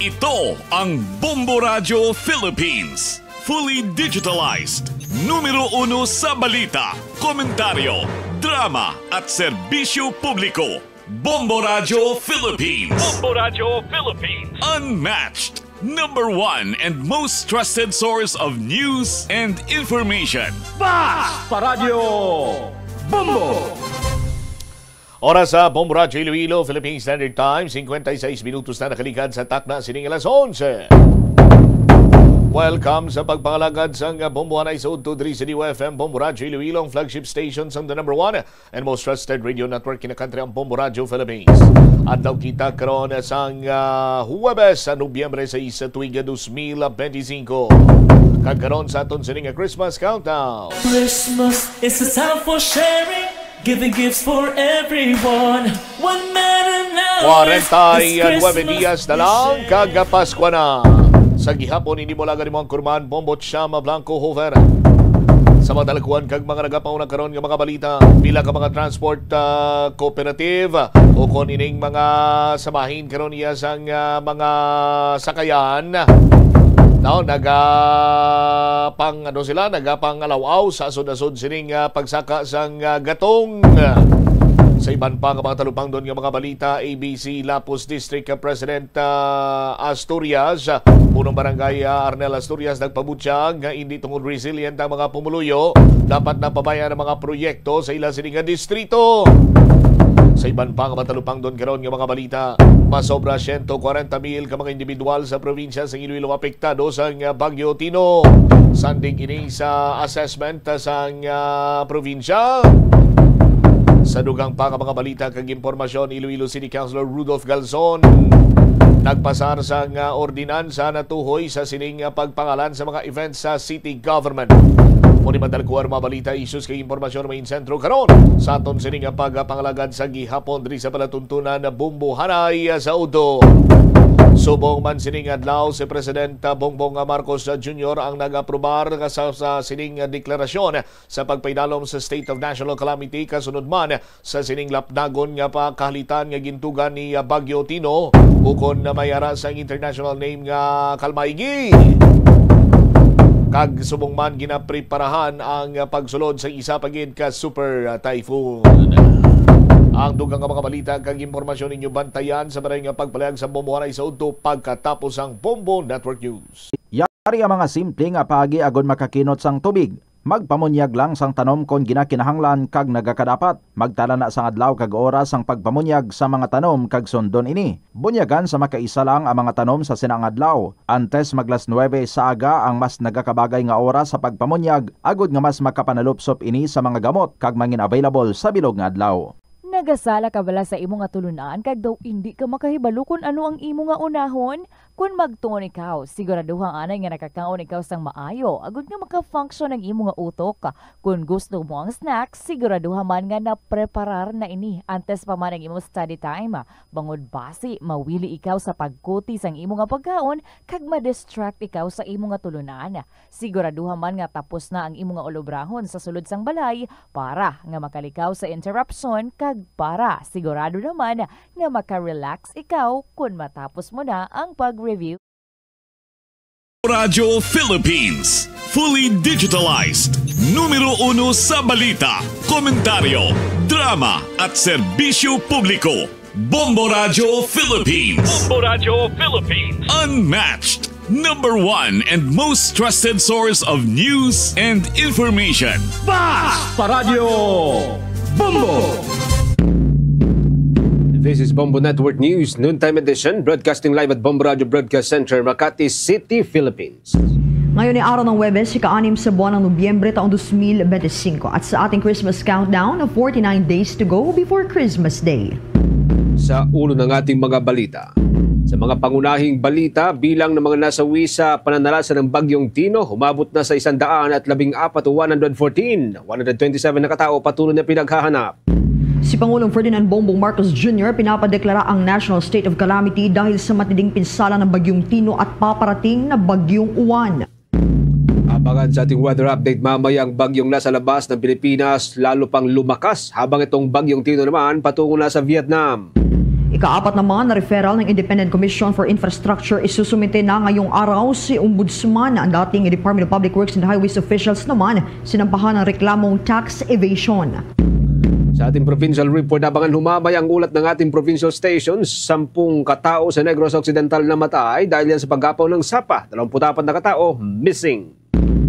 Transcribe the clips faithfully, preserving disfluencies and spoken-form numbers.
Ito ang Bombo Radyo Philippines. Fully digitalized. Numero uno sa balita, komentaryo, drama, at serbisyo publiko. Bombo Radyo Philippines. Bombo Radyo Philippines. Unmatched. Number one and most trusted source of news and information. Basta Radyo Bombo! Oras sa Bombo Radyo Iloilo, Philippine Standard Time, singkwenta y seis minutos na nakaligad sa takna sining alas onse. Welcome sa pagpangalagad sang Bombo Hanay sa Udto diri sa D Y F M, Bombo Radyo Iloilo, ang flagship station sang the number one and most trusted radio network in the country, ang Bombo Radyo Philippines. Adlaw kita karon sang, ah, Huwebes, sa Nobyembre sais, sa tuig dos mil benti singko. Kag karon sa aton sini nga Christmas countdown. Christmas is a time for sharing, giving gifts for everyone. One matter now is Kwarenta y nuebe Christmas diyas na lang, kag Paskwa na. Sa gihapon, hindi mo lagan mo ang kurman, Bombo Chama Blanco Hover. Sa mga talagkuhan kag mga nagapauna karon nga mga balita, pila ka mga transport, ah, cooperative o kon ining mga samahin karon niya sang, ah, mga sakayan, no, naga pang, ano sila, nagapangalaw-aw sa asod-asod sining, ah, pagsaka sang, ah, gatong. Sa iban pa nga mga talupangdon nga mga balita, A B C Lapuz District, ah, President, ah, Asturias, ah, Punong Barangay, ah, Arnel Asturias nagpabutyag nga hindi tungod resilient ang mga pumuluyo, dapat napabayaan ang mga proyekto sa ila sini nga distrito. Sa iban pa nga mga talupangdon karon nga mga balita, masobra siyento kwarenta mil ka mga individual sa probinsya sa Iloilo apektado sang Bagyo Tino. Sandig ini sa assessment sang, ah, probinsya. Sa dugang pa nga mga balita kag impormasyon, Iloilo City Councilor Rudolph Galzon nagpasar sang, ah, ordinansa natuhoy sa sining, ah, pagpangalan sa mga events sa city government. Mao ni madalkuan mga balita, issues kag impormasyon main sentro karon sa aton sining, ah, pagpangalagad sa gihapon diri sa palatuntunan na Bumbuhanay, ah, sa Udto. Subong man sining adlaw, si President, ah, Bongbong, ah, Marcos, ah, Junior ang nag-aprobar nga sa, sa sining, ah, deklarasyon sa pagpaidalom sa state of national calamity, kasunod man sa sining lapdagon nga pakahalitan nga gintugan ni, ah, Bagyo Tino, ukon na may ara sang international name nga Kalmaigi. Kag subong man ginapreparahan ang, ah, pagsulod sa isa pa gid ka super, ah, typhoon. Ang dugang nga mga balita kag impormasyon ninyo bantayan sa maray nga pagpalayag sa Bombo Hanay sa Udto pagkatapos ang Bombo Network News. Yari ang mga simple nga paagi agod makakinot sang tubig. Magpamunyag lang sang tanom kon ginakinahanglan kag nagakadapat. Magtala na sang adlaw kag oras sang pagpamunyag sa mga tanom kag sundon ini. Bunyagan sa makaisa lang ang mga tanom sa sina nga adlaw. Antes maglas nuebe sa aga ang mas nagakabagay nga oras sa pagpamunyag, agod nga mas makapanalupsop ini sa mga gamot kag mangin available sa bilog nga adlaw. Nagasala ka bala sa imo nga tulunan kag daw indi ka makahibalo kon ano ang imo nga unahon? Kon magtuon ikaw, siguraduha anay nga nakakaon ikaw sang maayo agod nga maka-function ang imo nga utok. Kon gusto mo ang snack, siguraduha man nga napreparar na ini antes pa man ang imo study time, bangod basi mawili ikaw sa pagkuti sang imo nga pagkaon kag ma-distract ikaw sa imo nga tulunan. Siguraduha man nga tapos na ang imo nga ulobrahon sa sulod sang balay para nga makalikaw sa interruption kag para sigurado naman nga maka-relax ikaw kon matapos mo na ang pag-review. Radyo Philippines, fully digitalized. Numero uno sa balita, komentaryo, drama, at serbisyo publiko. Bombo Radyo Philippines. Bombo Radyo Philippines. Unmatched, number one and most trusted source of news and information. Basta Radyo Bombo! This is Bombo Network News, noontime edition, broadcasting live at Bombo Radyo Broadcast Center, Makati City, Philippines. Ngayon ay araw ng Huwebes, ika-anim sa buwan ng Nobyembre, taong dos mil benti singko. At sa ating Christmas countdown, forty-nine days to go before Christmas Day. Sa ulo ng ating mga balita. Sa mga pangunahing balita, bilang ng mga nasawi sa pananalasa ng Bagyong Tino, umabot na sa isang daan at labing apat o one hundred fourteen. One hundred twenty-seven na katao patuloy na pinaghahanap. Si Pangulong Ferdinand Bongbong Marcos Junior pinapadeklara ang National State of Calamity dahil sa matinding pinsala ng Bagyong Tino at paparating na Bagyong Uwan. Abangan sa ating weather update mamaya ang bagyong nasa labas ng Pilipinas, lalo pang lumakas, habang itong Bagyong Tino naman patungo na sa Vietnam. Ikaapat naman na referral ng Independent Commission for Infrastructure, isusumite na ngayong araw si Ombudsman. Ang dating Department of Public Works and Highways officials naman sinampahan ng reklamong tax evasion. Sa ating provincial report, abangan humabay ang ulat ng ating provincial stations. Sampung katao sa Negros Occidental namatay dahil yan sa paggapaw ng sapa. Dalawampu't apat na katao missing.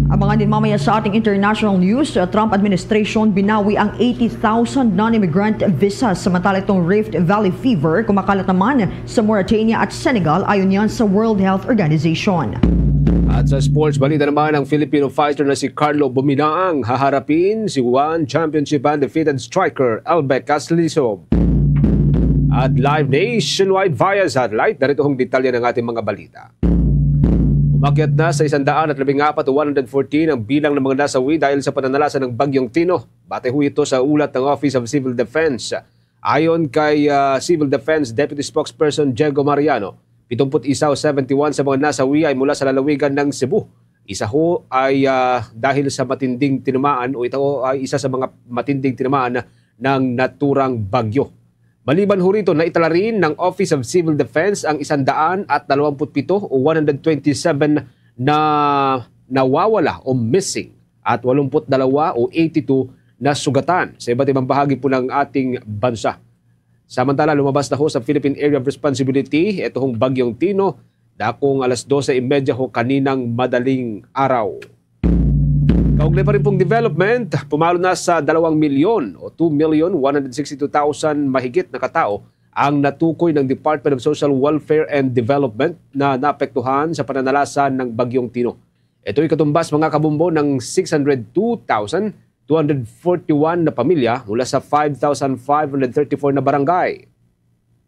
Abangan din mamaya sa ating international news, uh, Trump administration binawi ang eighty thousand non-immigrant visas, samantala itong Rift Valley fever kumakalat naman sa Mauritania at Senegal, ayon yan sa World Health Organization. At sa sports balita naman, ang Filipino fighter na si Carlo Buminaang haharapin si one championship undefeated striker Elbec Casliso. At live nationwide via satellite, narito ang detalye ng ating mga balita. Umakyat na sa isang daan at labing apat o one hundred fourteen ang bilang ng mga nasawi dahil sa pananalasa ng Bagyong Tino. Batay ho ito sa ulat ng Office of Civil Defense. Ayon kay, ah, Civil Defense Deputy Spokesperson Diego Mariano, pitumpu't isa o seventy-one sa mga nasawi ay mula sa lalawigan ng Cebu. Isa ho ay, ah, dahil sa matinding tinamaan o ito ho ay isa sa mga matinding tinamaan ng naturang bagyo. Maliban ho rito, naitala rin ng Office of Civil Defense ang isang daan at dalawampu't pito o one hundred twenty-seven na nawawala o missing at walumpu't dalawa o eighty-two na sugatan sa iba't ibang bahagi po ng ating bansa. Samantala, lumabas na ho sa Philippine Area of Responsibility ito hong Bagyong Tino, dakong alas dose y media ho kaninang madaling araw. Kaugnay pa rin pong development, pumalo na sa dalawang milyon o two million one hundred sixty-two thousand mahigit na katao ang natukoy ng Department of Social Welfare and Development na naapektuhan sa pananalasa ng Bagyong Tino. Ito'y katumbas, mga kabombo, ng six hundred two thousand two hundred forty-one na pamilya mula sa five thousand five hundred thirty-four na barangay.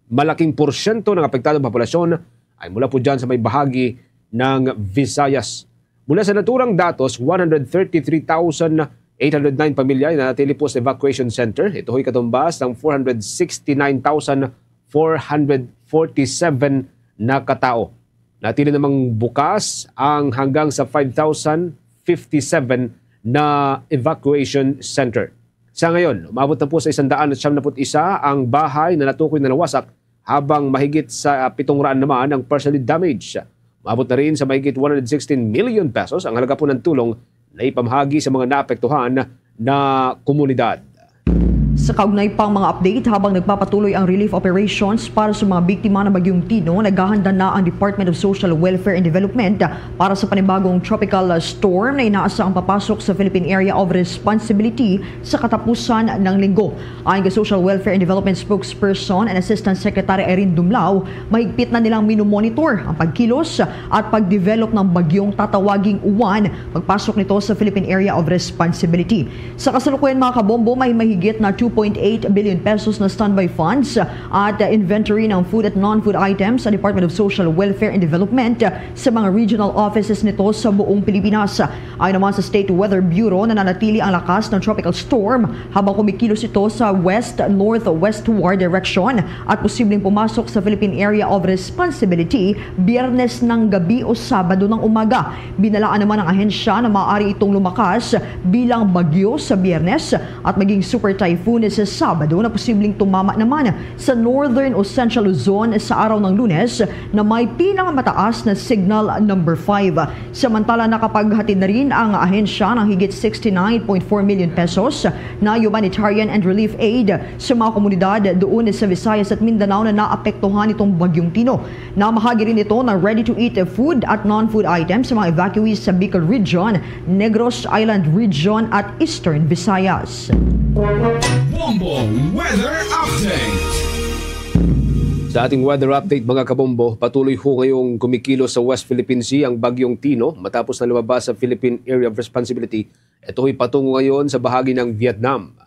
Malaking porsyento ng apektadong populasyon ay mula po dyan sa may bahagi ng Visayas. Mula sa naturang datos, one hundred thirty-three thousand eight hundred nine pamilya ay nanatili po sa evacuation center. Ito ho'y katumbas ng four hundred sixty-nine thousand four hundred forty-seven na katao. Natili namang bukas ang hanggang sa five thousand fifty-seven na evacuation center. Sa ngayon, umabot na po sa isang daan at siyam na put isa ang bahay na natukoy na nawasak, habang mahigit sa pitong raan naman ang partially damaged. Umabot na rin sa mahigit one hundred sixteen million pesos ang halaga po ng tulong na ipamahagi sa mga naapektuhan na komunidad. Sa kaugnay pang mga update, habang nagpapatuloy ang relief operations para sa mga biktima ng Bagyong Tino, naghahanda na ang Department of Social Welfare and Development para sa panibagong tropical storm na inaasahang papasok sa Philippine Area of Responsibility sa katapusan ng linggo. Ayon kay Social Welfare and Development Spokesperson and Assistant Secretary Irene Dumlao, mahigpit na nilang minomonitor ang pagkilos at pagdevelop ng bagyong tatawaging Uwan pagpasok nito sa Philippine Area of Responsibility. Sa kasalukuyan, mga kabombo, may mahigit na two point eight billion pesos na standby funds at inventory ng food at non-food items sa Department of Social Welfare and Development sa mga regional offices nito sa buong Pilipinas. Ayon naman sa State Weather Bureau, nananatili ang lakas ng tropical storm habang kumikilos ito sa west-northwestward direction at posibleng pumasok sa Philippine Area of Responsibility Biyernes ng gabi o Sabado ng umaga. Binalaan naman ng ahensya na maaari itong lumakas bilang bagyo sa Biyernes at maging super typhoon sa Sabado na posibleng tumama naman sa Northern o Central Luzon sa araw ng Lunes na may pinakamataas na signal number five. Samantala, nakapaghatid na rin ang ahensya ng higit sixty-nine point four million pesos na humanitarian and relief aid sa mga komunidad doon sa Visayas at Mindanao na naapektuhan nitong Bagyong Tino. Namahagi rin ito ng ready-to-eat food at non-food items sa mga evacuees sa Bicol Region, Negros Island Region at Eastern Visayas. Bombo Weather Update. Sa ating weather update, mga kabombo, patuloy ho ngayong kumikilos sa West Philippine Sea ang Bagyong Tino matapos na lumabas sa Philippine Area of Responsibility. Ito ay patungo ngayon sa bahagi ng Vietnam.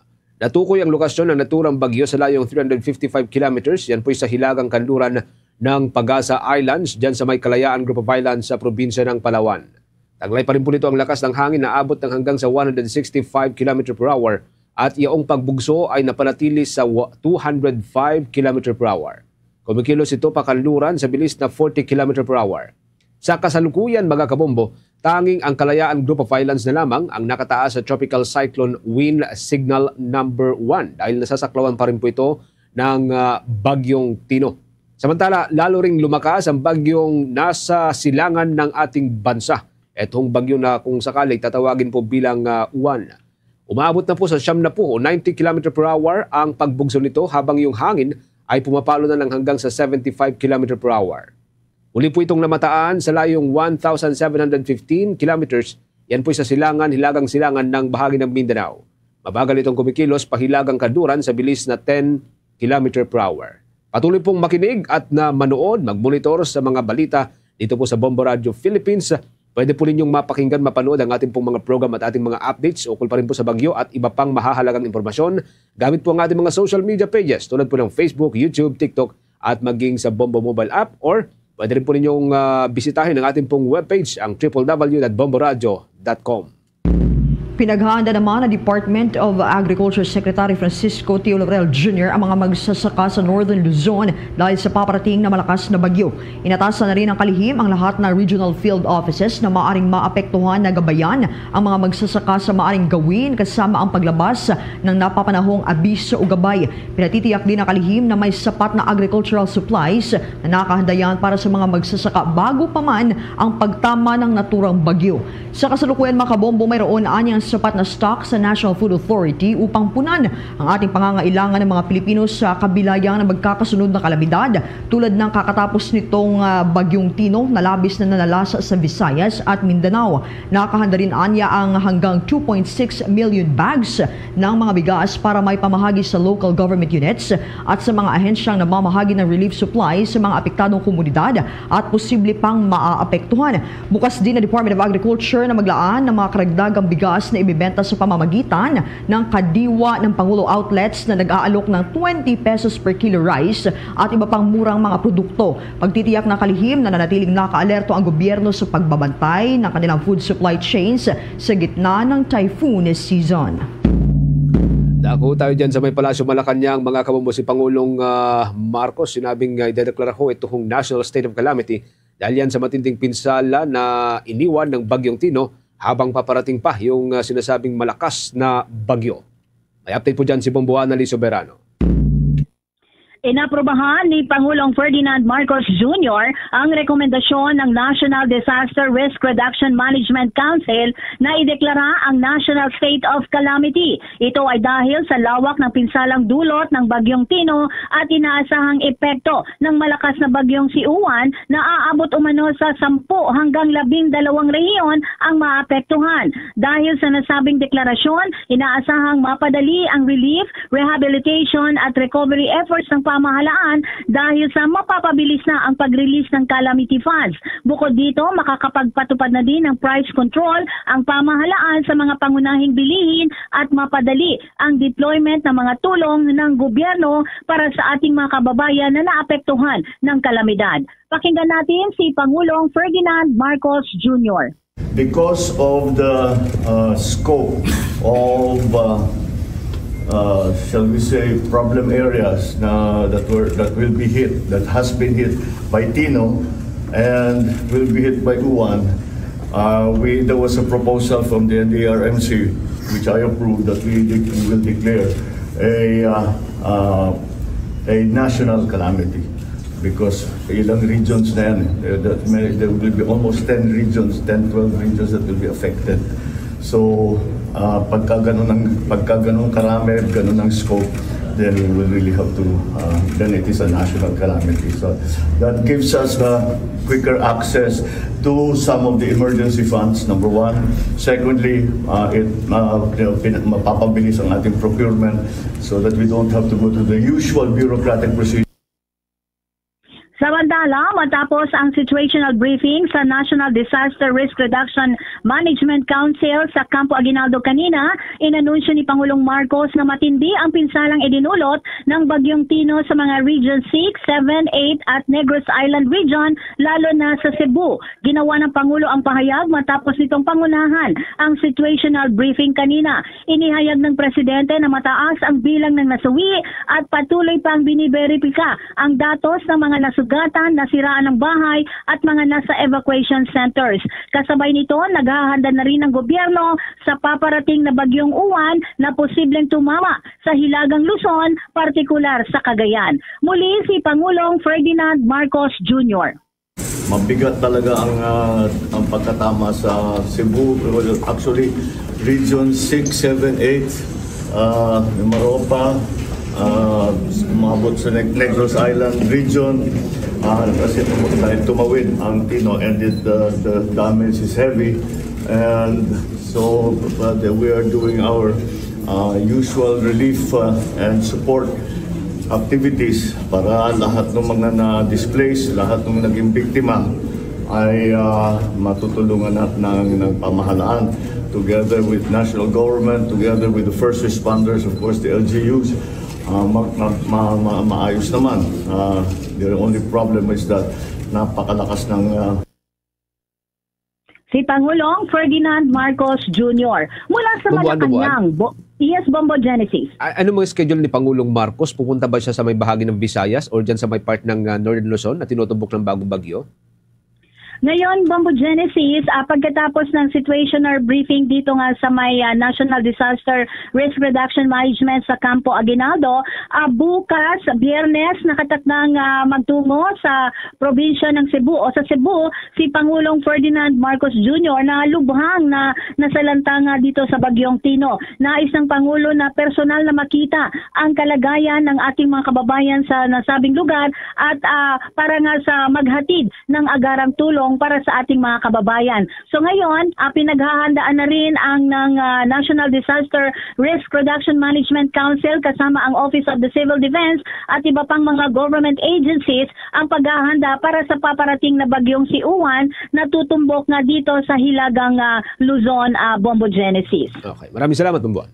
Natukoy ang lokasyon ng naturang bagyo sa layong three hundred fifty-five kilometers. Yan po'y sa hilagang kanluran ng Pagasa Islands, dyan sa may Kalayaan Group of Islands sa probinsya ng Palawan. Taglay pa rin po nito ang lakas ng hangin na abot ng hanggang sa one hundred sixty-five kilometer per hour at yaong pagbugso ay napanatili sa wa-, two hundred five kilometer per hour. Kumikilos ito pakanluran sa bilis na forty kilometer per hour. Sa kasalukuyan, mga kabombo, tanging ang Kalayaan Group of Islands na lamang ang nakataas sa Tropical Cyclone Wind Signal number one dahil nasasaklawan pa rin po ito ng, ah, Bagyong Tino. Samantala, lalo ring lumakas ang bagyong nasa silangan ng ating bansa. Itong bagyo na kung sakali tatawagin po bilang, ah, Uwan. Umaabot na po sa siyam na po o ninety kilometer per hour ang pagbugso nito, habang yung hangin ay pumapalo na lang hanggang sa seventy-five kilometer per hour. Muli po itong namataan sa layong one thousand seven hundred fifteen kilometers. Yan po'y sa silangan, hilagang silangan ng bahagi ng Mindanao. Mabagal itong kumikilos pahilagang kanluran sa bilis na ten kilometer per hour. Patuloy pong makinig at na manood, magmonitor sa mga balita dito po sa Bombo Radio Philippines. Pwede po ninyong mapakinggan, mapanood ang ating pong mga program at ating mga updates ukol pa rin po sa bagyo at iba pang mahahalagang impormasyon gamit po ang ating mga social media pages tulad po ng Facebook, YouTube, TikTok at maging sa Bombo Mobile app, or pwede rin po ninyong, ah, bisitahin ang ating pong webpage, ang triple W dot bomboradio dot com. Pinaghanda naman ng Department of Agriculture Secretary Francisco Teo Laurel Junior ang mga magsasaka sa Northern Luzon dahil sa paparating na malakas na bagyo. Inatasan na rin ng kalihim ang lahat ng regional field offices na maaring maapektuhan. Nagabayan ang mga magsasaka sa maaring gawin, kasama ang paglabas ng napapanahong abiso o gabay. Pinatitiyak din ng kalihim na may sapat na agricultural supplies na nakahandayan para sa mga magsasaka bago pa man ang pagtama ng naturang bagyo. Sa kasalukuyan, mga kabombo, mayroon anyang sapat na stock sa National Food Authority upang punan ang ating pangangailangan ng mga Pilipino sa kabilayang na magkakasunod na kalamidad tulad ng kakatapos nitong, ah, Bagyong Tino na labis na nanalasa sa Visayas at Mindanao. Nakahanda rin anya ang hanggang two point six million bags ng mga bigas para may pamahagi sa local government units at sa mga ahensyang namamahagi ng relief supplies sa mga apektadong komunidad at posible pang maaapektuhan. Bukas din ang Department of Agriculture na maglaan ng mga karagdagang bigas na ibebenta sa pamamagitan ng Kadiwa ng Pangulo outlets na nag-aalok ng twenty pesos per kilo rice at iba pang murang mga produkto. Pagtitiyak na kalihim na nanatiling nakaalerto ang gobyerno sa pagbabantay ng kanilang food supply chains sa gitna ng typhoon season. Dako tayo dyan sa may Palasyo Malacañang, mga kabombo, si Pangulong, ah, Marcos, sinabing, ah, idedeklara ho ito hong national state of calamity dahil yan sa matinding pinsala na iniwan ng Bagyong Tino habang paparating pa yung, ah, sinasabing malakas na bagyo. May update po dyan si Bombo Annalyn Soberano. Inaprubahan ni Pangulong Ferdinand Marcos Junior ang rekomendasyon ng National Disaster Risk Reduction Management Council na ideklara ang National State of Calamity. Ito ay dahil sa lawak ng pinsalang dulot ng Bagyong Tino at inaasahang epekto ng malakas na bagyong si Uwan na aabot umano sa sampu hanggang labing dalawang rehiyon ang maapektuhan. Dahil sa nasabing deklarasyon, inaasahang mapadali ang relief, rehabilitation at recovery efforts ng pamahalaan dahil sa mapapabilis na ang pag-release ng calamity funds. Bukod dito, makakapagpatupad na din ng price control ang pamahalaan sa mga pangunahing bilihin at mapadali ang deployment ng mga tulong ng gobyerno para sa ating mga kababayan na naapektuhan ng kalamidad. Pakinggan natin si Pangulong Ferdinand Marcos Junior. Because of the, uh, scope of, uh, uh, shall we say, problem areas na, that were, that will be hit, that has been hit by Tino and will be hit by Uwan, uh, we, there was a proposal from the N D R M C, which I approved, that we de-, we will declare a, uh, uh, a national calamity. Because ilang regions na yan eh. There, that may, there will be almost ten regions, ten, twelve regions that will be affected. So, uh, pagka ganun ang, pagka ganun karami, ganun ang scope, then we will really have to, uh, then it is a national calamity. So that gives us the quicker access to some of the emergency funds, number one. Secondly, uh, it, uh, you know, pin-, mapapabilis ang ating procurement so that we don't have to go to the usual bureaucratic procedure. Samantala, matapos ang situational briefing sa National Disaster Risk Reduction Management Council sa Campo Aguinaldo kanina, inanunsyo ni Pangulong Marcos na matindi ang pinsalang idinulot ng Bagyong Tino sa mga Region six, seven, eight at Negros Island Region, lalo na sa Cebu. Ginawa ng Pangulo ang pahayag matapos nitong pangunahan ang situational briefing kanina. Inihayag ng Presidente na mataas ang bilang ng nasawi at patuloy pang biniberipika ang datos ng mga nasawi Gatan, nasiraan ang bahay at mga nasa evacuation centers. Kasabay nito, naghahanda na rin ang gobyerno sa paparating na Bagyong Uwan na posibleng tumama sa Hilagang Luzon, partikular sa Cagayan. Muli si Pangulong Ferdinand Marcos Junior. Mabigat talaga ang, ah, ang pagkatama sa Cebu. Well, actually, Region six, seven, eight, ah, Mimaropa, ah, umabot sa Neg-, Negros Island region. Ah, kasi tum-, dahil tumawid ang Tino, and it, uh, the damage is heavy. And so, uh, we are doing our, uh, usual relief, uh, and support activities para lahat ng mga na-displace, lahat ng naging biktima ay, ah, matutulungan natin ng, ng pamahalaan, together with national government, together with the first responders, of course, the L G Us. Ah, ma-, ma-, ma-, ma-, maayos naman. Ah, the only problem is that napakalakas ng, ah, Si Pangulong Ferdinand Marcos Junior mula sa Bumbuan, Bumbuan. Malacañang. Bo- yes, Bombo Genesis. A- ano mga schedule ni Pangulong Marcos? Pupunta ba siya sa may bahagi ng Visayas or dyan sa may part ng ah, Northern Luzon na tinutumbok ng bagong bagyo? Ngayon, Bombo Genesis, ah, pagkatapos ng situational briefing dito nga sa may ah, National Disaster Risk Reduction Management sa Campo Aguinaldo, ah, bukas, Biyernes, nakatakdang ah, magtungo sa probinsya ng Cebu o sa Cebu si Pangulong Ferdinand Marcos Junior na lubhang na nasalanta nga dito sa Bagyong Tino. Nais ng Pangulo na personal na makita ang kalagayan ng ating mga kababayan sa nasabing lugar at ah, para nga sa maghatid ng agarang tulong para sa ating mga kababayan. So ngayon, ah, pinaghahandaan na rin ang ng ah, National Disaster Risk Reduction Management Council kasama ang Office of the Civil Defense at iba pang mga government agencies ang paghahanda para sa paparating na bagyong si Uwan na tutumbok nga dito sa Hilagang ah, Luzon, ah, Bombo Genesis. Okay. Maraming salamat, Bumbuan.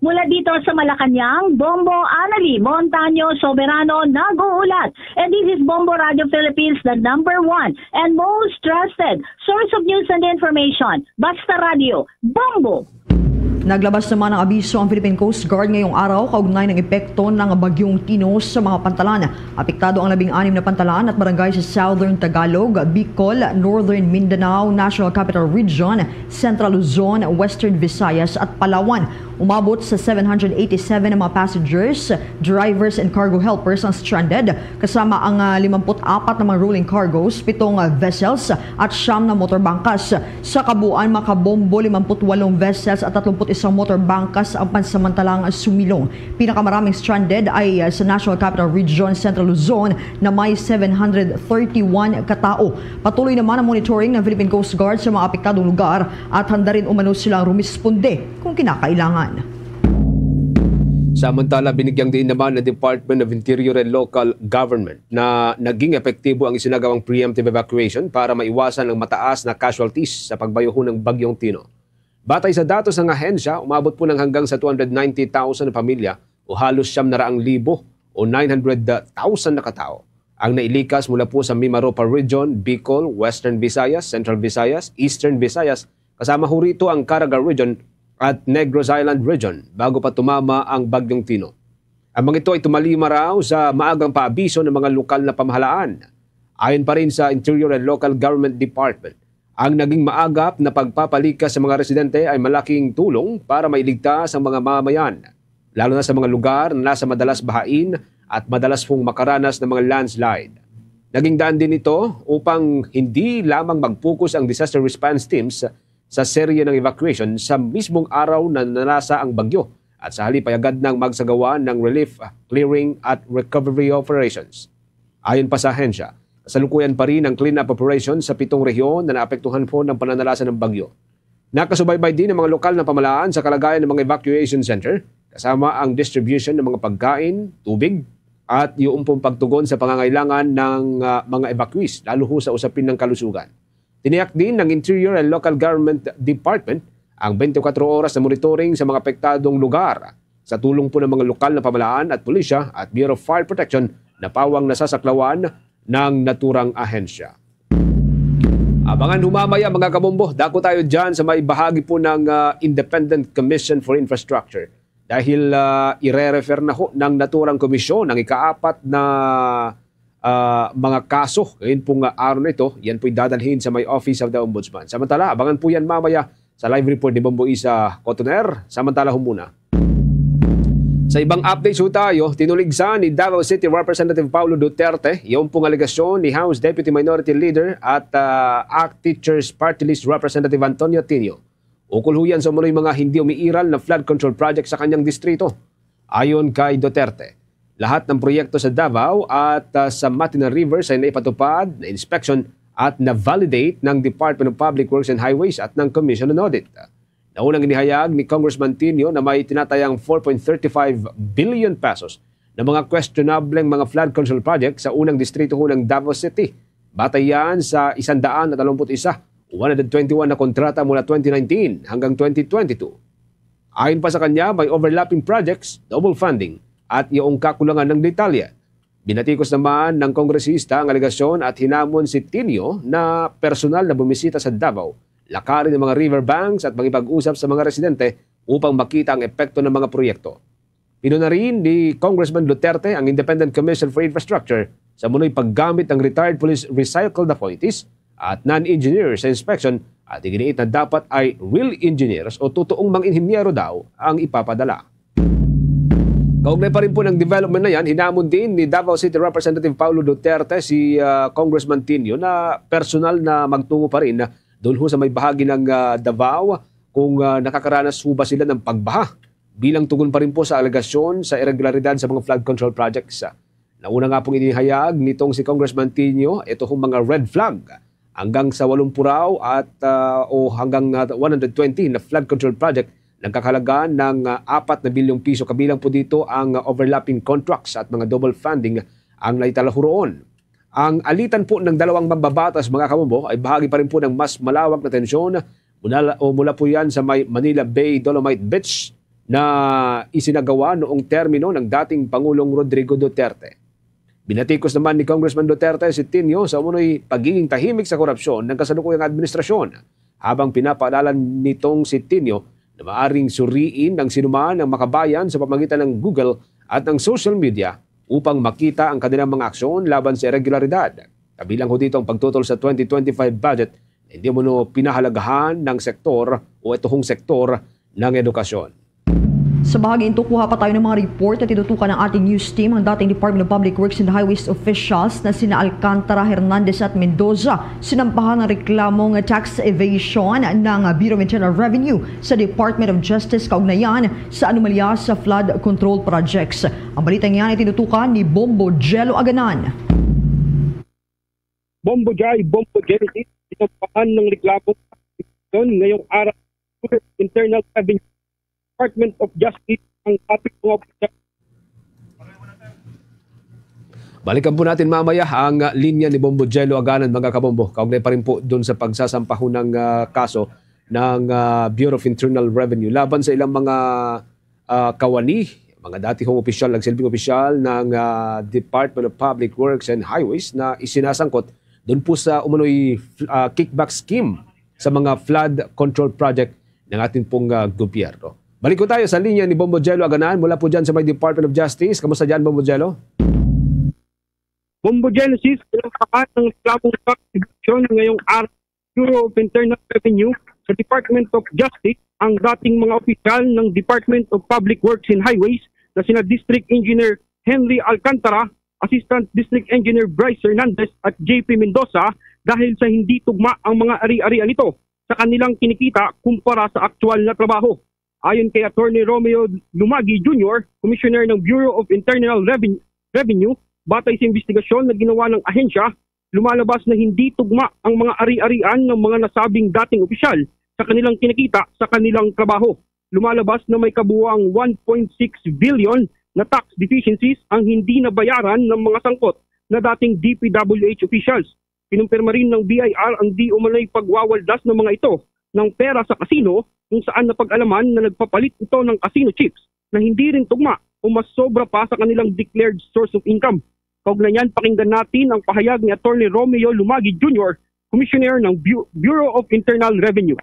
Mula dito sa Malacañang, Bombo Annalie Montaño Soberano nag-uulat. And this is Bombo Radio Philippines, the number one and most trusted source of news and information. Basta Radio, Bombo! Naglabas naman ng abiso ang Philippine Coast Guard ngayong araw kaugnay ng epekto ng Bagyong Tino sa mga pantalan. Apektado ang labing anim na pantalan at barangay sa Southern Tagalog, Bicol, Northern Mindanao, National Capital Region, Central Luzon, Western Visayas at Palawan. Umabot sa seven hundred eighty-seven ang mga passengers, drivers and cargo helpers ang stranded, kasama ang ah, limampu't apat na mga rolling cargos, pitong ah, vessels at siyam na motor bangkas. Sa kabuuan, makabombo limampu't walong vessels at tatlumpu't isang motor bangkas ang pansamantalang sumilong. Pinakamaraming stranded ay ah, sa National Capital Region, Central Luzon, na may seven hundred thirty-one katao. Patuloy naman ang monitoring ng Philippine Coast Guard sa mga apektadong lugar at handa rin umano silang rumisponde kung kinakailangan. Samantala, binigyang diin naman ng Department of Interior and Local Government na naging epektibo ang isinagawang preemptive evacuation para maiwasan ang mataas na casualties sa pagbayuhon ng Bagyong Tino. Batay sa datos ng ahensya, umabot po ng hanggang sa two hundred ninety thousand na pamilya o halos siyam na raang libo o nine hundred thousand na katao ang nailikas mula po sa Mimaropa Region, Bicol, Western Visayas, Central Visayas, Eastern Visayas, kasama ho rito ang Caraga Region at Negros Island Region bago pa tumama ang Bagyong Tino. Ang mga ito ay tumalima raw sa maagang paabiso ng mga lokal na pamahalaan. Ayon pa rin sa Interior and Local Government Department, ang naging maagap na pagpapalikas sa mga residente ay malaking tulong para mailigtas ang mga mamamayan, lalo na sa mga lugar na nasa madalas bahain at madalas pong makaranas ng mga landslide. Naging daan din ito upang hindi lamang mag-focus ang disaster response teams sa serye ng evacuation sa mismong araw na nanasa ang bagyo at sa halip ay agad nang magsagawa ng relief, clearing at recovery operations. Ayon pa sa ahensya, kasalukuyan pa rin ang clean-up operation sa pitong rehiyon na naapektuhan po ng pananalasa ng bagyo. Nakasubaybay din ang mga lokal na pamahalaan sa kalagayan ng mga evacuation center, kasama ang distribution ng mga pagkain, tubig, at yung pong pagtugon sa pangangailangan ng ah, mga evacuees, lalo ho sa usapin ng kalusugan. Tiniyak din ng Interior and Local Government Department ang twenty-four oras na monitoring sa mga apektadong lugar sa tulong po ng mga lokal na pamahalaan at pulisya at Bureau of Fire Protection na pawang nasasaklawan ng naturang ahensya. Abangan humamaya, mga kabombo, dako tayo dyan sa may bahagi po ng ah, Independent Commission for Infrastructure dahil ah, ire-refer na ho ng naturang komisyon ang ikaapat na ah, mga kaso. Ngayon po nga araw na ito, yan po'y dadalhin sa may Office of the Ombudsman. Samantala, abangan po yan mamaya sa live report ni Bombo Isa Cotoner. Samantala ho muna. Sa ibang updates ho tayo, tinuligsa ni Davao City Representative Paulo Duterte yung pong alegasyon ni House Deputy Minority Leader at ah, ACT Teachers Party List Representative Antonio Tinio ukol ho yan sa umunoy mga hindi umiiral na flood control project sa kanyang distrito. Ayon kay Duterte, lahat ng proyekto sa Davao at ah, sa Matinan Rivers ay naipatupad, na-inspection at na-validate ng Department of Public Works and Highways at ng Commission on Audit. Naunang inihayag ni Congressman Tinio na may tinatayang four point thirty-five billion pesos na mga questionableng mga flood control project sa unang distrito ho ng Davao City. Batay yan sa isang daan at dalawampu't isa, one hundred twenty-one na kontrata mula twenty nineteen hanggang twenty twenty-two. Ayon pa sa kanya, may overlapping projects, double funding, at iyong kakulangan ng detalye. Binatikos naman ng kongresista ang alegasyon at hinamon si Tinio na personal na bumisita sa Davao, lakarin ang mga river banks at makipag-usap sa mga residente upang makita ang epekto ng mga proyekto. Pinuna rin ni Congressman Duterte ang Independent Commission for Infrastructure sa umunoy paggamit ng retired police recycled appointees at non-engineers sa inspection at iginiit na dapat ay real engineers o totoong mga inhinyero daw ang ipapadala. Kaugnay pa rin po ng development na yan, hinamon din ni Davao City Representative Paulo Duterte si ah, Congressman Tinio na personal na magtungo pa rin doon ho sa may bahagi ng ah, Davao kung ah, nakakaranas ho ba sila ng pagbaha bilang tugon pa rin po sa alegasyon sa irregularidad sa mga flood control projects. Nauna nga pong inihayag nitong si Congressman Tinio, ito hong mga red flag hanggang sa walong puraw at ah, o hanggang ah, one hundred twenty na flood control project nagkakahalaga ng ah, apat na bilyong piso, kabilang po dito ang ah, overlapping contracts at mga double funding ang naitala ho roon. Ang alitan po ng dalawang mambabatas, mga kabombo, ay bahagi pa rin po ng mas malawak na tensyon mula, o mula po yan sa may Manila Bay Dolomite Beach na isinagawa noong termino ng dating Pangulong Rodrigo Duterte. Binatikos naman ni Congressman Duterte si Tinio sa umunoy pagiging tahimik sa korupsyon ng kasalukuyang administrasyon, habang pinapaalala nitong si Tinio na maaring suriin ng sinuman ang makabayan sa pamagitan ng Google at ng social media upang makita ang kanilang mga aksyon laban sa irregularidad. Kabilang ho dito ang pagtutol sa twenty twenty-five budget na hindi umano pinahalagahan ng sektor o ito hong sektor ng edukasyon. Sa bahagi ito, kuha pa tayo ng mga report na tinutukan ng ating news team ang dating Department of Public Works and Highways officials na sina Alcantara, Hernandez at Mendoza. Sinampahan ng reklamong tax evasion ng Bureau of Internal Revenue sa Department of Justice kaugnayan sa anomalya sa flood control projects. Ang balitang yan ay tinutukan ni Bombo Jello Aganan. Bombo Jai, Bombo Genesis, sinampahan ng reklamo ngayong araw, Internal Revenue, Department of Justice, ang ating mga opisyal. Balikan po natin mamaya ang ah, linya ni Bombo Jello Aganan, mga kabombo. Kaugnay pa rin po dun sa pagsasampahon ng ah, kaso ng ah, Bureau of Internal Revenue laban sa ilang mga ah, kawani, mga dati hong opisyal, nagsilbing opisyal ng ah, Department of Public Works and Highways na isinasangkot dun po sa umano'y ah, kickback scheme sa mga flood control project ng ating pong ah, gobyerno. Balik ko tayo sa linya ni Bombo Jello Aganan mula po dyan sa may Department of Justice. Kamusta dyan, Bombo Jello? Bombo Genesis, pinagpakan ng reklamong tax evasion ngayong araw, Bureau of Internal Revenue sa Department of Justice ang dating mga opisyal ng Department of Public Works and Highways na sina District Engineer Henry Alcantara, Assistant District Engineer Bryce Hernandez at J P Mendoza dahil sa hindi tugma ang mga ari-arian nito sa kanilang kinikita kumpara sa aktual na trabaho. Ayon kay Attorney Romeo Lumagi Junior, Commissioner ng Bureau of Internal Reven- Revenue, batay sa investigasyon na ginawa ng ahensya, lumalabas na hindi tugma ang mga ari-arian ng mga nasabing dating opisyal sa kanilang kinikita sa kanilang trabaho. Lumalabas na may kabuuang one point six billion na tax deficiencies ang hindi nabayaran ng mga sangkot na dating D P W H officials. Kinumpirma rin ng B I R ang di umano'y pagwawaldas ng mga ito ng pera sa kasino, kung saan napag-alaman na nagpapalit ito ng casino chips na hindi rin tugma o mas sobra pa sa kanilang declared source of income. Kaugnay niyan, pakinggan natin ang pahayag ni Attorney Romeo Lumagi Junior, Commissioner ng Bu- Bureau of Internal Revenue.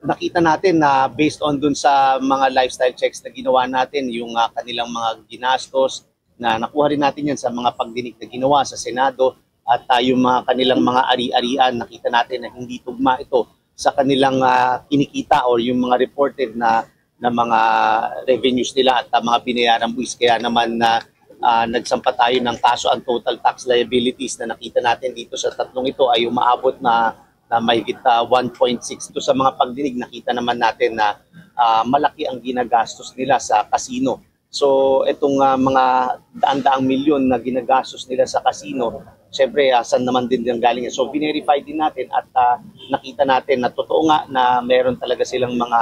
Nakita natin na based on dun sa mga lifestyle checks na ginawa natin, yung ah, kanilang mga ginastos, na nakuha rin natin yan sa mga pagdinig na ginawa sa Senado at, ah, yung mga kanilang mga ari-arian, nakita natin na hindi tugma ito sa kanilang, ah, kinikita or yung mga reported na, na mga revenues nila at, ah, mga binayaran buwis. Kaya naman na, ah, nagsampa tayo ng kaso. Ang total tax liabilities na nakita natin dito sa tatlong ito ay umaabot na, na mahigit, ah, one point six. Ito sa mga pagdinig, nakita naman natin na, ah, malaki ang ginagastos nila sa casino. So, itong, ah, mga daan-daang milyon na ginagastos nila sa casino, syempre, ah, saan naman din yan galing? So, verify din natin at, ah, nakita natin na totoo nga na meron talaga silang mga,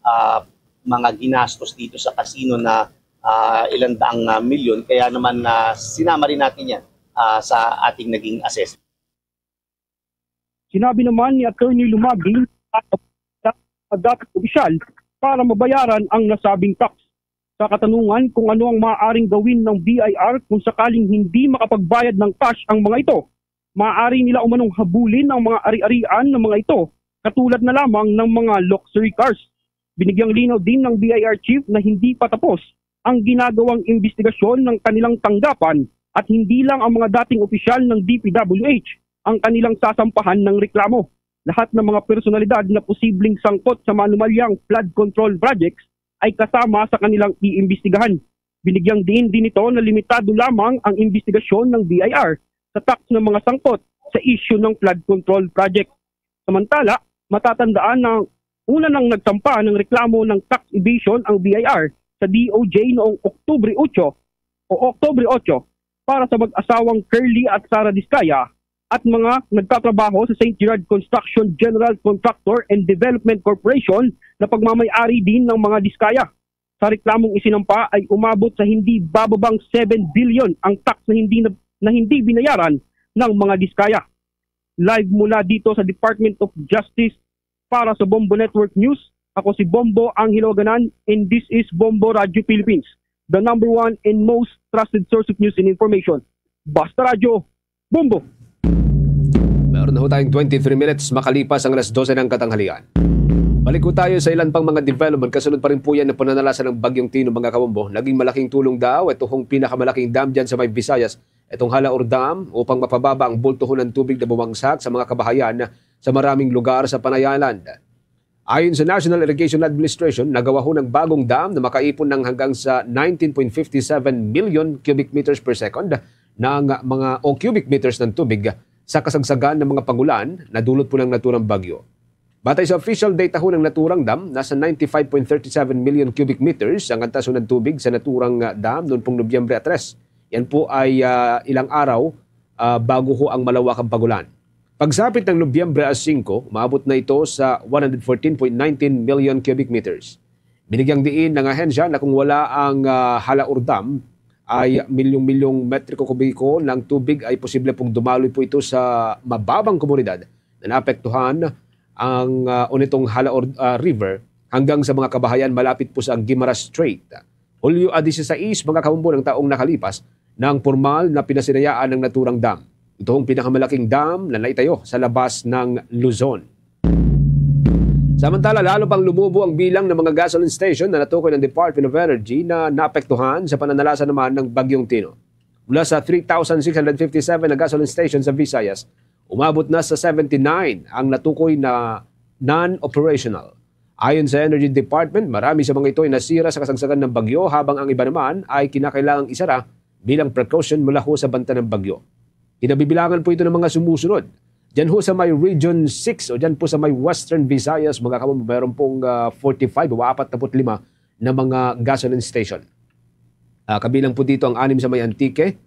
ah, mga ginastos dito sa casino na, ah, ilang daang, ah, milyon. Kaya naman na sinama rin natin yan, ah, sa ating naging assessment. Sinabi naman ni Attorney Lumagin na dapat opisyal para mabayaran ang nasabing tax. Sa katanungan kung ano ang maaaring gawin ng B I R kung sakaling hindi makapagbayad ng cash ang mga ito, maaari nila umanong habulin ang mga ari-arian ng mga ito, katulad na lamang ng mga luxury cars. Binigyang linaw din ng B I R chief na hindi pa tapos ang ginagawang imbestigasyon ng kanilang tanggapan at hindi lang ang mga dating opisyal ng D P W H ang kanilang sasampahan ng reklamo. Lahat ng mga personalidad na posibleng sangkot sa manumalyang flood control projects ay kasama sa kanilang iimbestigahan. Binigyang diin din ito na limitado lamang ang imbestigasyon ng B I R sa tax ng mga sangkot sa isyu ng flood control project. Samantala, matatandaan na una nang nagsampa ng reklamo ng tax evasion ang B I R sa D O J noong Oktubre otso o Oktubre otso para sa mag-asawang Curly at Sara Discaya at mga nagtatrabaho sa Saint Gerard Construction General Contractor and Development Corporation na pagmamay-ari din ng mga Discaya. Sa reklamong isinampa ay umabot sa hindi bababang seven billion ang tax na hindi na, na hindi binayaran ng mga Discaya. Live mula dito sa Department of Justice para sa Bombo Network News, ako si Bombo Angelo Ganan, and this is Bombo Radio Philippines, the number one and most trusted source of news and information. Basta Radyo, Bombo! Meron na ho tayong twenty-three minutes makalipas ang alas dose ng katanghalian. Balik ko tayo sa ilan pang mga development. Kasunod pa rin po yan ng pananalasa ng Bagyong Tino, mga kabombo. Naging malaking tulong daw ito hong pinakamalaking dam dyan sa may Visayas, itong Jalaur Dam, upang mapababa ang bultuhon ng tubig na bumagsak sa mga kabahayan sa maraming lugar sa Panay Island. Ayon sa National Irrigation Administration, nagawa ho ng bagong dam na makaipon ng hanggang sa nineteen point five seven million cubic meters per second ng mga, o cubic meters ng tubig sa kasagsagan ng mga pangulan na dulot po ng naturang bagyo. Batay sa official data ho ng naturang dam, nasa ninety-five point thirty-seven million cubic meters ang antas ho ng tubig sa naturang, ah, dam noon pong Nobyembre tres. Yan po ay, ah, ilang araw, ah, bago ho ang malawakang pagulan. Pagsapit ng Nobyembre singko, umabot na ito sa one hundred fourteen point nineteen million cubic meters. Binigyang diin ng ahensya na kung wala ang, ah, Jalaur Dam, ay milyong-milyong metriko kubiko ng tubig ay posible pong dumaloy po ito sa mababang komunidad na naapektuhan ang, ah, o nitong Jalaur, ah, River hanggang sa mga kabahayan malapit po sa Guimaras Strait. Hulyo a dieciséis, mga kabombo, ng taong nakalipas, nang pormal na pinasinayaan ng naturang dam. Ito ang pinakamalaking dam na naitayo sa labas ng Luzon. Samantala, lalo pang lumubo ang bilang ng mga gasoline station na natukoy ng Department of Energy na naapektuhan sa pananalasa naman ng Bagyong Tino. Mula sa three thousand six hundred fifty-seven na gasoline station sa Visayas, umabot na sa seventy-nine ang natukoy na non-operational. Ayon sa Energy Department, marami sa mga ito ay nasira sa kasagsagan ng bagyo, habang ang iba naman ay kinakailangang isara bilang precaution mula ho sa banta ng bagyo. Kinabibilangan po ito ng mga sumusunod. Diyan ho sa may Region six o diyan po sa may Western Visayas, mga kabombo, meron pong, ah, forty-five o apat na put lima na mga gasoline station. Ah, kabilang po dito ang anim sa may Antique,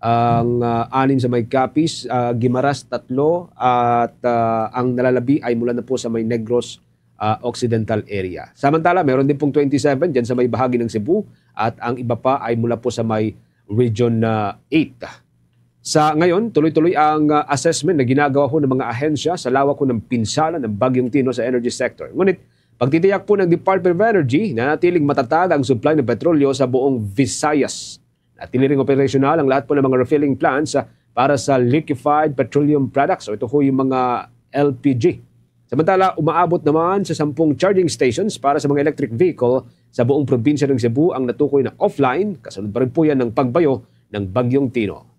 ang, ah, anim sa may Capiz, ah, Guimaras, tatlo, at, ah, ang nalalabi ay mula na po sa may Negros, ah, Occidental area. Samantala, meron din pong twenty-seven dyan sa may bahagi ng Cebu at ang iba pa ay mula po sa may Region, ah, eight. Sa ngayon, tuloy-tuloy ang, ah, assessment na ginagawa ho ng mga ahensya sa lawak ho ng pinsala ng Bagyong Tino sa energy sector. Ngunit, pagtitiyak po ng Department of Energy na natiling matatag ang supply ng petrolyo sa buong Visayas. Natili ring operasyonal ang lahat po ng mga refilling plants, ah, para sa liquefied petroleum products, o ito ho yung mga L P G. Samantala, umaabot naman sa sampung charging stations para sa mga electric vehicle Sa buong probinsya ng Cebu ang natukoy na offline kasunod pa rin po yan ng pagbayo ng Bagyong Tino.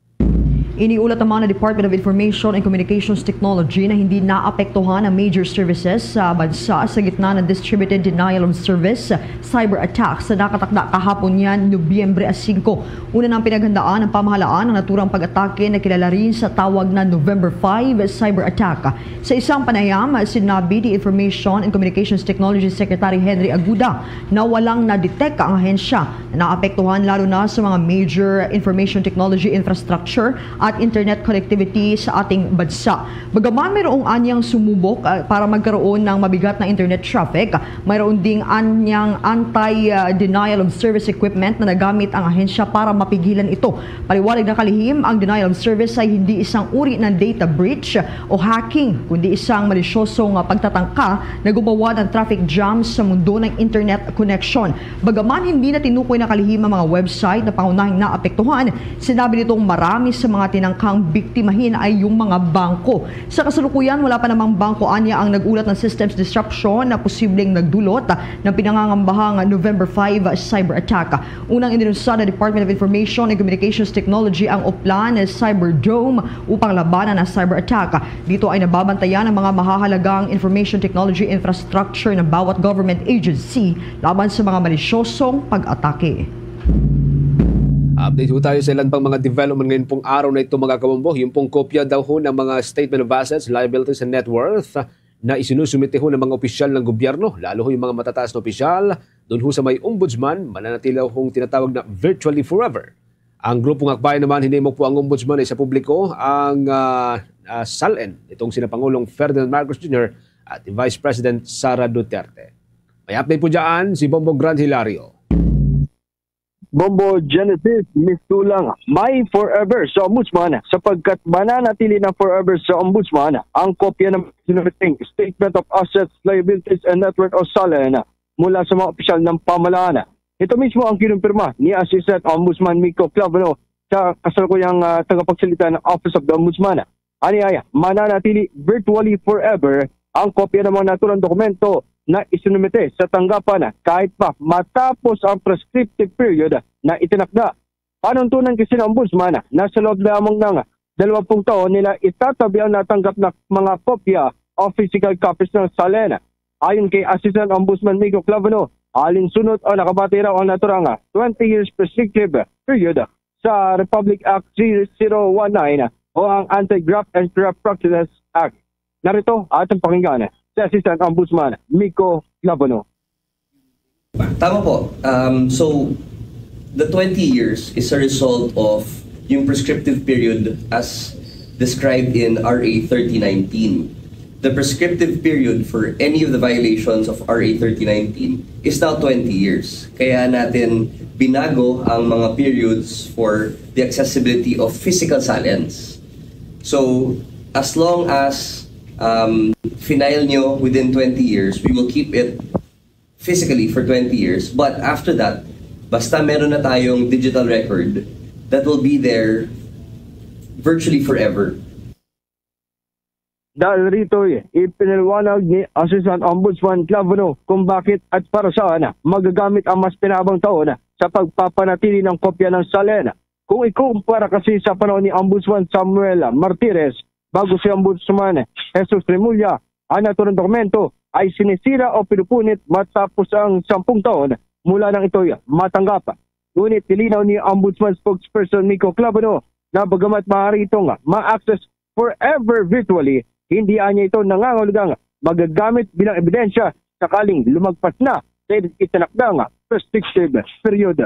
Iniulat naman ng Department of Information and Communications Technology na hindi naapektuhan ang major services sa bansa sa gitna ng distributed denial of service cyber attacks na nakatakda kahapon niyan, Nobyembre singko. Una nang pinaghandaan ng pamahalaan ang naturang pag-atake na kilala rin sa tawag na November five cyber attack. Sa isang panayam, sinabi ni Information and Communications Technology Secretary Henry Aguda na walang na-detect ang ahensya na naapektuhan, lalo na sa mga major information technology infrastructure at internet connectivity sa ating bansa. Bagaman mayroong anyang sumubok, ah, para magkaroon ng mabigat na internet traffic, mayroon ding anyang anti-denial of service equipment na nagamit ang ahensya para mapigilan ito. Paliwanag na kalihim, ang denial of service ay hindi isang uri ng data breach o hacking, kundi isang malisyosong, ah, pagtatangka na gumawa ng traffic jam sa mundo ng internet connection. Bagaman hindi na tinukoy na kalihim ang mga website na pangunahing naapektuhan, sinabi nitong marami sa mga tinangkang biktimahin ay yung mga bangko. Sa kasalukuyan, wala pa namang bangko anya ang nag-ulat ng systems disruption na posibleng nagdulot ng pinangangambahang November five cyber attack. Unang inilunsad ng Department of Information and Communications Technology ang Oplan Cyber Dome upang labanan ang cyber attack. Dito ay nababantayan ang mga mahahalagang information technology infrastructure ng bawat government agency laban sa mga malisyosong pag-atake. Update ho tayo sa ilan pang mga development ngayon pong araw na ito, mga kabombo. Yung pong kopya daw ho ng mga statement of assets, liabilities, and net worth na isinusumite ho ng mga opisyal ng gobyerno, lalo ho yung mga matataas na opisyal, doon ho sa may ombudsman, mananatili hong tinatawag na virtually forever. Ang grupong akbayan naman, hinimok po ang ombudsman ay sa publiko ang, ah, ah, SALN, itong sina Pangulong Ferdinand Marcos Junior at Vice President Sara Duterte. May update po dyan si Bombo Grand Hilario. Bombo Genesis, mistulang may forever sa ombudsman sapagkat mananatili na forever sa ombudsman ang kopya ng Statement of Assets, Liabilities, and Net Worth o SALN mula sa mga opisyal ng pamahalaan. Ito mismo ang kinumpirma ni Assistant Ombudsman Miko Clavano sa kasalukuyang, ah, tagapagsalita ng Office of the Ombudsman. Aniaya, mananatili virtually forever ang kopya ng mga naturang dokumento na isinumite sa tanggapan kahit pa matapos ang prescriptive period na itinakda. Panuntunan kasi ng Ombudsman na sa loob lamang ng dalawampung taon nila itatabi ang natanggap na mga kopya o physical copies ng SALN. Ayon kay Assistant Ombudsman Miko Clavano, alinsunod o nakabati raw ang naturang twenty years prescriptive period sa Republic Act three zero one nine o ang Anti-Graft and Corrupt Practices Act. Narito atong pakinggan si Assistant Ombudsman Miko Clavano. Tama po. Um, so, the twenty years is a result of yung prescriptive period as described in R A thirty nineteen. The prescriptive period for any of the violations of R A thirty nineteen is now twenty years. Kaya natin binago ang mga periods for the accessibility of physical SALNs. So, as long as um, final nyo within twenty years, we will keep it physically for twenty years. But after that, basta meron na tayong digital record, that will be there virtually forever. Dahil rito, ipinaliwanag ni Assistant Ombudsman Clavano kung bakit at para saan magagamit ang mas pinabang taon sa pagpapanatili ng kopya ng SALN. Kung ikukumpara kasi sa panahon ni Ombudsman Samuel Martires bago si Ombudsman Jesus Remulla, ang naturang dokumento ay sinisira o pinupunit matapos ang sampung taon mula nang ito'y matanggap. Ngunit nilinaw ni Ombudsman Spokesperson Miko Clavano na bagamat maaari itong ma-access forever virtually, hindi anya ito nangangahulugang magagamit bilang ebidensya sakaling lumagpas na sa itinakdang restrictive period.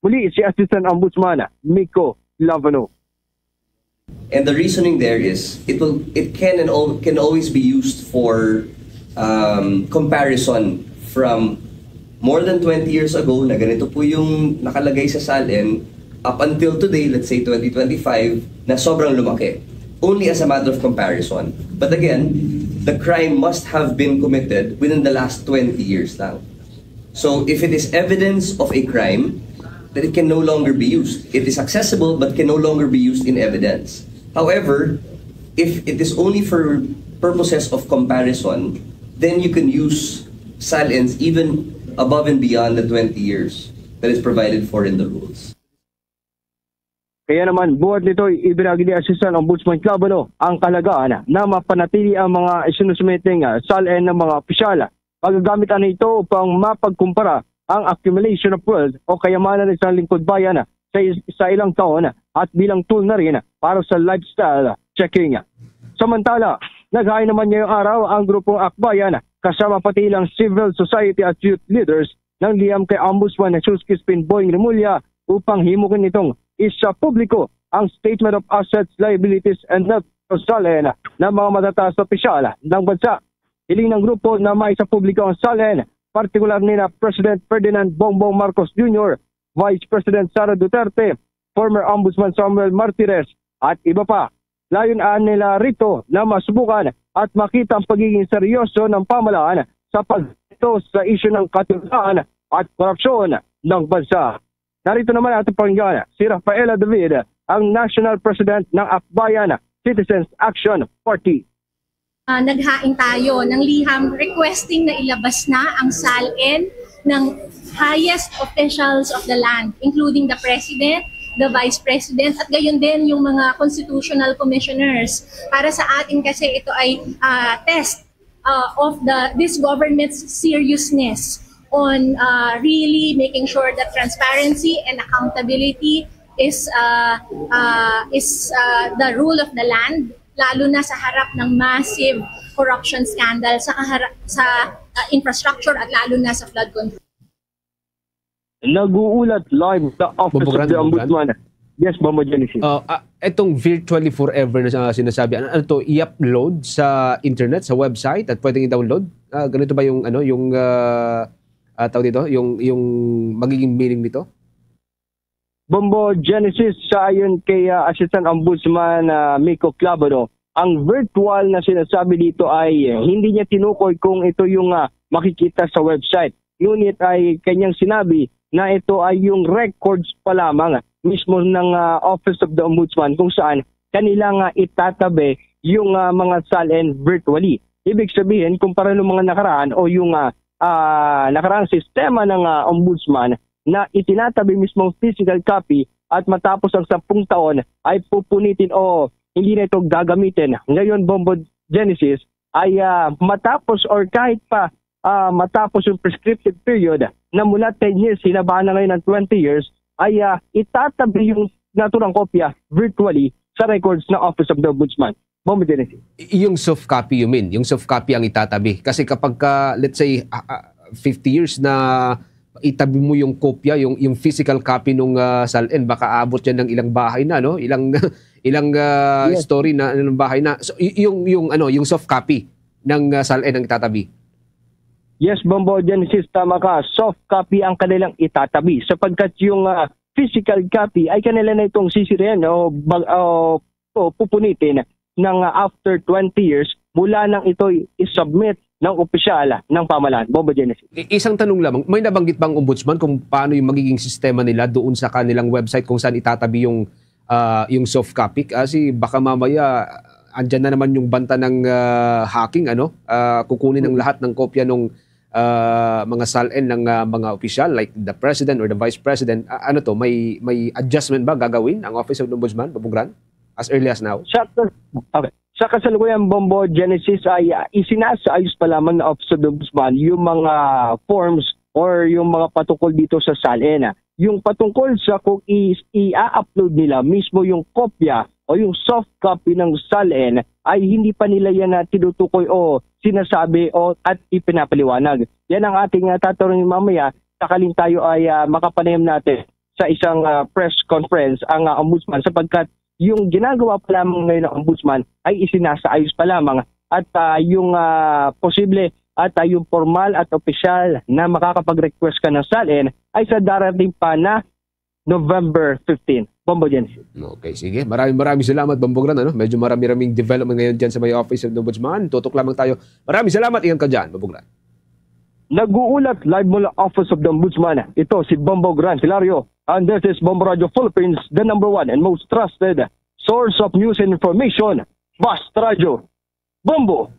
Muli si Assistant Ombudsman Miko Lavano. And the reasoning there is it will it can and al- can always be used for um, comparison from more than twenty years ago na ganito po yung nakalagay sa SALN up until today, let's say twenty twenty-five, na sobrang lumaki. Only as a matter of comparison. But again, the crime must have been committed within the last twenty years lang. So if it is evidence of a crime, then it can no longer be used. It is accessible but can no longer be used in evidence. However, if it is only for purposes of comparison, then you can use SALNs even above and beyond the twenty years that is provided for in the rules. Kaya naman, buhat nito, ibinagi ni Assistant Ombudsman Clavano ang kahalagahan na mapanatili ang mga isinusumite nga SALN ng mga opisyal. Magagamit ano ito upang mapagkumpara ang accumulation of wealth o kayamanan ng isang lingkod bayan sa, is- sa ilang taon at bilang tool na rin para sa lifestyle checking. Samantala, naghain naman ngayong araw ang grupong Akbayan kasama pati ilang civil society at youth leaders ng liham kay Ombudsman Jesus Crispin Boying Remulla upang himukin nitong isa publiko ang Statement of Assets, Liabilities, and Net Profit ng mga matataas na opisyal ng bansa. Hiling ng grupo na maisa publiko ang SALN, partikular nina President Ferdinand Bongbong Marcos Junior, Vice President Sara Duterte, former Ombudsman Samuel Martires, at iba pa. Layon-an nila rito na masubukan at makita ang pagiging seryoso ng pamahalaan sa pagto sa isyu ng katiwalian at korupsyon ng bansa. Narito naman ang ating pakinggan si Rafaela David, ang National President ng Akbayan Citizens Action Party. Ah, naghain tayo ng liham requesting na ilabas na ang SALN ng highest officials of the land, including the President, the Vice President, at gayon din yung mga constitutional commissioners. Para sa atin kasi ito ay ah, test uh, of the this government's seriousness on uh, really making sure that transparency and accountability is uh, uh, is uh, the rule of the land, lalo na sa harap ng massive corruption scandal sa kahara- sa uh, infrastructure at lalo na sa flood control. Nag-uulat live sa Office of the Ombudsman. Yes, Bombo Genesis. Uh, ah, itong virtually forever na sinasabi, ano, ano to, i-upload sa internet, sa website, at pwedeng i-download? Ah, ganito ba yung, ano, yung, uh, uh, tawag dito, yung, yung magiging meaning nito? Bombo Genesis, sa ayon kay uh, Assistant Ombudsman uh, Miko Clavero, ang virtual na sinasabi dito ay hindi niya tinukoy kung ito yung uh, makikita sa website. Ngunit ay kanyang sinabi na ito ay yung records pa lamang mismo ng uh, Office of the Ombudsman kung saan kanila nga itatabi yung uh, mga SALN virtually. Ibig sabihin, kumpara ng mga nakaraan o yung uh, uh, nakaraang sistema ng uh, Ombudsman na itinatabi mismo ang physical copy at matapos ang sampung taon ay pupunitin o hindi na ito gagamitin. Ngayon, Bombo Genesis, ay uh, matapos or kahit pa uh, matapos yung prescriptive period na mula ten years, hinabahan na ngayon ng twenty years, ay uh, itatabi yung naturang kopya virtually sa records ng Office of the Ombudsman. Bombo Genesis. Yung soft copy, you mean? Yung soft copy ang itatabi. Kasi kapag ka, let's say, uh, uh, fifty years na itabi mo yung kopya, yung yung physical copy nung uh, SALN, baka abot yan ng ilang bahay na, no? Ilang ilang uh, yes. story na ng bahay na. So y- yung yung ano, yung soft copy ng uh, SALN ang itatabi. Yes, Bombo Genesis, tama ka. Soft copy ang kanilang itatabi sapagkat yung uh, physical copy ay kanila na itong sisirihan o, bag, o, o pupunitin ng uh, after twenty years mula nang ito i-submit ng opisyal ng pamahalaan. Bombo Genesis. Isang tanong lamang, may nabanggit bang ombudsman kung paano yung magiging sistema nila doon sa kanilang website kung saan itatabi yung uh, yung soft copy? Kasi baka mamaya andyan na naman yung banta ng uh, hacking, ano? Uh, kukunin ng lahat ng kopya ng uh, mga SALN ng uh, mga opisyal like the president or the vice president. Uh, ano to, may may adjustment ba gagawin ang Office of the Ombudsman, Bombo Gran, as early as now? Sa, okay. Sa kasalukuyan, Bombo Genesis ay uh, isinasaayos pa lamang ng Office of the Ombudsman yung mga forms or yung mga patungkol dito sa SALN. Yung patungkol sa kung i-upload nila mismo yung kopya o yung soft copy ng SALN ay hindi pa nila yan na tinutukoy o sinasabi o at ipinapaliwanag. Yan ang ating uh, tatanungin mamaya sakaling tayo ay uh, makapanayam natin sa isang uh, press conference ang uh, ombudsman sapagkat yung ginagawa pa lamang ngayon ng ombudsman ay isinasaayos pa lamang at uh, yung uh, posible at uh, yung formal at opisyal na makakapag-request ka ng SALN ay sa darating pa na November fifteen. Bombo Genesis. Okay, sige. Maraming maraming salamat, Bombo Gran. Ano? Medyo marami-raming development ngayon dyan sa may Office of the Ombudsman. Tutok lamang tayo. Maraming salamat. Ingat ka dyan, Bombo Gran. Nag-uulat live mula Office of the Ombudsman. Ito si Bombo Gran Hilario. And this is Bombo Radio Philippines, the number one and most trusted source of news and information. Basta Radio. Bombo!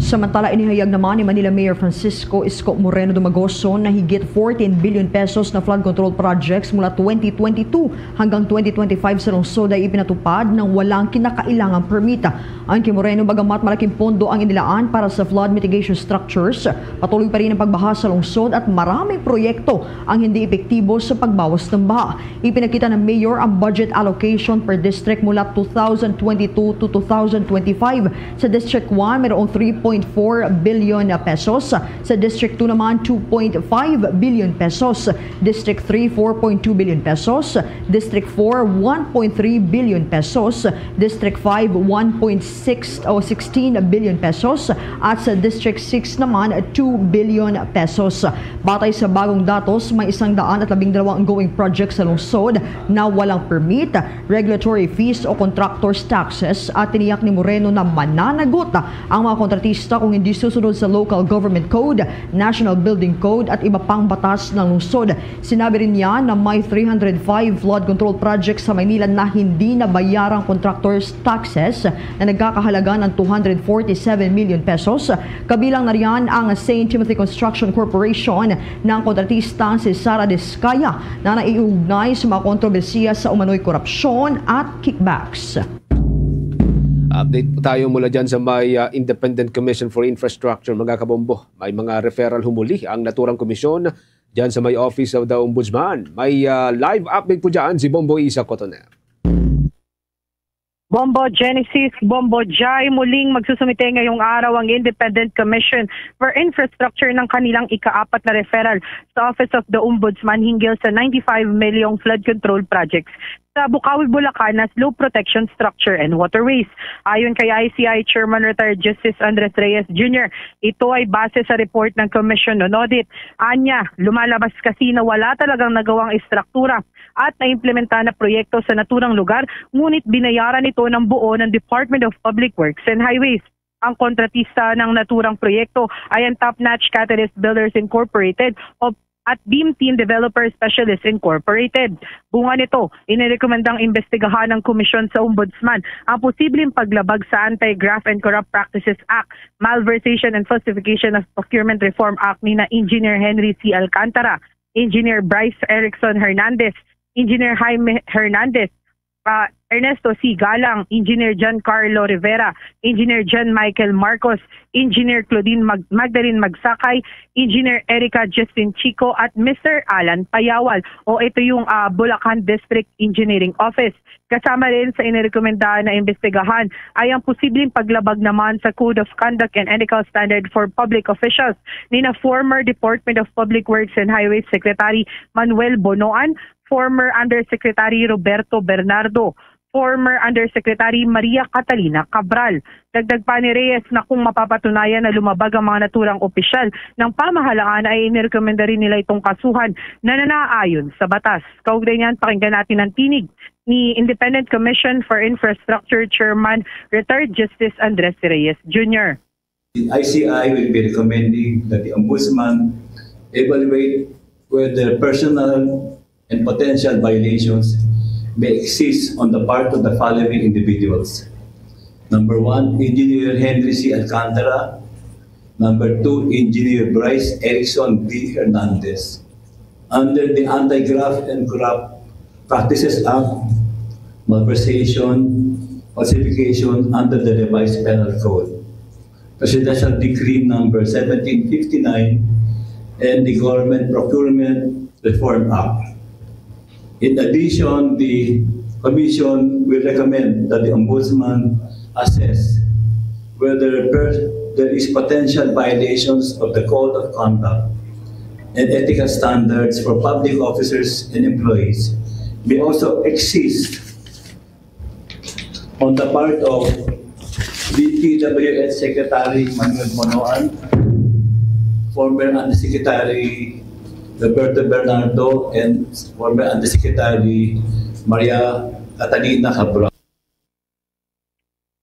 Samantala, inihayag naman ni Manila Mayor Francisco Isko Moreno Dumagoso na higit fourteen billion pesos na flood control projects mula twenty twenty-two hanggang twenty twenty-five sa lungsod ay ipinatupad nang walang kinakailangang permit. Ayon kay Moreno, bagamat malaking pondo ang inilaan para sa flood mitigation structures, patuloy pa rin ang pagbaha sa lungsod at maraming proyekto ang hindi epektibo sa pagbawas ng baha. Ipinakita ng Mayor ang budget allocation per district mula two thousand twenty-two to two thousand twenty-five. Sa District one, mayroong three point four billion pesos. Sa District two naman, two point five billion pesos. District three, four point two billion pesos. District four, one point three billion pesos. District five, one point six o sixteen billion pesos. At sa District six naman, two billion pesos. Batay sa bagong datos, may isang daan at labing dalawa ongoing projects sa lungsod na walang permit, regulatory fees o contractors' taxes, at tiniyak ni Moreno na mananagot ang mga kontratista kung hindi susunod sa Local Government Code, National Building Code at iba pang batas ng lungsod. Sinabi rin niya na may three hundred five flood control projects sa Maynila na hindi nabayarang contractors' taxes na nagkakahalaga ng two hundred forty-seven million pesos. Kabilang na riyan ang Saint Timothy Construction Corporation, na ang kontratista si Sara Discaya na naiugnay sa mga kontrobersiya sa umano'y korupsyon at kickbacks. Update po tayo mula dyan sa may ah, Independent Commission for Infrastructure, mga kabombo. May mga referral humuli ang naturang komisyon dyan sa may Office of the Ombudsman. May ah, live update po dyan si Bombo Isa Cotoner. Bombo Genesis, Bombo Jai, muling magsusumite ngayong araw ang Independent Commission for Infrastructure ng kanilang ikaapat na referral sa Office of the Ombudsman hinggil sa ninety-five milyong flood control projects sa Bukawi, Bulacan na slope protection structure and waterways. Ayon kay I C I Chairman Retired Justice Andres Reyes Junior, ito ay base sa report ng Commission on Audit. Anya, lumalabas kasi na wala talagang nagawang istruktura at naimplementa na proyekto sa naturang lugar, ngunit binayaran ito ng buo ng Department of Public Works and Highways. Ang kontratista ng naturang proyekto ay ang Top Notch Catalyst Builders Incorporated o at Beam Team Developer Specialist Incorporated. Bunga nito, inirekomendang imbestigahan ng Komisyon sa Ombudsman ang posibleng paglabag sa Anti-Graft and Corrupt Practices Act, Malversation and Falsification of Procurement Reform Act ni na Engineer Henry C. Alcantara, Engineer Bryce Erickson Hernandez, Engineer Jaime Hernandez, ah, Ernesto C. Galang, Engineer Giancarlo Rivera, Engineer John Michael Marcos, Engineer Claudine Mag- Magdalene Magsakay, Engineer Erica Justin Chico, at Mister Alan Payawal, o ito yung ah, Bulacan District Engineering Office. Kasama rin sa inirekomenda na imbestigahan ay ang posibleng paglabag naman sa Code of Conduct and Ethical Standard for Public Officials ni na former Department of Public Works and Highways Secretary Manuel Bonoan, former Undersecretary Roberto Bernardo, former Undersecretary Maria Catalina Cabral. Dagdag pa ni Reyes na kung mapapatunayan na lumabag ang mga naturang opisyal ng pamahalaan ay inirekomenda rin nila itong kasuhan na nanaayon sa batas. Kaugnay niyan, pakinggan natin ang tinig ni Independent Commission for Infrastructure Chairman Retired Justice Andres Reyes Junior. The I C I will be recommending that the Ombudsman evaluate whether personal and potential violations may exist on the part of the following individuals. Number one, Engineer Henry C. Alcantara. Number two, Engineer Bryce Erickson B. Hernandez. Under the Anti-Graft and Corrupt Practices Act, malversation, falsification under the Revised Penal Code, Presidential Decree number seventeen fifty-nine, and the Government Procurement Reform Act. In addition, the Commission will recommend that the Ombudsman assess whether per- there is potential violations of the Code of Conduct and ethical standards for public officers and employees may also exist on the part of D P W H Secretary Manuel Bonoan, former Undersecretary Roberto Bernardo, and former Undersecretary Maria Catalina Cabral.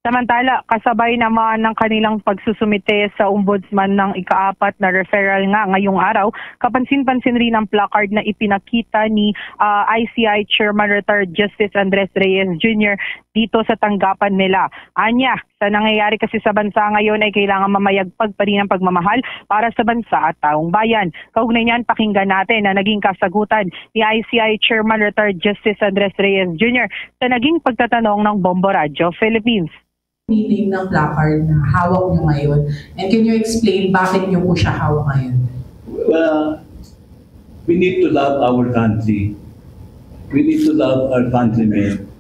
Samantala, kasabay naman ng kanilang pagsusumite sa Ombudsman ng ikaapat na referral nga ngayong araw, kapansin-pansin rin ang placard na ipinakita ni ah, I C I Chairman Retired Justice Andres Reyes Junior dito sa tanggapan nila. Anya, sa nangyayari kasi sa bansa ngayon ay kailangan mamayagpag pa rin ang pagmamahal para sa bansa at taong bayan. Kaugnay niyan, pakinggan natin na naging kasagutan ni I C I Chairman Retired Justice Andres Reyes Junior sa naging pagtatanong ng Bombo Radyo Philippines. Meaning ng placard na hawak niyo ngayon? And can you explain bakit niyo po siya hawak ngayon? Well, we need to love our country. We need to love our countrymen.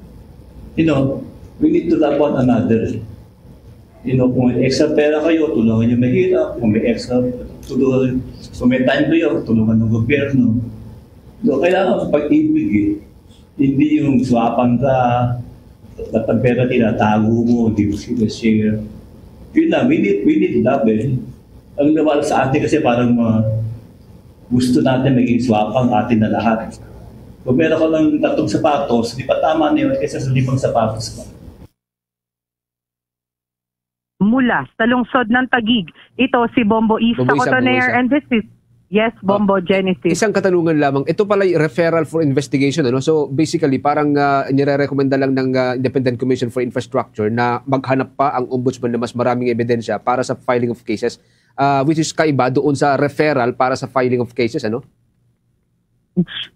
You know, we need to love one another. You know, kung may extra pera kayo, tulungan niyo mahirap. Kung may extra, tulungan, kung may time kayo, tulungan ng gobyerno. So, kailangan pag-ibig eh. Hindi yung swapan ka, at ang pera tinatago mo, hindi mo sila share. Yun na, we need, we need love eh. Ang nawala sa atin kasi parang mga gusto natin maging swapang atin na lahat. Kung meron ka lang tatlong sapatos, di pa tama na yun kaysa sa limang sapatos pa. Mula sa lungsod ng Taguig, ito si Bombo Isa Bombo Isa, Cotoner, Bombo Isa. And this is, yes, Ah, Bombo Genesis. Isang katanungan lamang. Ito pala'y referral for investigation, ano? So, basically, parang, ah, nire-recommenda lang ng, ah, Independent Commission for Infrastructure na maghanap pa ang ombudsman na mas maraming ebidensya para sa filing of cases, ah, which is kaiba doon sa referral para sa filing of cases, ano?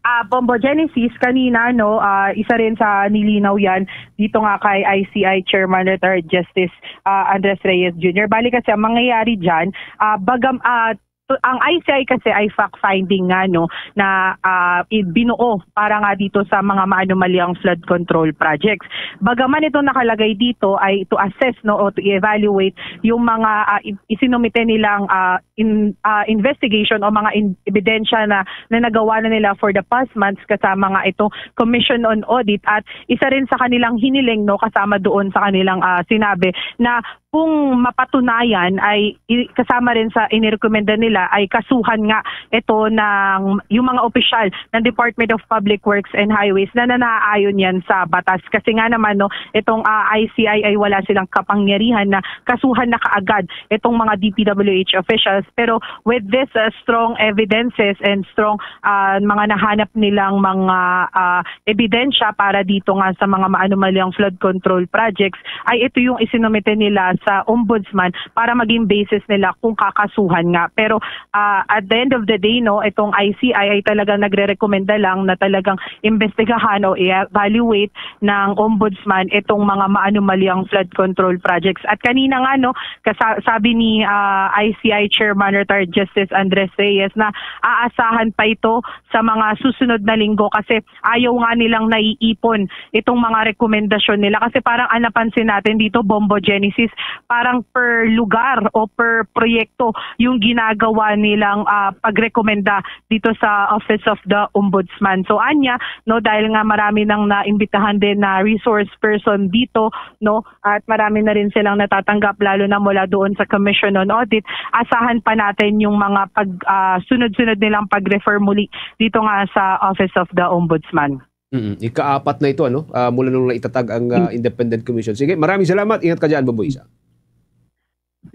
Ah, Bombo Genesis, kanina, no, ah, isa rin sa nilinaw yan dito nga kay I C I Chairman Retired Justice, ah, Andres Reyes Junior. Bali kasi ang mangyayari dyan, ah, bagam, ah, to, ang I C I kasi ay fact-finding nga, no, na, ah, i-, binuo para nga dito sa mga maanumalyang flood control projects. Bagaman itong nakalagay dito ay to assess, no, o to evaluate yung mga, ah, i-, isinumite nilang, ah, in, ah, investigation o mga in-, ebidensya na, na nagawa na nila for the past months kasama nga itong Commission on Audit, at isa rin sa kanilang hiniling, no, kasama doon sa kanilang, ah, sinabi na kung mapatunayan ay i-, kasama rin sa inirekomenda nila ay kasuhan nga ito ng yung mga opisyal ng Department of Public Works and Highways na nanaayon yan sa batas. Kasi nga naman, no, itong, ah, I C I ay wala silang kapangyarihan na kasuhan na kaagad itong mga D P W H officials. Pero with this, uh, strong evidences and strong, uh, mga nahanap nilang mga, uh, ebidensya para dito nga sa mga maanumalyang flood control projects, ay ito yung isinumite nila sa ombudsman para maging basis nila kung kakasuhan nga. Pero, uh, at the end of the day, no, itong I C I ay talagang nagrerekomenda lang na talagang imbestigahan o i-evaluate ng ombudsman itong mga maanumalyang flood control projects. At kanina nga, no, kasa-, sabi ni, ah, I C I Chairman Retired Justice Andres Reyes na aasahan pa ito sa mga susunod na linggo kasi ayaw nga nilang naiipon itong mga rekomendasyon nila. Kasi parang ang napansin natin dito, Bombo Genesis, parang per lugar o per proyekto yung ginagawa nilang, ah, pagrekomenda dito sa Office of the Ombudsman. So, anya, no, dahil nga marami nang naimbitahan din na resource person dito, no, at marami na rin silang natatanggap, lalo na mula doon sa Commission on Audit, asahan pa natin yung mga pag, ah, sunod-sunod nilang pag-refer muli dito nga sa Office of the Ombudsman. Mm, ikaapat na ito, ano? Ah, mula nung naitatag ang, ah, Mm. Independent Commission. Sige, maraming salamat. Ingat ka dyan, Bombo Isa.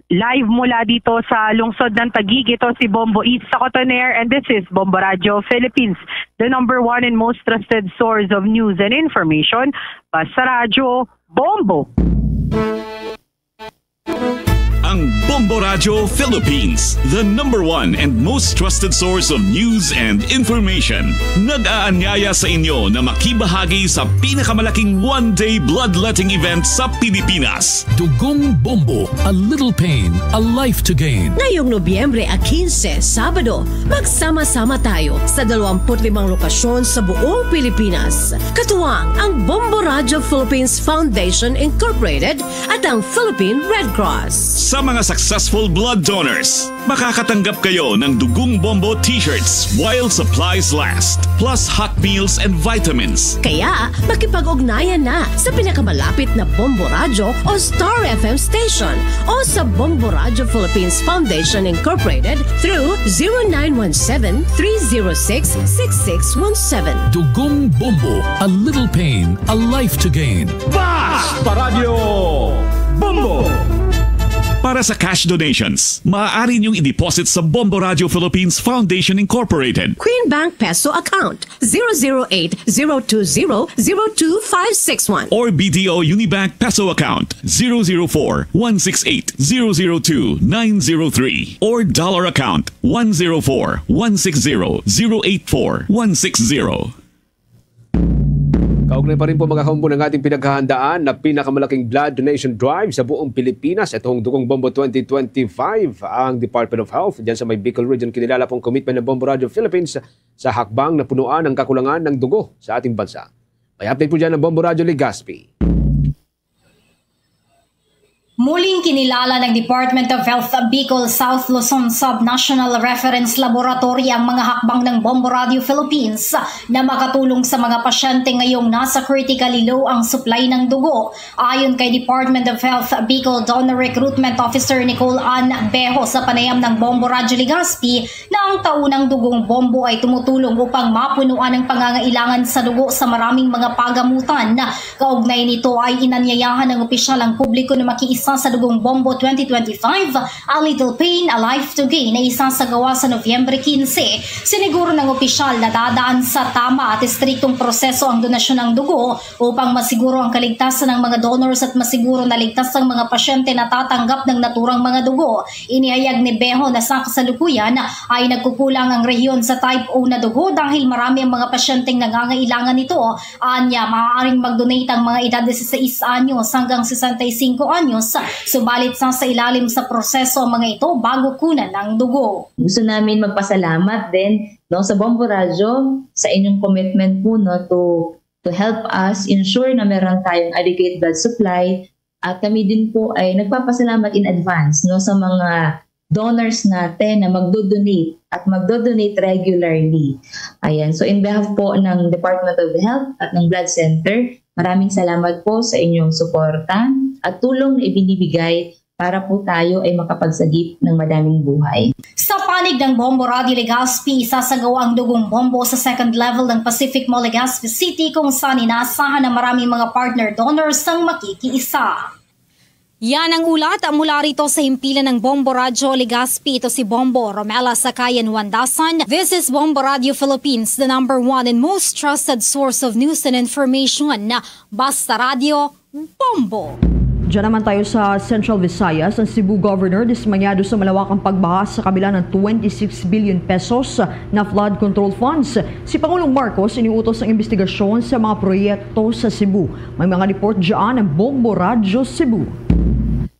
Live mula dito sa lungsod ng Taguig, ito si Bombo Isa Cotoner, and this is Bombo Radyo Philippines, the number one and most trusted source of news and information. Basta Radyo, Bombo! Ang Bombo Radyo Philippines, the number one and most trusted source of news and information. Nag-aanyaya sa inyo na makibahagi sa pinakamalaking one-day bloodletting event sa Pilipinas. Dugong Bombo, a little pain, a life to gain. Ngayong Nobyembre a quince, Sabado, magsama-sama tayo sa dalawampu't limang lokasyon sa buong Pilipinas. Katuwang ang Bombo Radyo Philippines Foundation Incorporated at ang Philippine Red Cross. Sa mga successful blood donors, makakatanggap kayo ng Dugong Bombo t-shirts while supplies last, plus hot meals and vitamins. Kaya, makipag-ugnayan na sa pinakamalapit na Bombo Radyo o Star F M station o sa Bombo Radyo Philippines Foundation Incorporated through zero nine one seven, three zero six, six six one seven. Dugong Bombo, a little pain, a life to gain. Basta Radyo Bombo! Para sa cash donations, maaari niyong i-deposit sa Bombo Radio Philippines Foundation Incorporated. Queen Bank Peso Account, zero zero eight, zero two zero, zero two five six one. Or B D O Unibank Peso Account, zero zero four, one six eight, zero zero two, nine zero three. Or Dollar Account, one zero four, one six zero, zero eight four, one six zero. Kaugnay pa rin po, mga kaumpon, ng ating pinaghahandaan na pinakamalaking blood donation drive sa buong Pilipinas. Itong Dugong Bombo twenty twenty-five, ang Department of Health dyan sa may Bicol Region, kinilala pong commitment ng Bombo Radio Philippines sa hakbang na punuan ang kakulangan ng dugo sa ating bansa. May update po dyan ng Bombo Radio Legazpi. Muling kinilala ng Department of Health Bicol South Luzon Sub-National Reference Laboratory ang mga hakbang ng Bombo Radio Philippines na makatulong sa mga pasyente ngayong nasa critically low ang supply ng dugo. Ayon kay Department of Health Bicol Donor Recruitment Officer Nicole Ann Beho sa panayam ng Bombo Radio Legazpi, na ang taunang dugong bombo ay tumutulong upang mapunuan ang pangangailangan sa dugo sa maraming mga pagamutan. Kaugnay nito ay inanyayahan ng opisyal ang publiko na makiisa sa Dugong Bombo twenty twenty-five, A Little Pain, A Life to Gain, na isasagawa sa Nobyembre quince. Siniguro ng opisyal na dadaan sa tama at estriktong proseso ang donasyon ng dugo upang masiguro ang kaligtasan ng mga donors at masiguro na ligtas ang mga pasyente na tatanggap ng naturang mga dugo. Inihayag ni Beho na sa kasalukuyan ay nagkukulang ang rehiyon sa type O na dugo dahil marami ang mga pasyenteng nangangailangan nito. Anya, maaaring mag-donate ang mga edad dieciséis anyos hanggang sesenta y cinco anyos, subalit sa, sa ilalim sa proseso ang mga ito bago kunan ang dugo. Gusto namin magpasalamat din, no, sa Bombo Radyo sa inyong commitment po, no, to to help us ensure na meron tayong adequate blood supply. At kami din po ay nagpapasalamat in advance, no, sa mga donors natin na magdo-donate at magdo-donate regularly. Ayan. So, in behalf po ng Department of Health at ng Blood Center, maraming salamat po sa inyong suporta at tulong na ibinibigay para po tayo ay makapagsagip ng madaming buhay. Sa panig ng Bombo Radio Legazpi, isasagawa ang Dugong Bombo sa second level ng Pacific Mall, Legazpi City, kung saan inaasahan na maraming mga partner donors ang makikiisa. Yan ang ulat mula rito sa himpilan ng Bombo Radyo Legazpi. Ito si Bombo Romela Sakayan Wandasan. This is Bombo Radio Philippines, the number one and most trusted source of news and information. Basta Radyo, Bombo. Diyan naman tayo sa Central Visayas. Ang Cebu Governor dismayado sa malawakang pagbaha sa kabila ng twenty-six billion pesos na flood control funds. Si Pangulong Marcos iniutos ang investigasyon sa mga proyekto sa Cebu. May mga report dyan ang Bombo Radyo Cebu.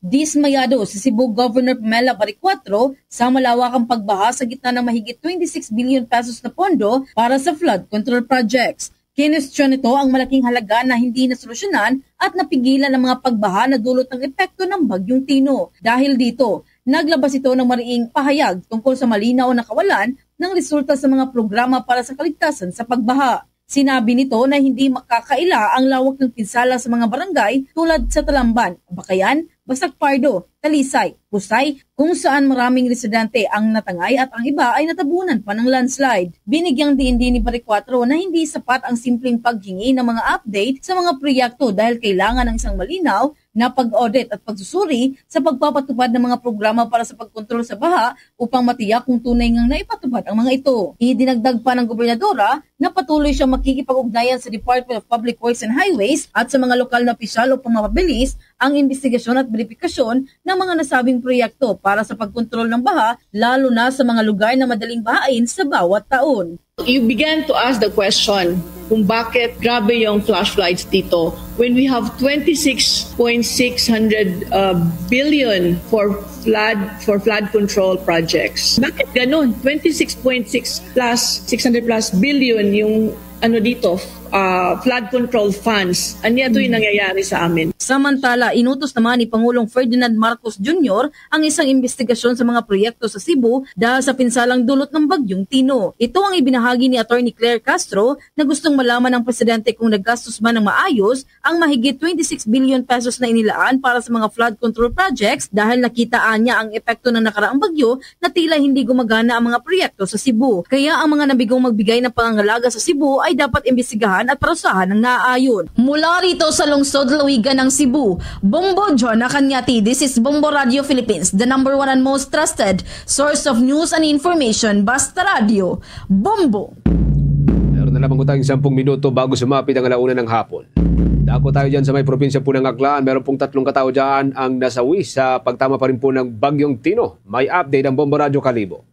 Dismayado si Cebu Governor Pamela Baricuatro sa malawakang pagbaha sa gitna ng mahigit twenty-six billion pesos na pondo para sa flood control projects. Kinwestiyon nito ang malaking halaga na hindi nasolusyonan at napigilan ang mga pagbaha na dulot ng epekto ng Bagyong Tino. Dahil dito, naglabas ito ng mariing pahayag tungkol sa malinaw na kawalan ng resulta sa mga programa para sa kaligtasan sa pagbaha. Sinabi nito na hindi makakaila ang lawak ng pinsala sa mga barangay tulad sa Talamban, Bakayan, Basak Pardo, Talisay, Pusay, kung saan maraming residente ang natangay at ang iba ay natabunan pa ng landslide. Binigyang diin din ni Baricuatro na hindi sapat ang simpleng paghingi ng mga update sa mga proyekto dahil kailangan ng isang malinaw na pag-audit at pagsusuri sa pagpapatupad ng mga programa para sa pagkontrol sa baha upang matiyak kung tunay ngang naipatupad ang mga ito. Idinagdag pa ng gobernadora na patuloy siyang makikipag-ugnayan sa Department of Public Works and Highways at sa mga lokal na opisyal upang mapabilis ang imbestigasyon at beripikasyon ng mga nasabing proyekto para sa pagkontrol ng baha, lalo na sa mga lugar na madaling bahain sa bawat taon. You began to ask the question kung bakit grabe yung flash floods dito when we have twenty-six point six hundred uh, billion for flood for flood control projects. Bakit ganun? Twenty-six point six plus six hundred plus billion yung ano dito, uh, flood control funds. Anya to yung nangyayari sa amin. Samantala, inutos naman ni Pangulong Ferdinand Marcos Junior ang isang investigasyon sa mga proyekto sa Cebu dahil sa pinsalang dulot ng Bagyong Tino. Ito ang ibinahagi ni Attorney Claire Castro na gustong malaman ng presidente kung naggastos ba ng maayos ang mahigit twenty-six billion pesos na inilaan para sa mga flood control projects dahil nakitaan niya ang epekto ng nakaraang bagyo na tila hindi gumagana ang mga proyekto sa Cebu. Kaya ang mga nabigong magbigay ng pangangalaga sa Cebu ay dapat imbestigahan at parusahan ang naayon. Mula rito sa lungsod Lawigan ng Cebu, Bombo Jonah Cañati, this is Bombo Radio Philippines, the number one and most trusted source of news and information. Basta Radio, Bombo. Meron na lamang po tayong sampung minuto bago sumapit ang alauna ng hapon. Dako tayo dyan sa may probinsya po ng Aklan. Meron pong tatlong katao dyan ang nasawi sa pagtama pa rin po ng Bagyong Tino. May update ang Bombo Radyo Kalibo.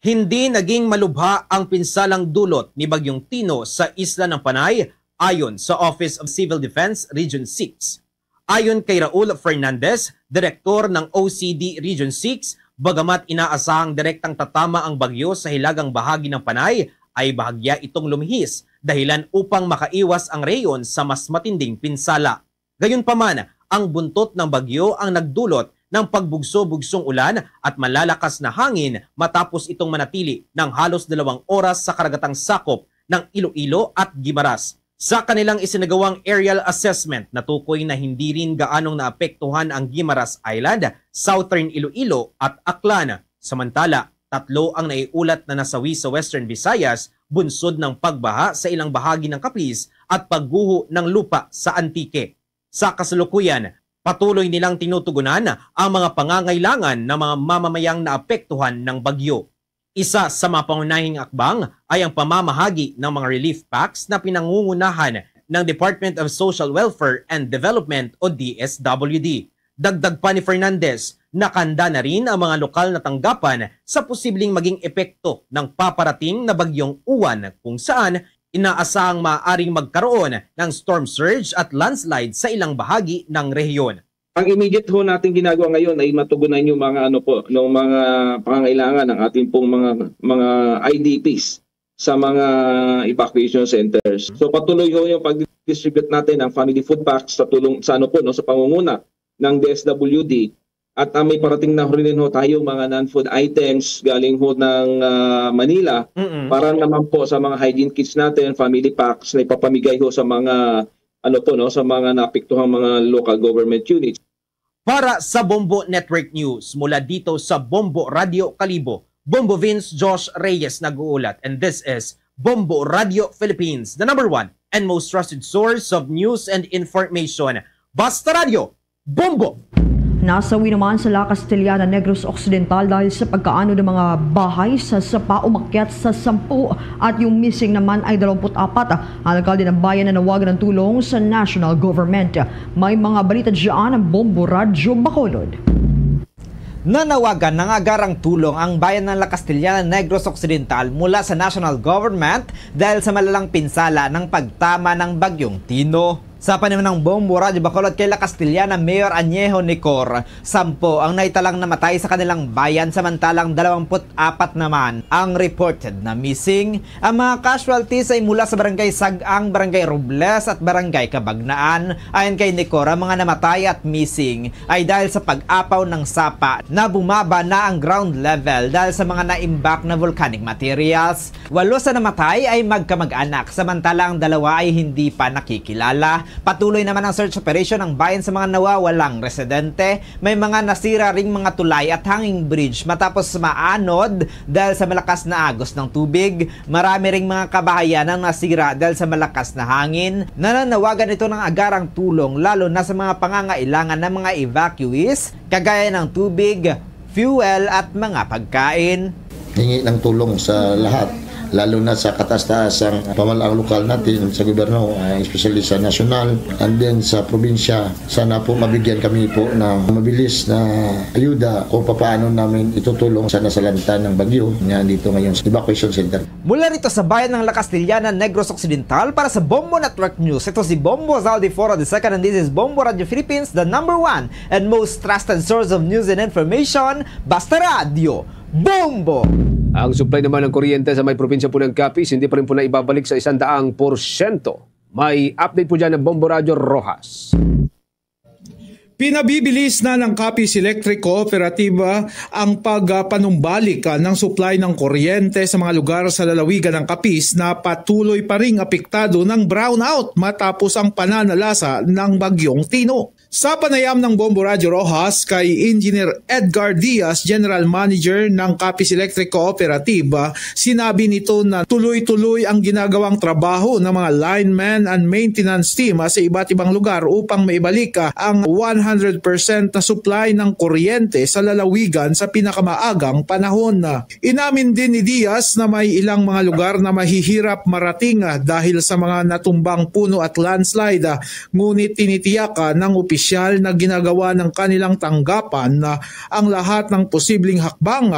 Hindi naging malubha ang pinsalang dulot ni Bagyong Tino sa isla ng Panay, ayon sa Office of Civil Defense Region six. Ayon kay Raul Fernandez, direktor ng O C D Region six, bagamat inaasahang direktang tatama ang bagyo sa hilagang bahagi ng Panay, ay bahagya itong lumihis, dahilan upang makaiwas ang rehiyon sa mas matinding pinsala. Gayunpaman, ang buntot ng bagyo ang nagdulot ng pagbugso-bugsong ulan at malalakas na hangin matapos itong manatili ng halos dalawang oras sa karagatang sakop ng Iloilo at Guimaras. Sa kanilang isinagawang aerial assessment, natukoy na hindi rin gaanong naapektuhan ang Guimaras Island, Southern Iloilo at Aklan. Samantala, tatlo ang naiulat na nasawi sa Western Visayas bunsod ng pagbaha sa ilang bahagi ng Capiz at pagguho ng lupa sa Antique. Sa kasalukuyan, patuloy nilang tinutugunan ang mga pangangailangan ng mga mamamayang naapektuhan ng bagyo. Isa sa mga pangunahing akbang ay ang pamamahagi ng mga relief packs na pinangungunahan ng Department of Social Welfare and Development o D S W D. Dagdag pa ni Fernandez, nakahanda na rin ang mga lokal na tanggapan sa posibleng maging epekto ng paparating na Bagyong Uwan, kung saan inaasahang maaaring magkaroon ng storm surge at landslide sa ilang bahagi ng rehiyon. Ang immediate ho natin ginagawa ngayon ay matugunan yung mga, ano po, ng mga pangangailangan ng ating pong mga, mga I D Ps sa mga evacuation centers. So, patuloy ho yung pag-distribute natin ng family food packs sa tulong, sa, ano po, no, sa pangunguna ng D S W D. At, ah, may parating na rin ho tayo mga non-food items galing ho ng, ah, Manila Mm-mm. para naman po sa mga hygiene kits natin, family packs na ipapamigay ho sa mga, ano po, no, sa mga naapektuhang mga local government units. Para sa Bombo Network News, mula dito sa Bombo Radio Kalibo, Bombo Vince Josh Reyes nag-uulat, and this is Bombo Radio Philippines, the number one and most trusted source of news and information. Basta Radio, Bombo! Nasawi naman sa La Castellana, Negros Occidental dahil sa pagkaanod ng mga bahay sa sapa umakyat sa sampu at yung missing naman ay dalawampu't apat. Ang alkalde ng bayan nanawagan ng tulong sa national government. May mga balita dyan ang Bombo Radyo Bacolod. Nanawagan ng agarang tulong ang bayan ng La Castellana, Negros Occidental mula sa national government dahil sa malalang pinsala ng pagtama ng Bagyong Tino. Sa panimalay ng Bombo Radyo Bacolod kay La Castellana Mayor Añejo Necor, sampo ang naitalang namatay sa kanilang bayan, samantalang dalawampu't apat naman ang reported na missing. Ang mga casualties ay mula sa Barangay Sag-ang, Barangay Robles, at Barangay Cabagnaan. Ayon kay Necor, ang mga namatay at missing ay dahil sa pag-apaw ng sapa na bumaba na ang ground level dahil sa mga naimbak na volcanic materials. Walo sa namatay ay magkamag-anak, samantalang dalawa ay hindi pa nakikilala. Patuloy naman ang search operation ng bayan sa mga nawawalang residente. May mga nasira ring mga tulay at hanging bridge matapos maanod dahil sa malakas na agos ng tubig. Marami ring mga kabahayan ang nasira dahil sa malakas na hangin. Nananawagan ito ng agarang tulong, lalo na sa mga pangangailangan ng mga evacuees, kagaya ng tubig, fuel at mga pagkain. Hingi ng tulong sa lahat, lalo na sa kataas-taas ang pamahalang lokal natin, sa gobyerno, ah, especially sa nasyonal, and then sa probinsya. Sana po mabigyan kami po ng mabilis na ayuda kung papaano namin itutulong sa nasalanta ng bagyo na dito ngayon sa evacuation center. Mula rito sa bayan ng La Castellana, Negros Occidental, para sa Bombo Network News, ito si Bombo Zaldi Foro the second, and this is Bombo Radio Philippines, the number one and most trusted source of news and information, Basta Radio, Bombo! Ang supply naman ng kuryente sa may probinsya po ng Capiz, hindi pa rin po na ibabalik sa isandaang porsyento. May update po dyan ng Bombo Radyo Rojas. Pinabibilis na ng Capiz Electric Cooperative ang pagpanumbalik, ah, ng supply ng kuryente sa mga lugar sa lalawigan ng Capiz na patuloy pa ring apektado ng brownout matapos ang pananalasa ng Bagyong Tino. Sa panayam ng Bombo Radyo Roxas kay Engineer Edgar Diaz, General Manager ng Capiz Electric Cooperative, sinabi nito na tuloy-tuloy ang ginagawang trabaho ng mga linemen and maintenance team sa iba't ibang lugar upang maibalik ang one hundred percent na supply ng kuryente sa lalawigan sa pinakamaagang panahon. Inamin din ni Diaz na may ilang mga lugar na mahihirap marating dahil sa mga natumbang puno at landslide, ngunit tinitiyak ng opisyal na ginagawa ng kanilang tanggapan ang lahat ng posibleng hakbang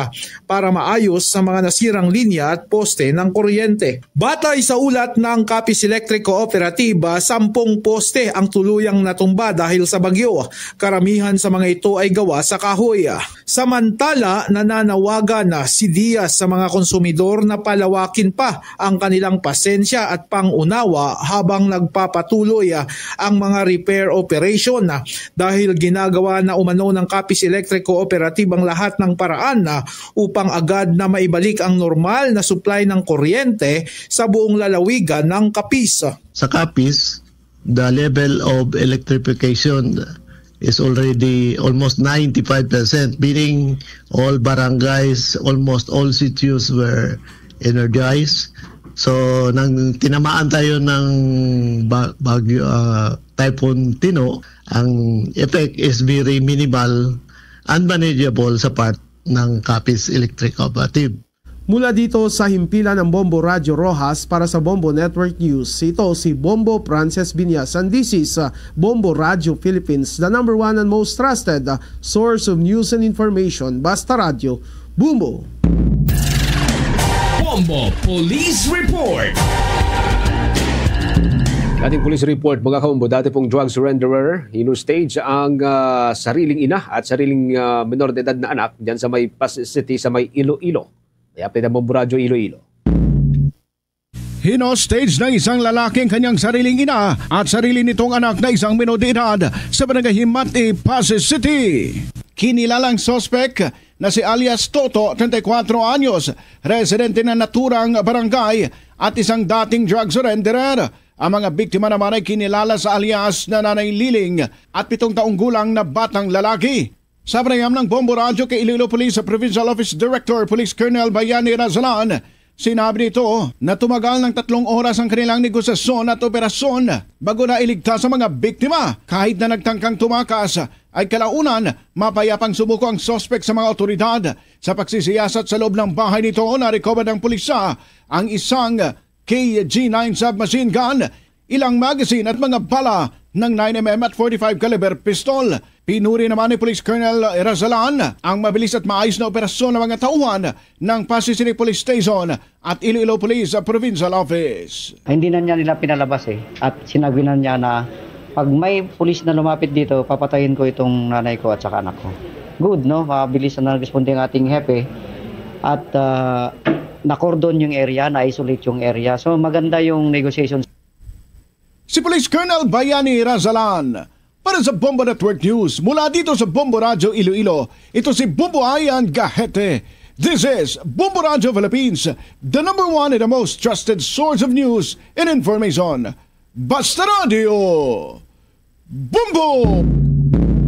para maayos sa mga nasirang linya at poste ng kuryente. Batay sa ulat ng Capiz Electric Cooperative, sampung poste ang tuluyang natumba dahil sa bagyo. Karamihan sa mga ito ay gawa sa kahoy. Samantala, nananawagan na si Diaz sa mga konsumidor na palawakin pa ang kanilang pasensya at pangunawa habang nagpapatuloy, ah, ang mga repair operation, ah, dahil ginagawa na umano ng Capiz Electric Cooperative ang lahat ng paraan, ah, upang agad na maibalik ang normal na supply ng kuryente sa buong lalawigan ng Capiz. Sa Capiz, the level of electrification is already almost ninety-five percent, meaning all barangays, almost all sitios were energized. So, nang tinamaan tayo ng ba-, bagyo, ah, Typhoon Tino, ang effect is very minimal and manageable sa part ng Capiz Electric Cooperative. Mula dito sa himpilan ng Bombo Radyo Roxas para sa Bombo Network News, ito si Bombo Francis Binyasan. This is, uh, Bombo Radyo Philippines, the number one and most trusted, uh, source of news and information. Basta Radyo, Bombo! Bombo Police Report. Ating police report, mga kabombo, dati pong drug surrenderer, hinostage ang, ah, sariling ina at sariling, ah, menor de edad na anak dyan sa may Passi City, sa may Iloilo. May update ang Bombo Radyo Iloilo. Hinostage ng isang lalaki ang kanyang sariling ina at sarili nitong anak na isang menor de edad sa barangay Himati, Passi City. Kinilalang suspek na si alias Toto, treinta y cuatro anyos, residente ng naturang barangay at isang dating drug surrenderer. Ang mga biktima naman ay kinilala sa alias na Nanay Liling at pitong taong gulang na batang lalaki. Sa panayam ng Bombo Radyo kay Iloilo Police Provincial Office Director Police Colonel Bayani Razalan, sinabi nito na tumagal ng tatlong oras ang kanilang negosasyon at operasyon bago na iligtas ang mga biktima. Kahit na nagtangkang tumakas, ay kalaunan mapayapang sumuko ang suspek sa mga awtoridad. Sa pagsisiyasat sa loob ng bahay nito, na-recover ng pulisya ang isang K G nine submachine gun, ilang magazine at mga bala ng nine M M at forty-five caliber pistol. Pinuri naman ni Police Colonel Razalan ang mabilis at maayos na operasyon ng mga tauhan ng Passi City Police Station at Iloilo Police Provincial Office. Hindi na niya nila pinalabas eh. At sinabi na niya na pag may pulis na lumapit dito, papatayin ko itong nanay ko at saka anak ko. Good, no? Mabilis na nagresponde ang ating hepe. At, ah, na-cordon yung area, na-isolate yung area. So, maganda yung negotiation. Si Police Colonel Bayani Razalan para sa Bombo Network News. Mula dito sa Bombo Radyo Iloilo, ito si Bombo Ian Gahete. This is Bombo Radyo Philippines, the number one and the most trusted source of news and information. Basta Radio, Bombo!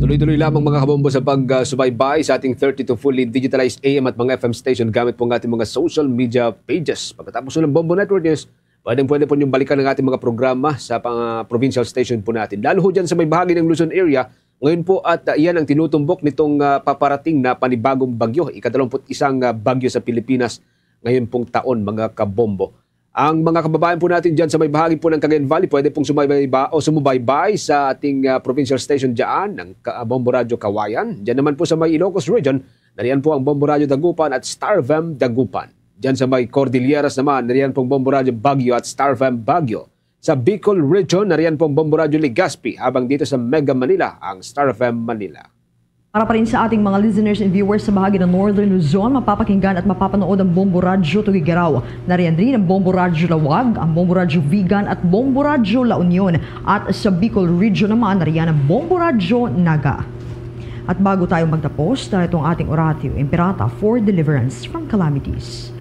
Tuloy-tuloy lamang, mga kabombo, sa pagsubaybay sa ating thirty-two fully digitalized A M at mga F M station gamit po ang ating mga social media pages. Pagkatapos po ng Bombo Network News, pwedeng-pwede po niyong balikan ang ating mga programa sa pang-, provincial station po natin. Lalo ho dyan sa may bahagi ng Luzon area, ngayon po at, ah, iyan ang tinutumbok nitong, ah, paparating na panibagong bagyo, ikadalawamput isang, ah, bagyo sa Pilipinas ngayon pong taon, mga kabombo. Ang mga kababayan po natin dyan sa may bahagi po ng Cagayan Valley, pwede pong sumaybay ba, o sumubaybay sa ating, ah, provincial station dyan, ng Ka-, Bombo Radyo Kawayan. Dyan naman po sa may Ilocos Region, nariyan po ang Bombo Radyo Dagupan at Star F M Dagupan. Dyan sa may Cordilleras naman, nariyan pong Bombo Radyo Baguio at Star F M Baguio. Sa Bicol Region, nariyan pong Bombo Radyo Legazpi, habang dito sa Mega Manila, ang Star F M Manila. Para pa rin sa ating mga listeners and viewers sa bahagi ng Northern Luzon, mapapakinggan at mapapanood ang Bombo Radyo Tuguegarao. Nariyan rin ang Bombo Radyo Laoag, ang Bombo Radyo Vigan at Bombo Radyo La Union. At sa Bicol Region naman, nariyan ang Bombo Radyo Naga. At bago tayo magtapos, narito ang ating oratio imperata for deliverance from calamities.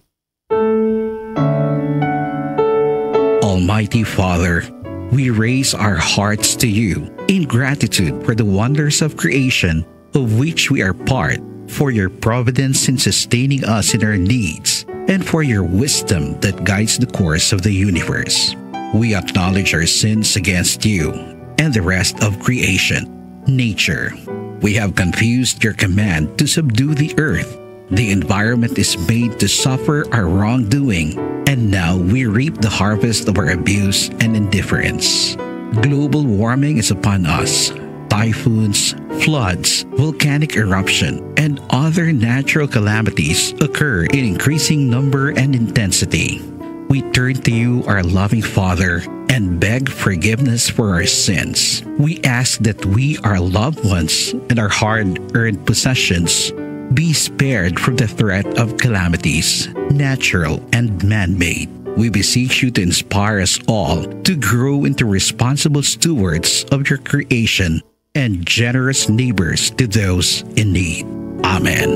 Almighty Father, We raise our hearts to you in gratitude for the wonders of creation of which we are part, for your providence in sustaining us in our needs, and for your wisdom that guides the course of the universe. We acknowledge our sins against you and the rest of creation, nature. We have confused your command to subdue the earth. The environment is made to suffer our wrongdoing, and now we reap the harvest of our abuse and indifference. Global warming is upon us. Typhoons, floods, volcanic eruption, and other natural calamities occur in increasing number and intensity. We turn to you, our loving Father, and beg forgiveness for our sins. We ask that we, our loved ones, and our hard earned possessions be spared from the threat of calamities, natural and man made. We beseech you to inspire us all to grow into responsible stewards of your creation and generous neighbors to those in need. Amen.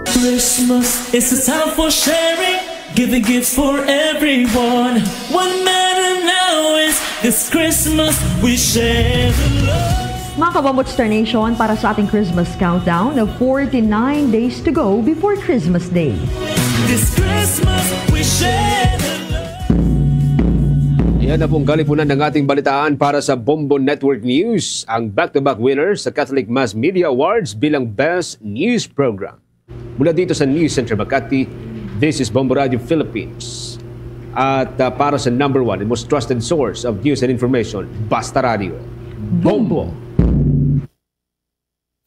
Christmas is a time for sharing, giving gifts for everyone. What matter now is this Christmas we share the love. Mga kabombo Star Nation, para sa ating Christmas countdown of forty-nine days to go before Christmas Day. This Christmas we share the love. Yan na pong kalipunan ng ating balitaan para sa Bombo Network News, ang back-to-back winner sa Catholic Mass Media Awards bilang Best News Program. Mula dito sa News Center Makati, this is Bombo Radio Philippines. At uh, para sa number one and most trusted source of news and information, Basta Radio. Bombo!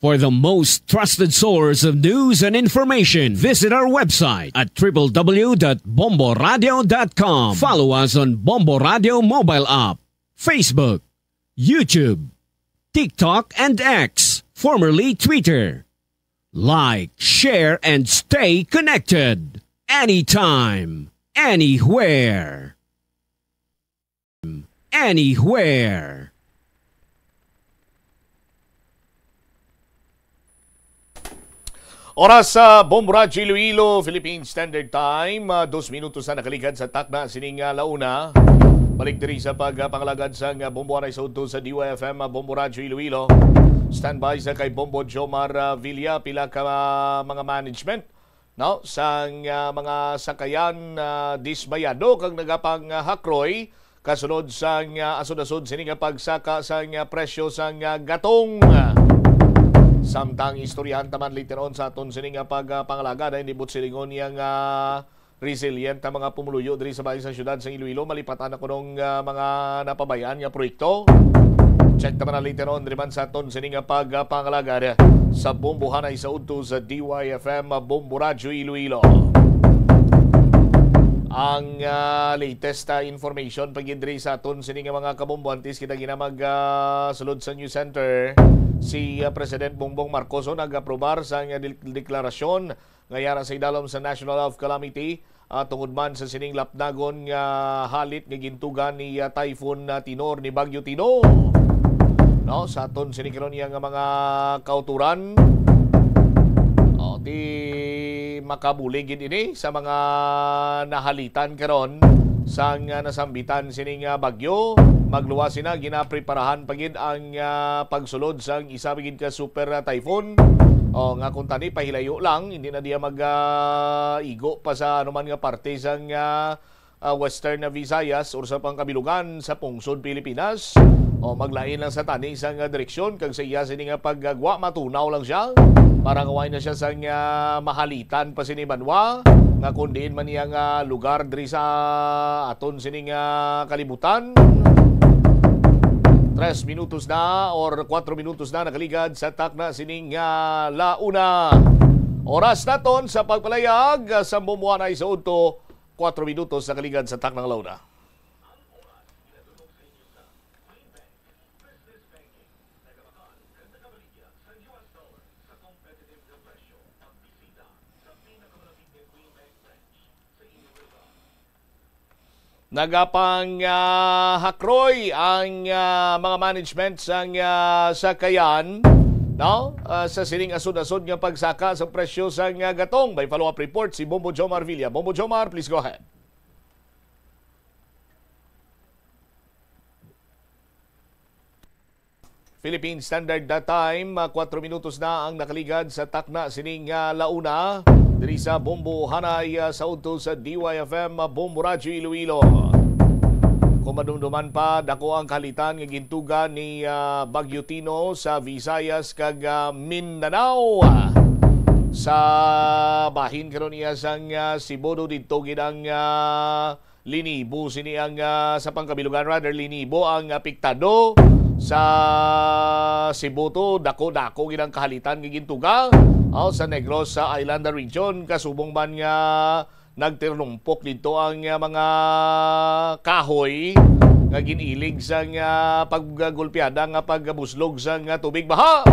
For the most trusted source of news and information, visit our website at www.bomboradio.com. Follow us on Bombo Radio mobile app, Facebook, YouTube, TikTok, and X, formerly Twitter. Like, share, and stay connected. Anytime, anywhere. Anywhere. Oras sa Bombo Radyo Iloilo, Philippine Standard Time, ah, dos minutos na nakaligad sa takna sining ah, launa. Balik diri sa pagpangalagad sang ah, Bombo Anay sa udto sa D Y F M, ah, Bombo Radyo Iloilo. Standby sa kay Bombo Jomar ah, Villa, pila ka ah, mga management no sang ah, mga sakayan ah, dismayado kag nagapang ah, hakroy kasunod sang ah, asod-asod sini nga pagsaka sang ah, presyo sang ah, gatong. Samtang istoryahan ta man later on sa aton sini nga pagpangalagad, ay nibot silingon niya nga resilient ang mga pumuluyo diri sa bahin sa siyudad sa Iloilo. Malipatan na kunong ah, mga napabayaan nga proyekto. Check naman na later on diri man sa aton sini nga pagpangalagad sa Bombohanay sa udto sa D Y F M Bombo Radyo Iloilo. Ang ah, latest ah, information pagid diri sa aton sini nga mga kabombo, antes kita gina mag ah, sulod sa news center, si ah, President Bongbong Marcos o nag-aprobar sa nga dil- deklarasyon nga yara sa idalom sa National Health Calamity ah, tungod man sa sining lapnagon nga halit nga gintugan ni ah, Typhoon ah, Tino or ni Bagyo Tino. No, sa aton sini karon iya nga mga kauturan. O, di makabulig gid ini sa mga nahalitan karon sang ah, nasambitan sining ah, bagyo. Magluwas sina, ginapreparahan pa gid ang ah, pagsulod sang isa pa gid ka super ah, typhoon. O, nga kung tani pahilayo lang, hindi na diya mag ah, igo pa sa anuman nga parte sang ah, ah, Western Visayas or sa pangkabilugan sa pungsod Pilipinas. O maglain lang sa tani sang ah, direksyon kag sa iya sini nga paggagwa, matunaw lang siya para nga way na siya sang ah, mahalitan pa sini banwa nga kun diin man niya nga lugar diri sa aton sini nga kalibutan. Tres minutos na or kuwatro minutos na nakaligad sa takna sining ah, launa. Oras naton sa pagpalayag sa Bombohanay sa udto, kuwatro minutos nakaligad sa taknang launa. Nagapang ah, hakroy ang ah, mga management sang ah, sakayan, no? Ah, sa sining asod-asod nga pagsaka sa presyo sang ah, gatong. May follow-up report si Bombo Jomar Villa. Bombo Jomar, please go ahead. Philippine Standard Time, ah, kuwatro minutos na ang nakaligad sa takna sining, ah, launa. Diri sa Bombo Hanay, ah, sa udto sa D Y F M, ah, Bombo Radyo Iloilo. Kung madumduman pa, dako ang kahalitan nga gintuga ni, ah, Bagyo Tino sa Visayas kag, ah, Mindanao. Sa bahin karon niya sang, ah, Cebu, do didto gid ang, ah, Linibo sini ang, ah, sa pangkabilugan, rather, Linibo ang apektado sa Cebu. To, dako-dako gid ang kahalitan nga gintuga, oh, sa Negros, sa Island Region, kasubong man nga nagtirnumpok dito ang, ah, mga kahoy nga ginilig sang, ah, paggulpiada nga pagbuslog sang, ah, tubig baha.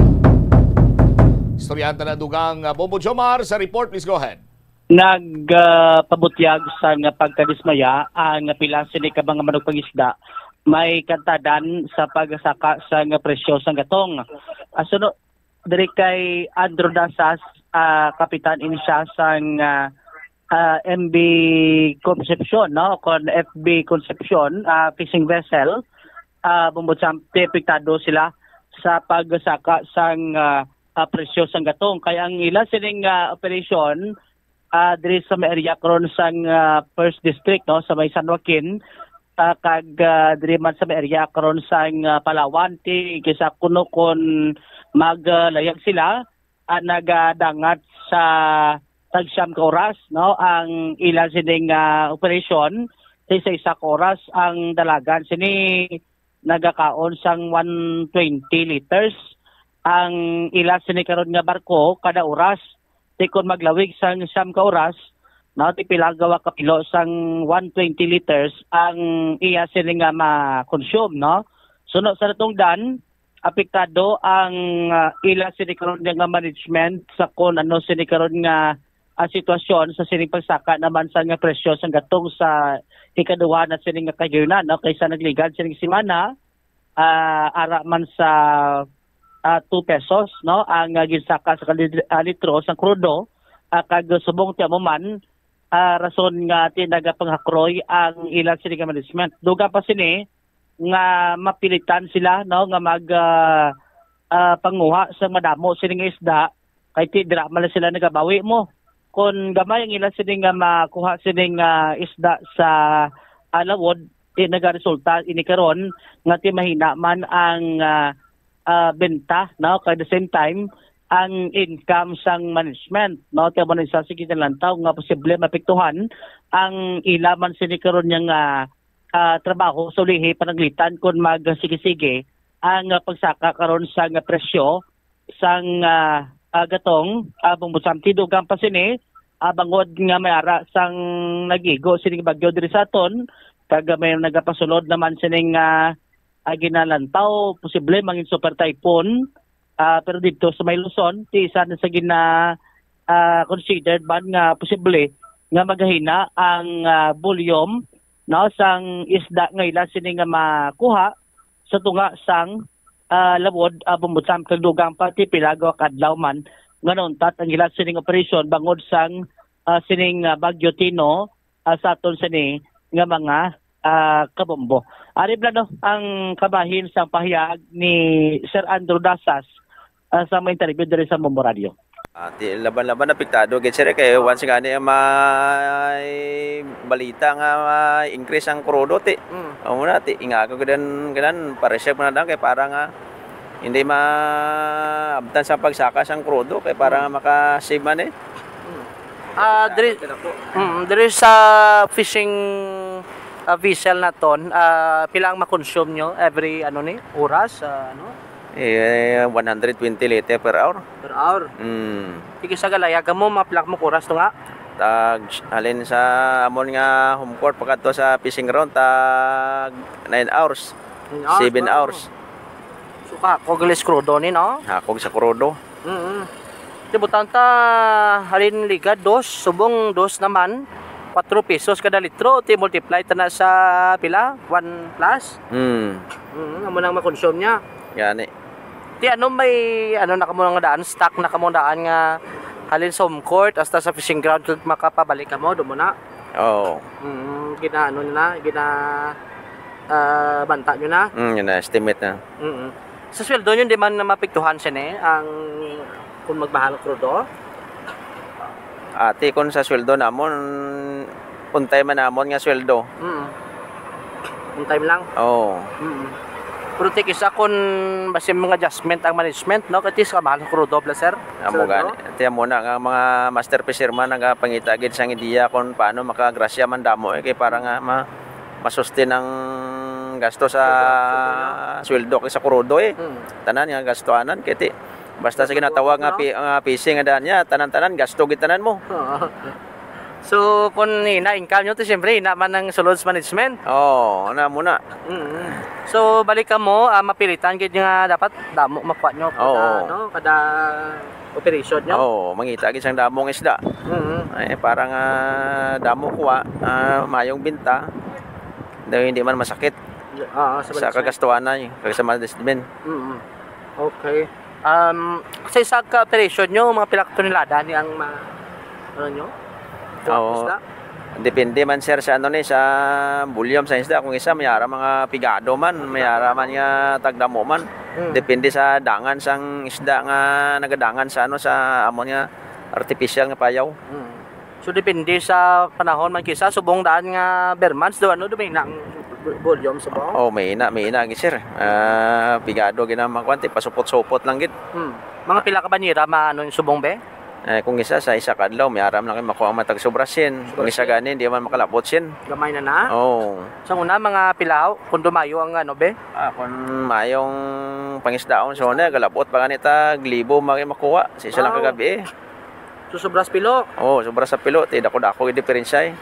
Istoryahan ta na dugang, ah, Bombo Jomar sa report. Please go ahead. Nagpabutyag sang pagkadismaya ang pila sini ka mga manugpangisda may kantadan sa pagsaka sang presyo sang gatong. Ah, suno diri kay Andrew Dasas, ah, kapitan ini siya sang, ah, ah, M B Concepcion, no, kon F B Concepcion, ah, fishing vessel, ah, Bombo Champ, apektado sila sa pagsaka sang, ah, ah, presyo sang gatong. Kay ang ila sining, ah, operation, ah, diri sa may area karon sang, ah, First District, no, sa may San Joaquin, ah, kag, ah, diri man sa may area karon sang, ah, Palawan, ti kisa kuno kon maglayag sila, ah, nagadangat sa tag-siyam ka oras, no, ang ila sining, ah, operasyon. Sa isa-isa ka oras ang dalagan sini nagakaon sang one twenty liters ang ila sini karon nga barko kada oras. Ti kon maglawig sang siyam ka oras, no, ti pila gawa ka pilo sang one twenty liters ang iya sini nga ma-consume, no? Suno sa natungdan, apektado ang, ah, ila sini karon nga management sa kon ano sini karon nga, ah, sitwasyon sa sining pagsaka naman sa nga presyo sang gatong sa ikaduha na sini nga kahigayunan, no? Kaysa nagligad sining semana, ah, ara man sa, ah, two pesos, no, ang, ah, ginsaka sa kalid-, ah, litro sang krudo, ah, kag subong ti amo man, ah, rason nga ti nagapanghakroy ang ilang sini nga management. Dugang pa sini nga mapilitan sila, no, nga mag, ah, ah, panguha sa madamo sini nga isda, kay ti dira man lang sila nagabawi mo. Kon gamay ang ila sini nga makuha sini nga isda sa, ah, lawod, ti nagaresulta ini karon nga ti mahina man ang, ah, ah, benta, no? Kag the same time, ang income sang management, no? Ti amo na isa sa ginalantaw nga posible maapektuhan ang ila man sini karon nga, ah, trabaho sa ulihi pananglitan kon magsige-sige ang, ah, pagsaka karon sa nga presyo sang, ah, ah, gatong, ah, Bombo Champ. Ti dugang pa sini, ah, bangod nga may ara sang nagigo sining bagyo diri sa aton, kag may nagapasulod naman sining, ah, ah, ginalantaw, posible mangin super typhoon, ah, pero dito sa may Luzon, ti isa na sa gina, ah, considered man nga posible nga magahina ang, ah, volume, no, sang isda nga ila sini nga makuha sa tunga sang, ah, lawod, ah, Bombo Champ, kag dugang pa ti pila ka adlaw man nga nauntat ang ila sining operasyon bangod sang, ah, sining, ah, Bagyo Tino, ah, sa aton sini nga mga, ah, kabombo. Ari bala, no, ang kabahin sang pahayag ni Sir Andrew Dasas, ah, sa mga interview diri sa Bombo Radio. Ah, ti laban-laban apektado gid sila kay once gani may balita nga ma-increase ang krudo, ti. Mm. Amo na, ti, ingago gid ang kanan, pa-reserve na lang kay para nga hindi maabtan sa pagsaka sang krudo kay para Mm. nga maka-save man, eh. Mm. Ah, diri, Kaya po. Mm, diri sa fishing, ah, vessel naton, ah, pila ang ma-consume nyo every, ano ni, oras, ah, ano? Eh, one hundred twenty liter per hour. Per hour? Mm. Sige, sa galaya ka mo, maplak mo kuras to nga? Tag, halin sa amon nga home court, pagkadto sa fishing ground, tag nine hours. Nine hours, Seven wow. hours. So, ka, kung gilis krudo ni, no? Hakog sa krudo. Mm-mm. Di butang ta, halin liga, dos, subong dos naman, kwatro pesos kada litro, ti multiply ta na sa pila? One plus? Mm. Mm, amo nang ma-consume niya. Gani. Ti ano, may ano na kamo nga daan, stock na kamo daan nga halin sa home court hasta sa fishing ground kag makapabalik kamo, do mo na? Oo. Mm, gina-, ano na, gina-, ah, banta nyo na? Mm, yun na, estimate na. Mm. Sa sweldo nyo, di man na mapiktuhan siya ni ang kung magmahal ang krudo? Ati, kung sa sweldo namon, untay man namon nga sweldo. Mm. On time lang? Oo. Mm. Pero ti kisa kung basi mga adjustment ang management, no? Kati sa mahal ang krudo, bla, sir? Amo Sweldo? Gani. Ti amo na nga mga master fisherman nagapangita gid sang ideya kung paano makagrasya man damo, eh, kay para nga ma-, masustain ang gasto sa sweldo kay sa krudo, eh. Mm. Tanan nga gastuanan kay ti basta sa ginatawag nga pi-, nga fishing nga daan niya, tanan-tanan gasto gid tanan mo. Oo. So, kung ina income nyo, to siyempre, ina man ang sulod sa management. Oo, na muna. Mm. So, balik ka mo, ah, mapilitan gid nga dapat damo makuha nyo kada, Oo. no, kada operation nyo. Oo, mangita gid sang damong isda. Mm. Ay, para nga damo kuha, ah, mayong binta. Daw hindi man masakit Oo, sa sa management. Kagastuanay, kag sa management. Mm. Okay. Um, sa isa ka operation nyo, mga pila ka tonelada ni ang ma-, ano nyo? Oo. Isda? Depende man, sir, sa ano ni, sa volume sa isda. Kung isa, may ara mga pigado man, may ara man nga tagdamo man. Mm. Depende sa dangan sang isda nga nagadangan sa ano, sa amon nga artificial nga payaw. Mm. So, depende sa panahon man kisa, subong daan nga ber months daw, ano, daw may hinang volume subong? Oh, may ina, may ina, sir. Ah, pigado gid ang mga kwan, ti pasupot-supot lang gid. Hmm. Mga pila ka banyera ma-, ano, yung subong, be? Eh, kung isa sa isa ka adlaw, may aram lang kayo makuha ang matag sobra sin. Kung isa gani, hindi man makalabot sin. Gamay na na? Oo. Sa una, mga pila, kung dumayo ang ano, be? Ah, kung mayong pangisdaon, so na, galabot pa gani ta, glibo, maki makuha. Sa isa lang Wow. kagabi, eh. So, sobra sa pilo? Oo, sobra sa pilo. Ti, dako-dako yung diferensya, eh.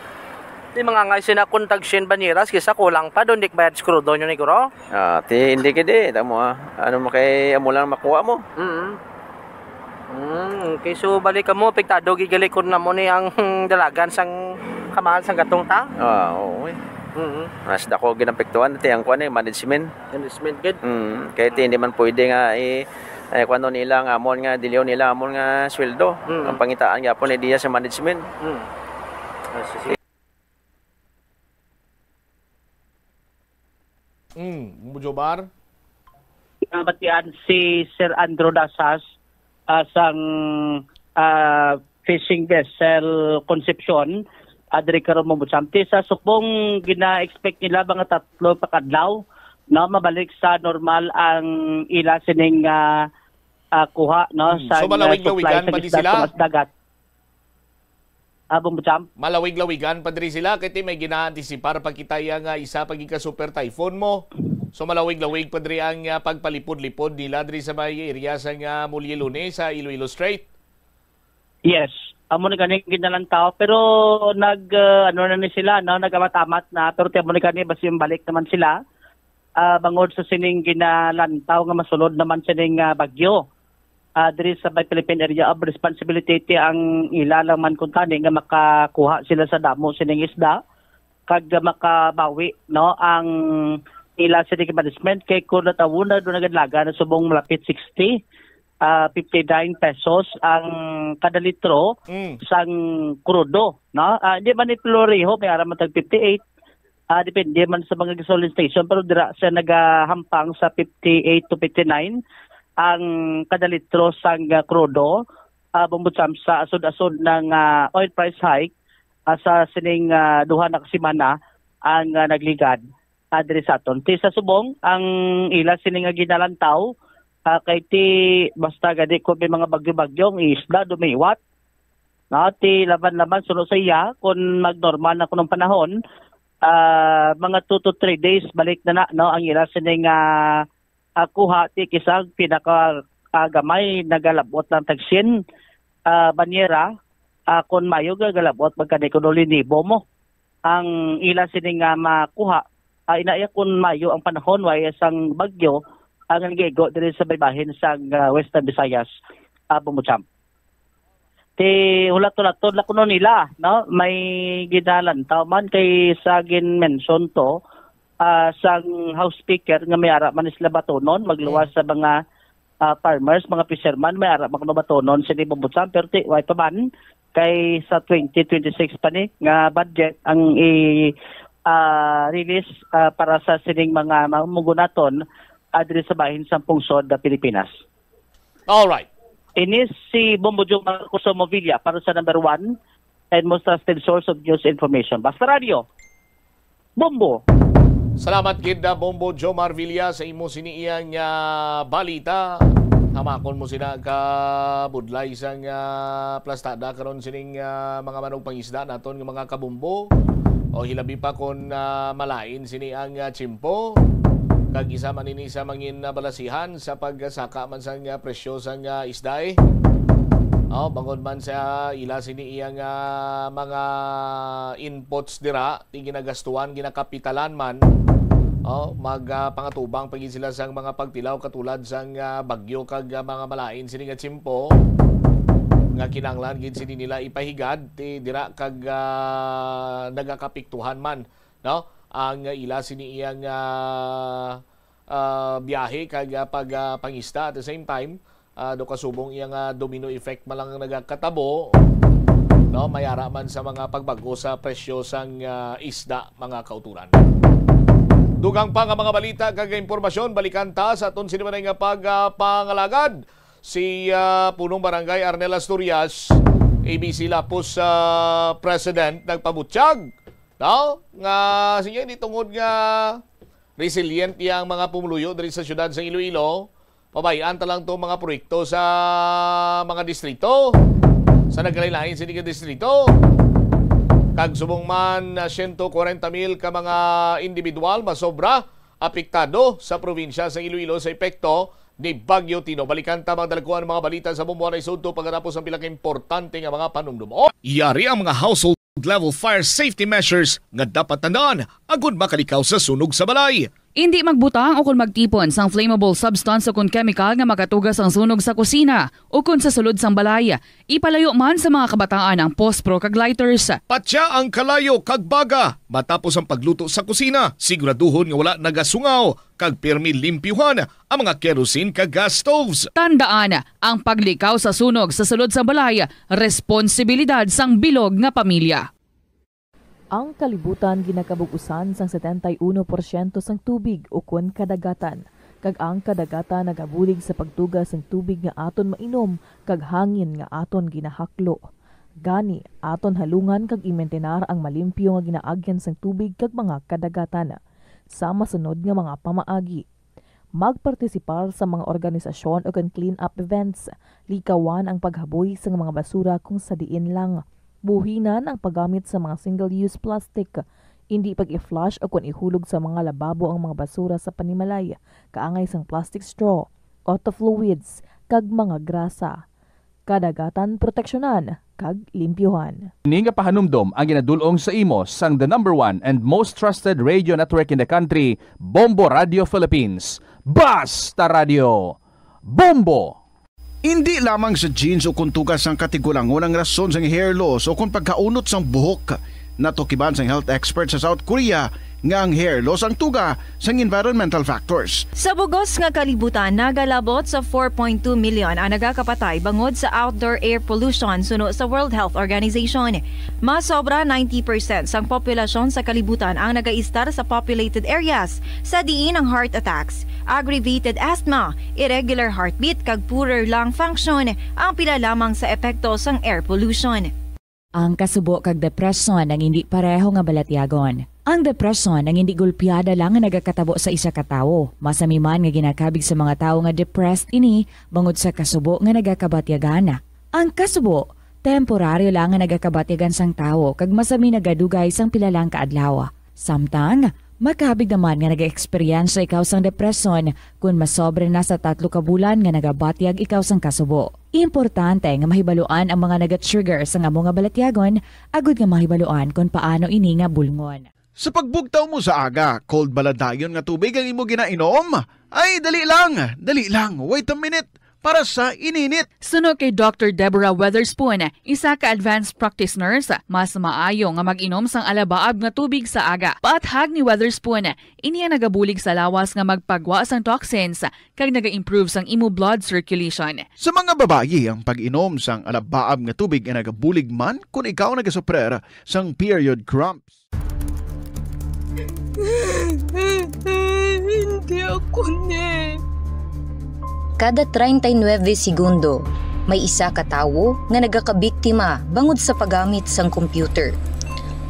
Ti, mga ngay sina kung tag sien banyeras, kisa kulang pa, doon di bayad sa krudo nyo ni Guro? Ah, ti, hindi gid, eh. Tamo, ah. Ano mo kay, amo lang makuha mo? Mm. Mm, okay, so balik ka mo, apektado gid gali kun namo ni ang dalagan sang kamahal sang gatong ta? Ah, oo, eh. Mm. Mas dako gid ang pektuhan, ti ang kuan, eh, management. Management gid. Mm, kay ti, hindi man pwede nga i-, eh, kuan nila ang amon nga, diliw nila amon nga sweldo. Mm. Ang pangitaan gyapon ni diya sa management. Mm. Ah, sige. Mm, Jomar? Nabatian si Sir Andrew Dasas, ah, sang, ah, fishing vessel Concepcion, ah, diri karon mo, Champ. Ti sa subong gina-expect nila mga tatlo pa ka adlaw, no, mabalik sa normal ang ila sining, ah, ah, kuha, no, Mm. sa, So, ah, malawig-lawigan supply sa pa di isda sila? Sa dagat. Ah, Bombo Champ? Malawig-lawigan pa diri sila, kay ti may gina-antisipar pa kita iya nga isa pa gid ka super typhoon mo. So, malawig-lawig pa diri ang, ah, pagpalipod-lipod nila diri sa may area sa nga Mulyelone sa Iloilo Strait. Yes, amo na ganing ginalantaw, pero nag, ah, ano na ni sila, no, nag-amat-amat na, pero ti amo na gani basi balik naman sila, ah, bangod sa sining ginalantaw nga masulod naman sining, ah, bagyo. Ah, diri sa may Philippine Area of Responsibility, ti ang ila lang man kuntani nga makakuha sila sa damo sining isda kag makabawi, no, ang ila sining management kay kung natawon na doon nagdalaga na subong malapit sixty, ah, fifty-nine pesos ang kada litro Mm. sang krudo, no? Ah, di man ni Florejo, may ara man tag fifty-eight. Ah, depende man sa mga gasoline station, pero dira siya nagahampang sa fifty-eight to fifty-nine ang kada litro sang, ah, krudo. Ah, Bombo Champ, sa asod-asod ng, ah, oil price hike, ah, sa sining, ah, duha na ka semana ang, ah, nagligad, ah, diri sa aton. Ti sa subong, ang ila sini nga ginalantaw, ah, kay ti basta gani kung may mga bagyo-bagyo, ang isda dumiwat. No, ti laban-laban suno sa iya, kung magnormal na kunong panahon, ah, mga two to three days, balik na na, no, ang ila sining, ah, ah, kuha, ti kisag pinaka, ah, gamay, nagalabot lang tag sien, ah, banyera, ah, kung mayo, gagalabot, magkani kuno linibo mo. Ang ila sini nga makuha, ah, ina iya kung mayo ang panahon, way sang bagyo, ang nagigo diri sa baybahin sang, ah, Western Visayas, ah, Bombo Champ. Ti hulat-hulaton la kuno nila, no? May ginalantaw man kay sa gin-mention to, ah, sang House Speaker nga may ara man sila batonon, magluwas Mm. sa mga, ah, farmers, mga fisherman, may ara man kuno batonon sini Bombo Champ, pero ti, way pa man, kay sa twenty twenty-six pa ni nga budget ang i, ah, release, ah, para sa sining mga mamugunaton, ah, diri sa bahin sang pungsod, ah, Pilipinas. Alright. Ini si Bombo Jomar Customo Villa para sa number one and most trusted source of news information, Basta Radio. Bombo. Salamat gid, ah, Bombo Jomar Villa, sa imo sini iyang, ah, balita. Hamakon mo sina ka budlay sang, ah, plastada karon sining, ah, mga manugpangisda naton nga mga kabombo. O hilabi pa kon, ah, malain sini ang, ah, tiyempo. Kag isa man ini sa mangin, ah, balasihan sa pagsaka man sang, ah, presyo sang, ah, isda, eh. Oh, bangod man sa ila sini iyang, ah, mga inputs dira, ti ginagastuhan, ginakapitalan man. Oh, mag, ah, pangatubang pa gid sila sang mga pagtilaw katulad sang, ah, bagyo kag, ah, mga malain sini nga tiyempo nga kinahanglan gid sini nila ipahigad ti dira kag, ah, nagakapiktuhan man, no, ang ila sini iyang, ah, ah, biyahe kag, ah, pag, ah, pangista. At the same time, ah, do kasubong iya nga domino effect man lang nagakatabo, no? May ara man sa mga pagbag-o sa presyo sang, ah, isda, mga kauturan. Dugang pa nga mga balita kag impormasyon, balikan ta sa aton sini man nga pag, ah, pangalagad. Si, ah, Punong Barangay Arnel Asturias, A B C Lapus, ah, President, nagpabutyag, no? Nga, sige, di tungod nga resilient iya ang mga pumuluyo diri sa siyudad sa Iloilo. Pabay-an ta lang tong mga proyekto sa mga distrito, sa nagkalain-lain sini nga distrito. Kag subong man, ah, siyento kwarenta mil ka mga individual masobra apektado sa probinsya sa Iloilo sa epekto ni Bagyo Tino. Balikan ta, mga dalagkuan, mga balita sa Bombo Anay Sudto pagkatapos ang pila ka importante nga mga panumdum. Yari ang mga household level fire safety measures nga dapat tandaan agud makalikaw sa sunog sa balay. Indi magbutang o kon magtipon sang flammable substance o kon chemical nga makatuga sang sunog sa kusina o kon sa sulod sang balay. Ipalayo man sa mga kabataan ang pospro kag lighters. Patya ang kalayo kag baga matapos ang pagluto sa kusina. Siguraduhon nga wala nagasungaw kag pirmi limpyuhan ang mga kerosene kag gas stoves. Tandaan, ang paglikaw sa sunog sa sulod sa balay, responsibilidad sang bilog nga pamilya. Ang kalibutan ginakabug-usan sang setenta y uno porsyento sang tubig ukon kadagatan, kag ang kadagatan nagabulig sa pagtuga sang tubig nga aton mainom kag hangin nga aton ginahaklo. Gani, aton halungan kag imintenar ang malimpyo nga ginaagyan sang tubig kag mga kadagatan. Sa masunod nga mga pamaagi, magpartisipar sa mga organisasyon ukon clean-up events. Likawan ang paghaboy sa mga basura kung sa diin lang. Buhinan ang paggamit sa mga single-use plastic. Indi pag-i-flush ukon ihulog sa mga lababo ang mga basura sa panimalay, kaangay sang plastic straw, auto fluids, kag mga grasa. Kadagatan proteksyonan kag limpyuhan. Ini nga pahanumdom ang ginadul-ong sa imo sang the number one and most trusted radio network in the country, Bombo Radio Philippines. Basta Radio, Bombo! Indi lamang sa genes o kon tuga sang katigulangon ang rason sang hair loss o kon pagkaunot sang buhok. Natukiban sang health expert sa South Korea nga ang hair loss ang tuga sang environmental factors. Sa bug-os nga kalibutan, nagalabot sa four point two million ang nagakapatay bangod sa outdoor air pollution, suno sa World Health Organization. Mas sobra ninety percent sang populasyon sa kalibutan ang nagaistar sa populated areas, sa diin ang heart attacks, aggravated asthma, irregular heartbeat, kag poorer lung function ang pila lamang sa epekto sang air pollution. Ang kasubo kag depresyon ang indi pareho nga balatyagon. Ang depresyon ang indi gulpiada lang nga nagakatabo sa isa ka tawo. Masami man nga ginakabig sa mga tawo nga depressed ini bangod sa kasubo nga nagakabatyagan. Ang kasubo, temporaryo lang nga nagakabatyagan sang tawo kag masami nagadugay sang pila lang ka adlaw. Samtang, makabig naman nga nag-eksperyensya ikaw sang depresyon kon masobra na sa tatlo ka bulan nga nagabatyag ikaw sang kasubo. Importante nga mahibaluan ang mga naga-trigger sang amo nga balatyagon agud nga mahibaluan kon paano ini nga bulngon. Sa pagbugtaw mo sa aga, cold bala dayon nga tubig ang imo ginainom? Ay, dali lang, dali lang, wait a minute, para sa ininit. Suno kay Doctor Deborah Weatherspoon, isa ka advanced practice nurse, mas maayo nga mag-inom sang alabaab nga tubig sa aga. Paathag ni Weatherspoon, ini ang nagabulig sa lawas nga magpagwa sang toxins kag naga-improve sang imo blood circulation. Sa mga babayi, ang pag-inom sang alabaab nga tubig ay nagabulig man kon ikaw nagasuprer sang period cramps. Hindi ako ni. Kada treinta y nueve segundo, may isa ka tawo nga nagakabiktima bangod sa paggamit sang computer.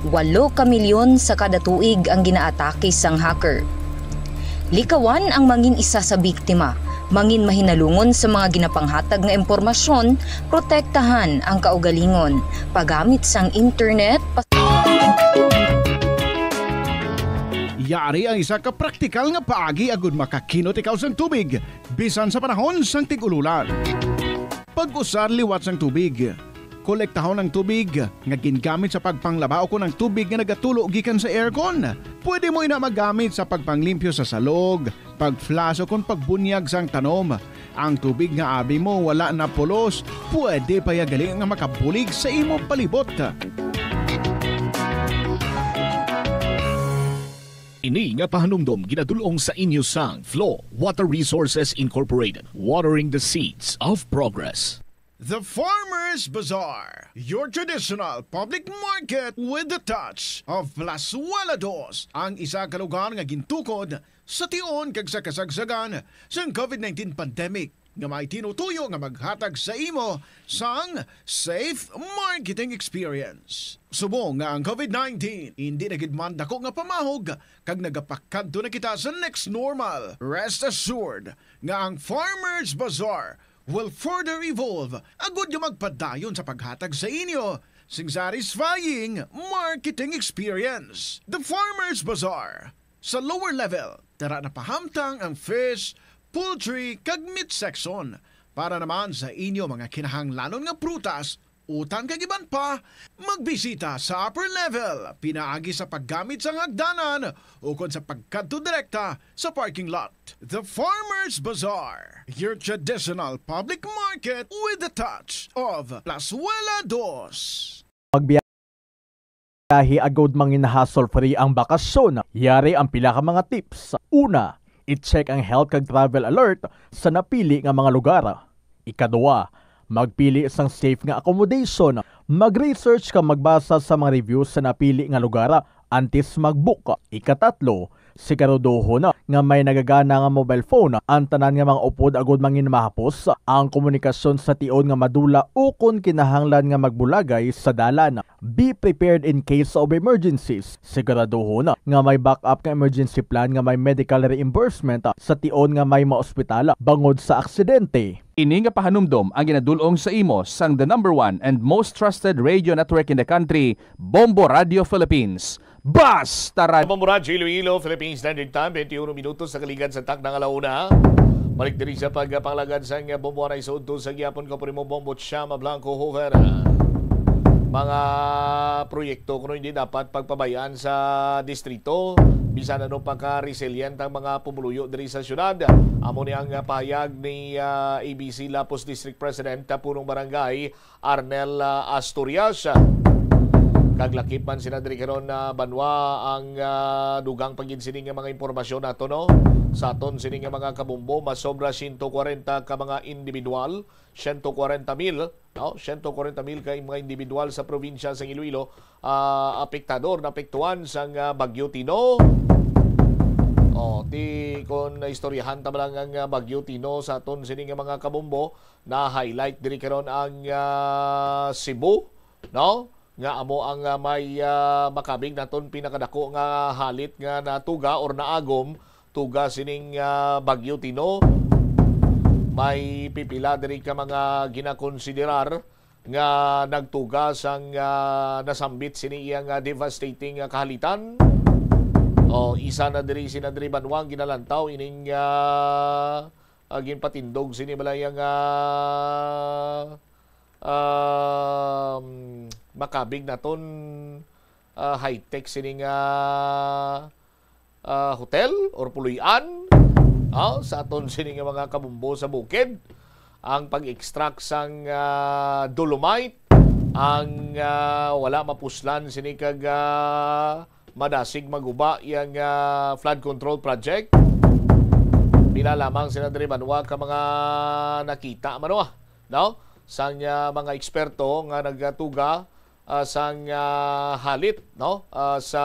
Walo ka milyon sa kada tuig ang ginaatake sang hacker. Likawan ang mangin isa sa biktima, mangin mahinalungon sa mga ginapanghatag nga impormasyon, protektahan ang kaugalingon, paggamit sang internet, pas- Yari ang isa ka praktikal nga paagi agud makakinot ikaw sang tubig, bisan sa panahon sang tig-ululan. Pag-usar liwat sang tubig. Kolektahon ang tubig nga gingamit sa pagpanglaba ukon ang tubig nga nagatulo gikan sa aircon. Pwede mo ina magamit sa pagpanglimpyo sa salog, pag-flush ukon pagbunyag sang tanom. Ang tubig nga abi mo wala na pulos, pwede pa ya gali nga makabulig sa imo palibot. Ini nga pahanumdom ginadul-ong sa inyo sang Flow Water Resources Incorporated, watering the seeds of progress. The Farmers Bazaar, your traditional public market with the touch of Plazuela Dos, ang isa ka lugar nga gintukod sa tion kag sa kasagsagan sang covid nineteen pandemic, nga may tinutuyo nga maghatag sa imo sang safe marketing experience. Subong nga ang covid nineteen indi na gid man dako nga pamahog kag nagapakadto na kita sa next normal, rest assured nga ang Farmers Bazaar will further evolve agud nga magpadayon sa paghatag sa inyo sing satisfying marketing experience. The Farmers Bazaar, sa lower level, tara na pahamtang ang fish, poultry, kag meat section. Para naman sa inyo mga kinahanglanon nga prutas, utan kag iban pa, magbisita sa upper level pinaagi sa paggamit sang hagdanan ukon sa pagkadto direkta sa parking lot. The Farmers Bazaar, your traditional public market with the touch of Plazuela Dos. Pagbiyahe agud mangin hassle-free ang bakasyon, yari ang pila ka mga tips. Una, i-check ang health kag travel alert sa napili nga mga lugar. Ikaduha, magpili sang safe nga accommodation. Mag-research kag magbasa sa mga reviews sa napili nga lugar antes mag-book. Ikatatlo, siguraduhon nga may nagagana nga mobile phone ang tanan nga mga upod agud mangin mahapos ang komunikasyon sa tion nga madula ukon kinahanglan nga magbulagay sa dalan. Be prepared in case of emergencies. Siguraduhon nga may backup nga emergency plan nga may medical reimbursement sa tion nga may maospital bangod sa aksidente. Ini nga pahanumdom ang ginadul-ong sa imo sang the number one and most trusted radio network in the country, Bombo Radio Philippines. Basta Radyo. Bombo Radyo Iloilo, Philippines Standard Time, twenty-one minutos sa kaligad sa takna nga alauna. Balik diri sa pagpangalagad sang Bombo Anay sa udto sa gihapon, ko primo Bombo Chama Blanco Hoover. Mga proyekto kuno hindi dapat pagpabayaan sa distrito, bisan ano pa ka resilient ang mga pumuluyo diri sa syudad. Amo ni ang pahayag ni, ah, A B C Lapuz District President, ah, Punong Barangay Arnel, ah, Asturias. Kag lakip man sina diri karon, ah, banwa ang, ah, dugang pa gid sini nga mga impormasyon nato, no? Sa aton sini nga mga kabombo, mas sobra siyento kwarenta ka mga individual, siyento kwarenta mil, no? Siyento kwarenta mil ka mga individual sa probinsya sa Iloilo, ah, apektado or naapektuhan sang, ah, Bagyo Tino. Oh, ti kon naistoryahan ta man lang ang, ah, Bagyo Tino sa aton sini nga mga kabombo, na-highlight diri karon ang, ah, Cebu, no? Nga amo ang, ah, may, ah, makabig naton pinakadako nga halit nga natuga or naagom tuga sining, ah, Bagyo Tino. May pipila diri ka mga ginakonsiderar nga nagtuga sang, ah, nasambit sini iya nga devastating, ah, kahalitan. O, isa na diri, sina diri banwa ang ginalantaw ining, ah, ah, ginpatindog sini balay nga, um, makabig naton, ah, high-tech sini nga, ah, hotel or puloy-an, ah, sa aton sini nga mga kabombo sa bukid. Ang pag-extract sang, ah, dolomite, ang, ah, wala mapuslan sini kag, ah, madasig maguba yang, ah, flood control project. Pila lamang sila diri banwa ka mga nakita man, no? Sang, ah, mga eksperto nga nagatuga ah, sang, ah, halit, no? Ah, sa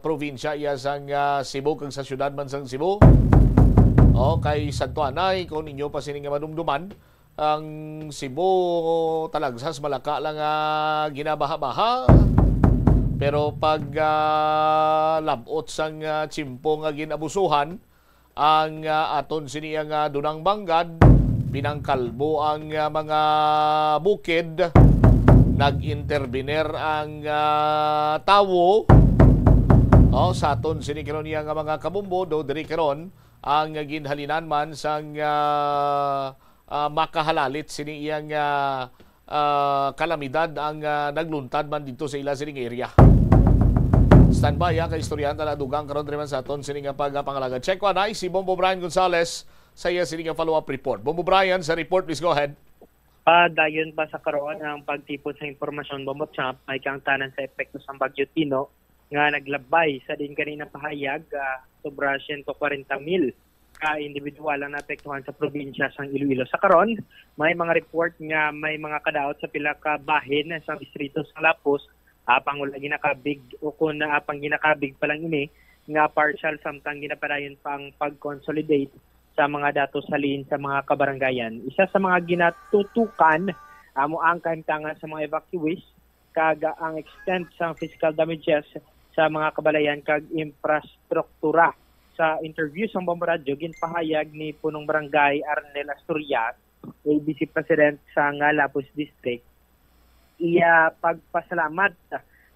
probinsya iya sang, ah, Cebu kag sa siyudad man sang Cebu. O, kay sadto anay, kung inyo pa sini nga madumduman, ang Cebu talagsas malaka lang nga ginabaha-baha. Pero pag, ah, labot sang, ah, tiyempo nga ginabusuhan, ang, ah, aton sini nga dunang banggad, pinangkalbo ang, ah, mga bukid, nag-intervenir ang, ah, tawo. O, sa aton sini karon iya nga mga kabombo, do diri karon ang ginhalinan man sang, ah, ah, makahalalit sini iya nga, ah, kalamidad ang, ah, nagluntad man dito sa ila sining area. Standby, ha, kay istoryahan ta na dugang karon diri man sa aton sini nga pagpangalaga. Check one, ay si Bombo Brian Gonzales sa iya sini nga follow-up report. Bombo Brian, sa report, please go ahead. Padayon pa sa karon ang pagtipon sa impormasyon, Bombo Champ, may kaangtanan sa epekto sang Bagyo Tino nga naglabay sa din kanina pahayag, ah, sobra siyento kwarenta mil ka individual ang naapektuhan sa probinsya sang Iloilo. Sa karon, may mga report nga may mga kadaot sa pila ka bahin sa distrito sang Lapus apang wala ginakabig o kung apang ginakabig pa lang ini nga partial samtang ginapadayon pa ang pag-consolidate sa mga datos halin sa mga kabarangayan. Isa sa mga ginatutukan amo ang kahimtangan sa mga evacuees kag ang extent sang physical damages sa mga kabalayan kag infrastruktura. Sa interview sang Bombo Radyo, ginpahayag ni Punong Barangay Arnel Asturias, A B C President sang Lapus District, iya pagpasalamat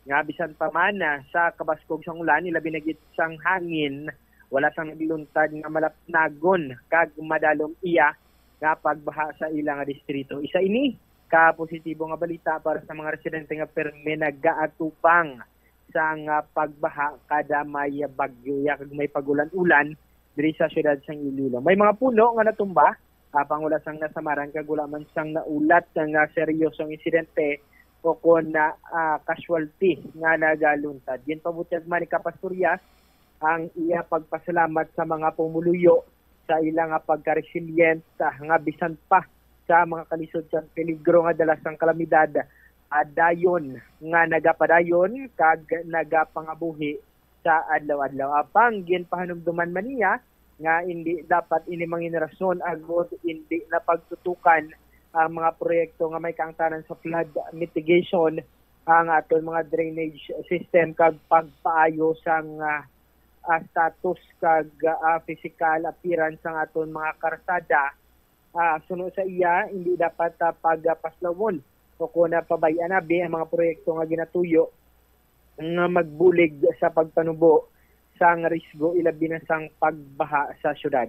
nga bisan pa man, ah, sa kabaskog sang ulan, ilabi na gid sang hangin, wala sang nagluntad nga malapnagon kag madalom iya nga pagbaha sa ila nga distrito. Isa ini ka positibo nga balita para sa mga residente nga permi nagaatubang sang, ah, pagbaha kada may bagyo iya kag may pag-ulan-ulan diri sa siyudad sang Iloilo. May mga puno nga natumba, apang wala sang nasamaran kag wala man sang naulat nga seryosong insidente o kon na, ah, casualty nga nagaluntad. Ginpabutyag man ni Kap Asturias ang iya pagpasalamat sa mga pumuluyo sa ila nga pagka-resilient, ah, nga bisan pa sa mga kalisod sang peligro nga dala sang kalamidad, ah, dayon nga nagapadayon kag nagapangabuhi sa adlaw-adlaw. Apang ginpahanumduman man niya nga indi dapat ini mangin rason agod indi na pagtutukan ang mga proyekto nga may kaangtanan sa flood mitigation, ang aton mga drainage system kag pagpaayo sang, ah, ah, status kag, ah, physical appearance sang aton mga karsada. Ah, suno sa iya, hindi dapat, ah, pagapaslawon o kon, ah, pabay-an abi ang mga proyekto nga ginatuyo nga magbulig sa pagpanubo sang risgo, ilabi na sang pagbaha sa syudad.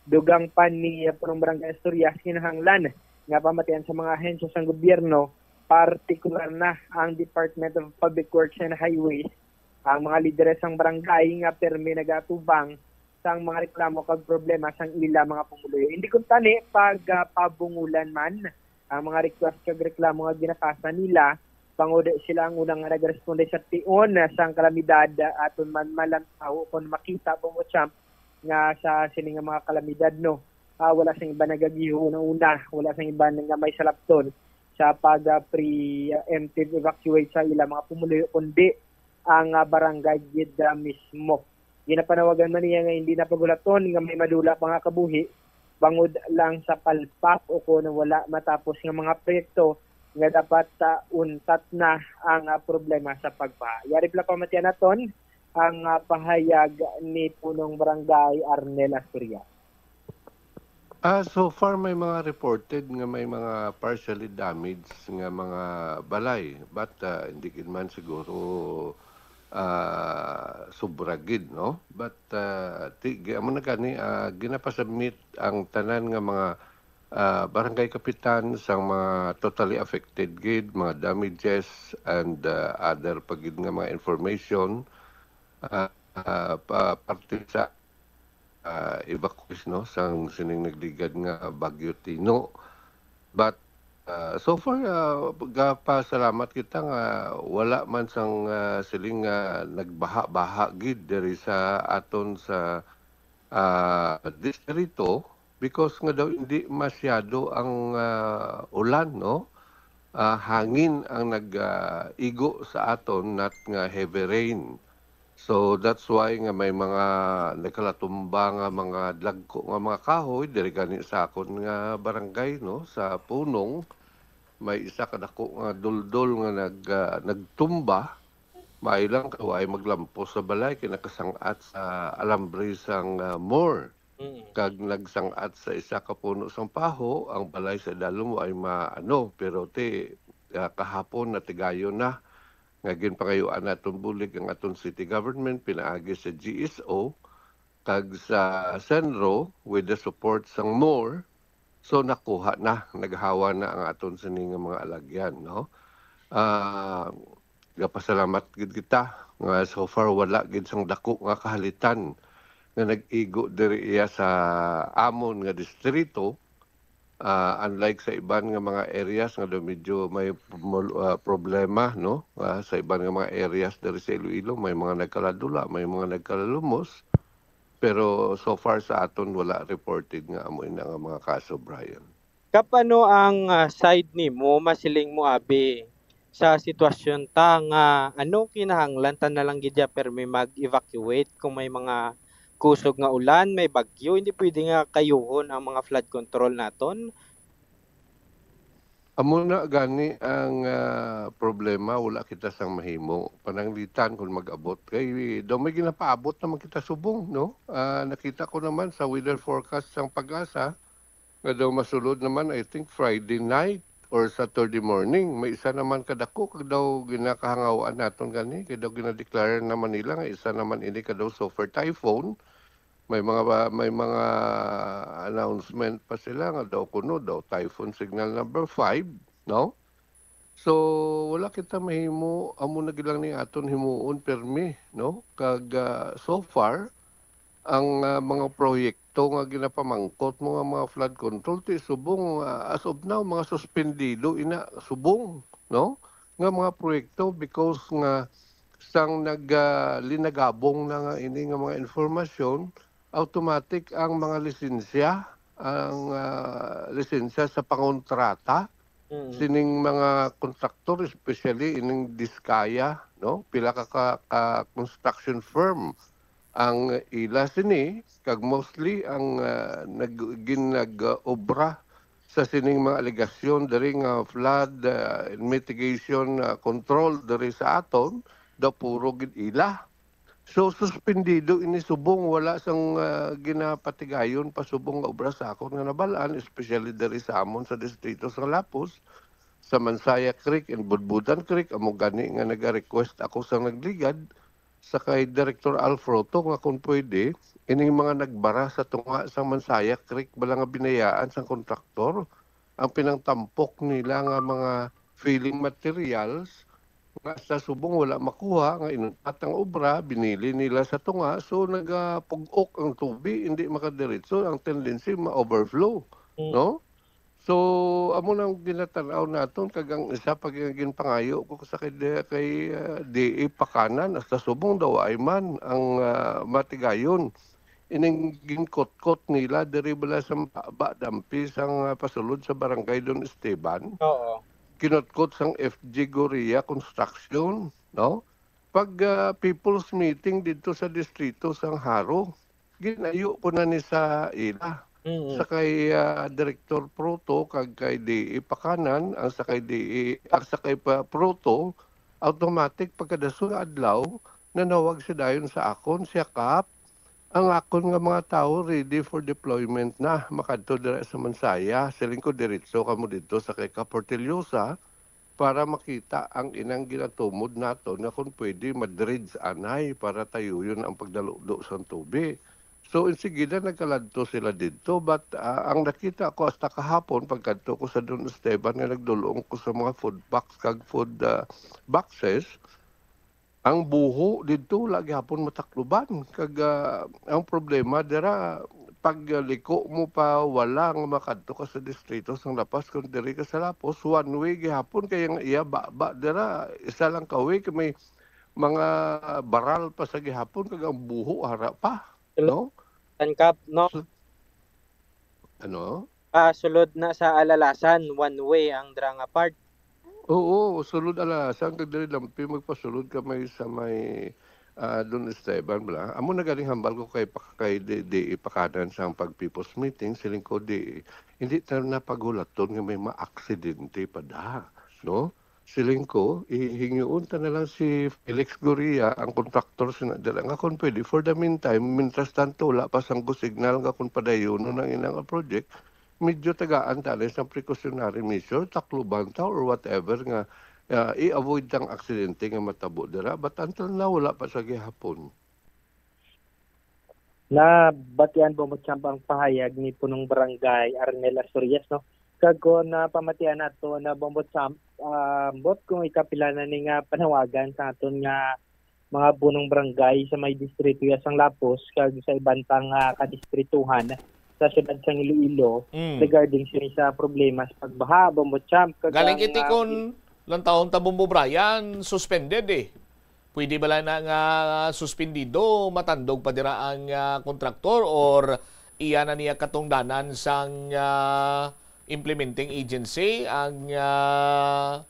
Dugang pa ni Punong Barangay Asturias, kinahanglan nga pamatian sa mga ahensya sang gobyerno, partikular na ang Department of Public Works and Highways, ang mga lideres sang barangay nga permi nagaatubang sang mga reklamo kag problema sang ila mga pumuluyo. Hindi kuntani pagpabungulan man ang mga request kag reklamo nga ginapasa nila, bangod sila ang una nga nagresponde sa tion sang kalamidad. Aton man malantaw kon makita, Bombo Champ, nga sa sini nga mga kalamidad, no, ah, wala sang iba nagagiho una-una, wala sang iba nga may salapton sa pag, ah, preemptive evacuate sa ila mga pumuluyo, kundi ang, ah, barangay gid, ah, mismo. Ginapanawagan man niya nga hindi na paghulaton nga may madula pa nga kabuhi bangod lang sa palpak o kon wala matapos nga mga proyekto nga dapat, ah, untat na ang, ah, problema sa pagbaha. Yari pala pamatian naton ang, ah, pahayag ni Punong Barangay Arnel Asturias. Ah, so far may mga reported nga may mga partially damaged nga mga balay, but, ah, hindi gid man siguro, ah, sobra gid, no? But, ah, ti, gi-, amo na gani, ah, ginapasubmit ang tanan nga mga, ah, barangay kapitan sang mga totally affected gid, mga damages and, ah, other pa gid nga mga information, ah, ah, pa, parte sa ah, evacuees, no, sang sining nagligad nga Bagyo Tino. But, ah, so far, ah, gapasalamat kita nga wala man sang, ah, siling nga nagbaha-baha gid diri sa aton sa, ah, distrito because nga daw hindi masyado ang, ah, ulan, no? ah, hangin ang nag, ah, igo sa aton, not nga heavy rain. So that's why nga may mga nagkalatumba nga mga dagko nga mga kahoy diri gani sa akon nga barangay, no, sa Punong. May isa ka dako nga duldol nga nag, ah, nagtumba. Maayo lang kay waay maglampos sa balay kay nakasang-at sa alambre sang, ah, mower. Mm. Kag nagsang-at sa isa ka puno sang paho, ang balay sa idalom waay maano, pero ti, ah, kahapon natigayon na nga ginpangayuan naton bulig ang aton city government pinaagi sa G S O kag sa CENRO with the support sang mower. So nakuha na, naghawa na ang aton sini nga mga alagyan, no? Ah, gapasalamat gid kita nga so far wala gid sang dako nga kahalitan nga nag-igo diri iya sa amon nga distrito. Ah, unlike sa iban nga mga areas nga daw medyo may mol-, ah, problema, no? Ah, sa iban nga mga areas diri sa Iloilo, may mga nagkaladula, may mga nagkalalumos. Pero so far sa aton, wala reported nga amo ina nga mga kaso, Brian. Kap, ano ang, ah, side nimo, masiling mo, abi, sa sitwasyon ta nga, ano, kinahanglan ta na lang gid ya permi mag-evacuate kung may mga kusog nga ulan, may bagyo, hindi pwede nga kayuhon ang mga flood control naton? Amo na gani ang, ah, problema, wala kita sang mahimo. Pananglitan kung mag-abot. Kay daw may ginapaabot naman kita subong, no? Ah, nakita ko naman sa weather forecast sang PAGASA, nga daw masulod naman, I think, Friday night or Saturday morning. May isa naman kadako kag daw ginakahangawaan naton gani, kay daw ginadeklara naman nila nga isa naman ini ka daw super typhoon. May mga ba, may mga announcement pa sila nga daw kuno daw typhoon signal number five, no? So, wala kita mahimo, amo na gid lang ni aton himuon permi, no? Kag, ah, so far, ang, ah, mga proyekto nga ginapamangkot mo nga mga flood control, ti subong, ah, as of now, mga suspendido ina subong, no? Nga mga proyekto because nga sang nag, ah, linagabong na nga ini nga mga informasyon, automatic ang mga lisensya, ang, ah, lisensya sa pangontrata Mm. sining mga kontraktor, especially ining Diskaya, no? Pila ka, ka, ka construction firm ang ila sini, kag mostly ang, ah, nag-, gin-, nag-obra sa sining mga alegasyon diri nga flood, ah, mitigation, ah, control diri sa aton, daw puro gid ila. So, suspendido ini subong, wala sang, ah, ginapatigayon pa subong nga obra sa akon nga nabal-an, especially diri sa amon sa distrito sa Lapuz, sa Mansaya Creek and Budbudan Creek. Amo gani nga naga-request ako sa nagligad sa kay Director Al Froto nga kung pwede, ining mga nagbara sa tunga sang Mansaya Creek bala nga binayaan sang kontraktor ang pinangtampok nila nga mga filling materials nga sa subong wala makuha, nga inuntat ang obra, binili nila sa tunga, so nagapug-ok ang tubi, hindi makadiretso, ang tendency ma-overflow, Mm. no? So, amo nang ginatan-aw naton, kag ang isa pa nga ginpangayo ko sa kay, kay, ah, D A Pakanan, hasta subong daw ay man ang, ah, matigayon. Ining ginkutkot nila diri bala sa baba dampi sang, ah, pasulod sa barangay Don Esteban. Oo. Kinutkot sang F G Goria Construction, no? Pag, ah, people's meeting didto sa distrito sang Jaro, ginayo ko na ni sa ila. Mm. Sa kay, ah, Director Proto kag kay D A Pakanan, ang sa kay D A, ang sa kay pa, Proto, automatic pagkadason nga adlaw, nanawag siya dayon sa akon, siya, "Kap, ang akon nga mga tawo ready for deployment na, makadto dira sa Mansaya." Siling ko, "Diretso kamo didto sa kay Kap Ortillosa para makita ang inang ginatumod naton nga kung pwede ma-dredge anay para tayuyon ang pagdaludo sang tubi." So, insigida nagkaladto sila didto. But, ah, ang nakita ko hasta kahapon, pagkadto ko sa Don Esteban nga nagdul-ong ko sa mga food packs kag food, ah, boxes, ang buho didto wala gihapon matakluban. Kag, ah, ang problema dira, pag, ah, liko mo pa wala nga makadto ka sa distrito sang Lapas, kung diri ka sa Lapos, one way gihapon, kay ang iya baba dira, isa lang ka way, kay may mga baral pa sa gihapon, kag ang buho hara pa, Sulod no? Tan Kap, no? So, ano? Ah, sulod na sa Alalasan, one way ang dra nga part. Oo, sulod Alas, hanggang diri lampi magpasulod ka may sa may, ah, Don Esteban bala. Amo na ganing hambal ko kay pak-, kay di, di ipakanan sang pag people's meeting, siling ko di, hindi ta na pagulaton nga may maaksidente pa da, no? Siling ko, ihingyoon ta na lang si Felix Goria, ang kontraktor sina dira, nga kung pwede, for the meantime, mintras tanto, wala pa sang go signal nga kung padayonon ang ilang project, medyo tagaan ta na sang precautionary measure, takluban ta or whatever nga, ah, i-avoid tang aksidente nga matabo dira. But until now, wala pa sa gihapon. Nabatian, Bombo Champ, ang pahayag ni Punong Barangay Arnel Asturias, no? Kag kung napamatian nato na, Bombo Champ, ah, ambot kung ikapila na ni nga panawagan sa aton nga mga punong barangay sa may distrito ya sang Lapos kag sa iban pang, ah, kadistrituhan sa siyudad sang Iloilo Mm. regarding sini sa problema sa pagbaha, Bombo Champ. Kag Galing ang, ah, itikon lang taon ta, Bombo Brian, suspended eh. Pwede bala na nga suspendido, matandog pa dira ang, ah, kontraktor, or iya na niya katungdanan sang, ah, implementing agency ang, ah,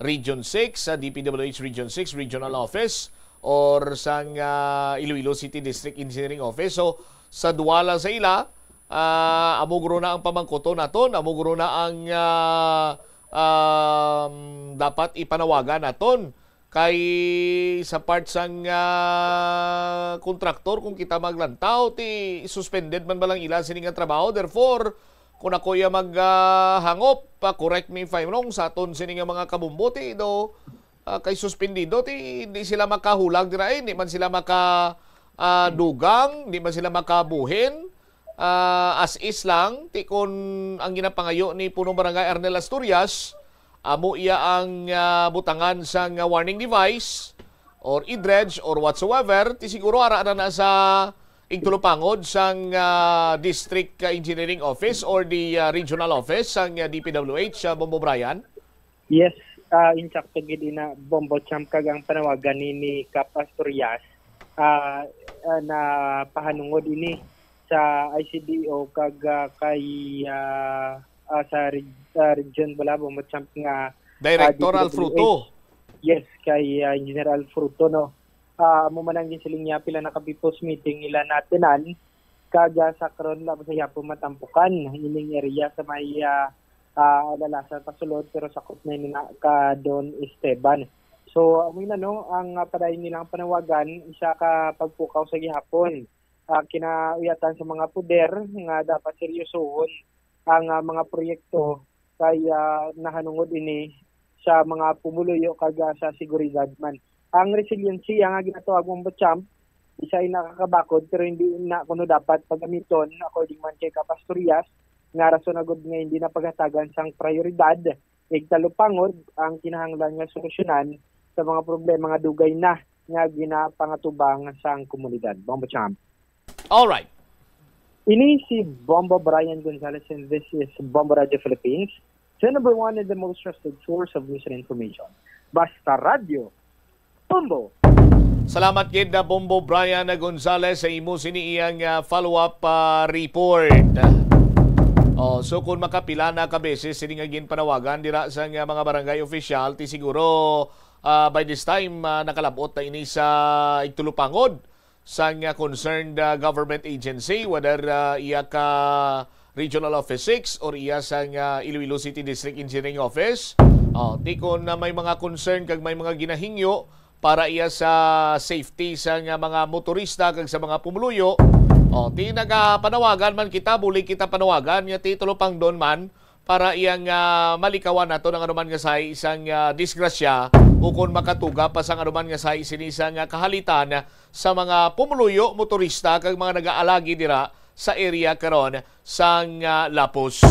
Region six, sa D P W H Region six Regional Office, or sang, ah, Iloilo City District Engineering Office. So, sa duwa lang sa ila, ah, amo guro na ang pamangkuton naton, amo guro na ang, ah, um, dapat ipanawagan naton. Kay sa part sang, ah, kontraktor, kung kita maglantaw, ti suspended man ba lang ila sini nga trabaho. Therefore, kung ako iya mag, ah, hangop, pa, correct me if I'm wrong, sa aton sini nga mga kabumbo, ti do, ah, kay suspendido, ti di sila makahulag dira, eh, di man sila maka, ah, dugang, di man sila makabuhin. Ah, as is lang, ti kun ang ginapangayo ni Punong Barangay Arnel Asturias, amo iya ang, ah, butangan sang, ah, warning device or i-dredge or whatsoever, ti siguro ara na na sa igtulupangod sang, ah, District, ah, Engineering Office or the, ah, Regional Office sang, ah, D P W H, ah, Bombo Brian? Yes, ah, insakto gid ina, Bombo Champ, kag ang panawagan ni, ni Kap Asturias, ah, ah, na pahanungod ini sa I C D O kag, ah, kay, ah, ah, sa reg-, sa region bala, Bombo Champ, nga, ah, Director D P W H. Alfruto. Yes, kay, ah, Engineer Alfruto, no. Ah, amo man ang ginsiling niya, pila na ka people's meeting ila natinan, kag, ah, sa karon wala pa sa yapon matampukan ining area sa may, ah, ah, Lalasan pasulod, pero sakop na ini na ka Don Esteban. So, amo na, no, ang, ah, padayon nilang panawagan, isa ka pagpukaw sa gihapon, ah, kinauyatan sa mga poder nga dapat seryosohon ang, ah, mga proyekto kay, ah, nahanungod ini sa mga pumuluyo kag, ah, sa seguridad man. Ang resiliency nga ginatawag, Bombo Champ, isa ay nakakabakod, pero hindi na kuno dapat pagamiton, according man kay Kap Asturias, nga rason na gud nga hindi na paghatagan sang prioridad, igtalupangod ang kinahanglan nga solusyonan sa mga problema nga dugay na nga ginapangatubang sang komunidad. Bombo Champ. Alright. Ini si Bombo Brian Gonzalez and this is Bombo Radio Philippines, the number one and the most trusted source of news and information. Basta Radyo, Bombo! Salamat gid na Bombo Brian Gonzalez sa imo sini iyang, ah, follow-up, ah, report. Oh, so kung makapila na ka beses sini nga ginpanawagan dira sa nga mga barangay official, ti siguro, ah, by this time, ah, nakalabot na ini sa igtulupangod sang, ah, concerned, ah, government agency, whether, ah, iya ka Regional Office six or iya sang, ah, Iloilo City District Engineering Office. Oh, ti kon, ah, may mga concern kag may mga ginahingyo para iya sa safety sang, ah, mga motorista kag sa mga pumuluyo. Oh, ti nagapanawagan man kita, bulig kita panawagan nga ti tulupangdon man para iyang, ah, malikawan nato ang anuman nga sahi sang, ah, disgrasya, ukon makatuga pa sang anuman nga sahi sini sang, ah, kahalitan sa mga pumuluyo, motorista kag mga nagaalagi dira sa area karon sang, ah, Lapos.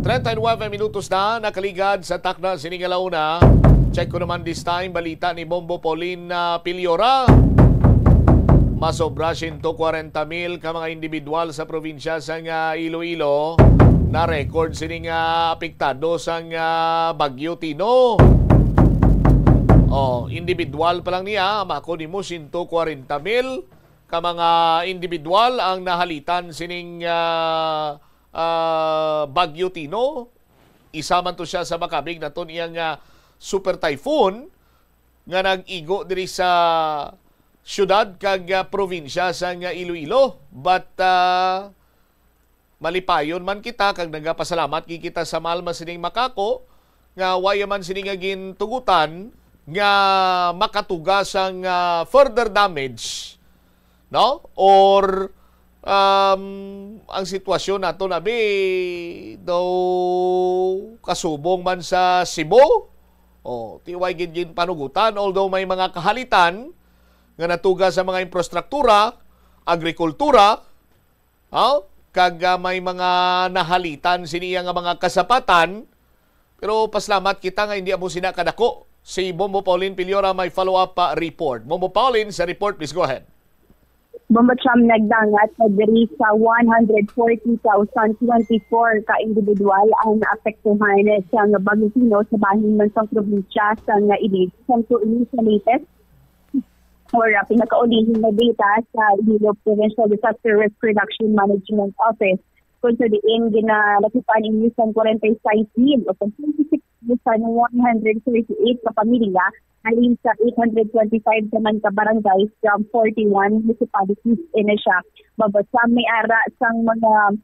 Treinta y nueve minutos na nakaligad sa takna sini nga launa. Check ko naman this time, balita ni Bombo Pauline, ah, Piliora. Masobra siyento kwarenta mil ka mga individual sa probinsya sang, ah, Iloilo na-record sini nga apektado sang, ah, Bagyo Tino. Oh, individual pa lang niya, mako nimo siyento kwarenta mil ka mga individual ang nahalitan sining, ah, ah, Bagyo Tino. Isa man to siya sa makabig naton iyang, ah, super typhoon nga nag-igo diri sa siyudad kag, ah, probinsya sang, ah, Iloilo. But, ah, malipayon man kita kag nagapasalamat gid kita sa Malma sining makako nga wala man sini nga gintugutan nga makatuga sang, ah, further damage, no? Or, um, ang sitwasyon nato na bi daw kasubong man sa Cebu. O, ti wala gid ginpanugutan, although may mga kahalitan nga natuga sa mga infrastruktura, agrikultura, oh, kag, ah, may mga nahalitan sini nga mga kasapatan. Pero pasalamat kita nga hindi amo sina kadako. Si Bombo Pauline Piliora may follow-up, ah, report. Bombo Pauline, sa report, please go ahead. Bombo Cham, nagdangat na diri sa one hundred forty thousand twenty-four ka individual ang naapektuhan sang Bagyo Tino sa bahin man sang probinsya sang Iloilo. Samtang ini sa latest or, ah, pinakaulihi nga data sa Iloilo Provincial Disaster Risk Reduction Management Office, kung sa diin ginalakipan ini sang forty-six mil o twenty-six thousand one hundred thirty-eight ka pamilya, halin sa eight hundred twenty-five naman ka barangay from forty-one municipalities. Ini siya, Bombo Cham, may ara sang mga,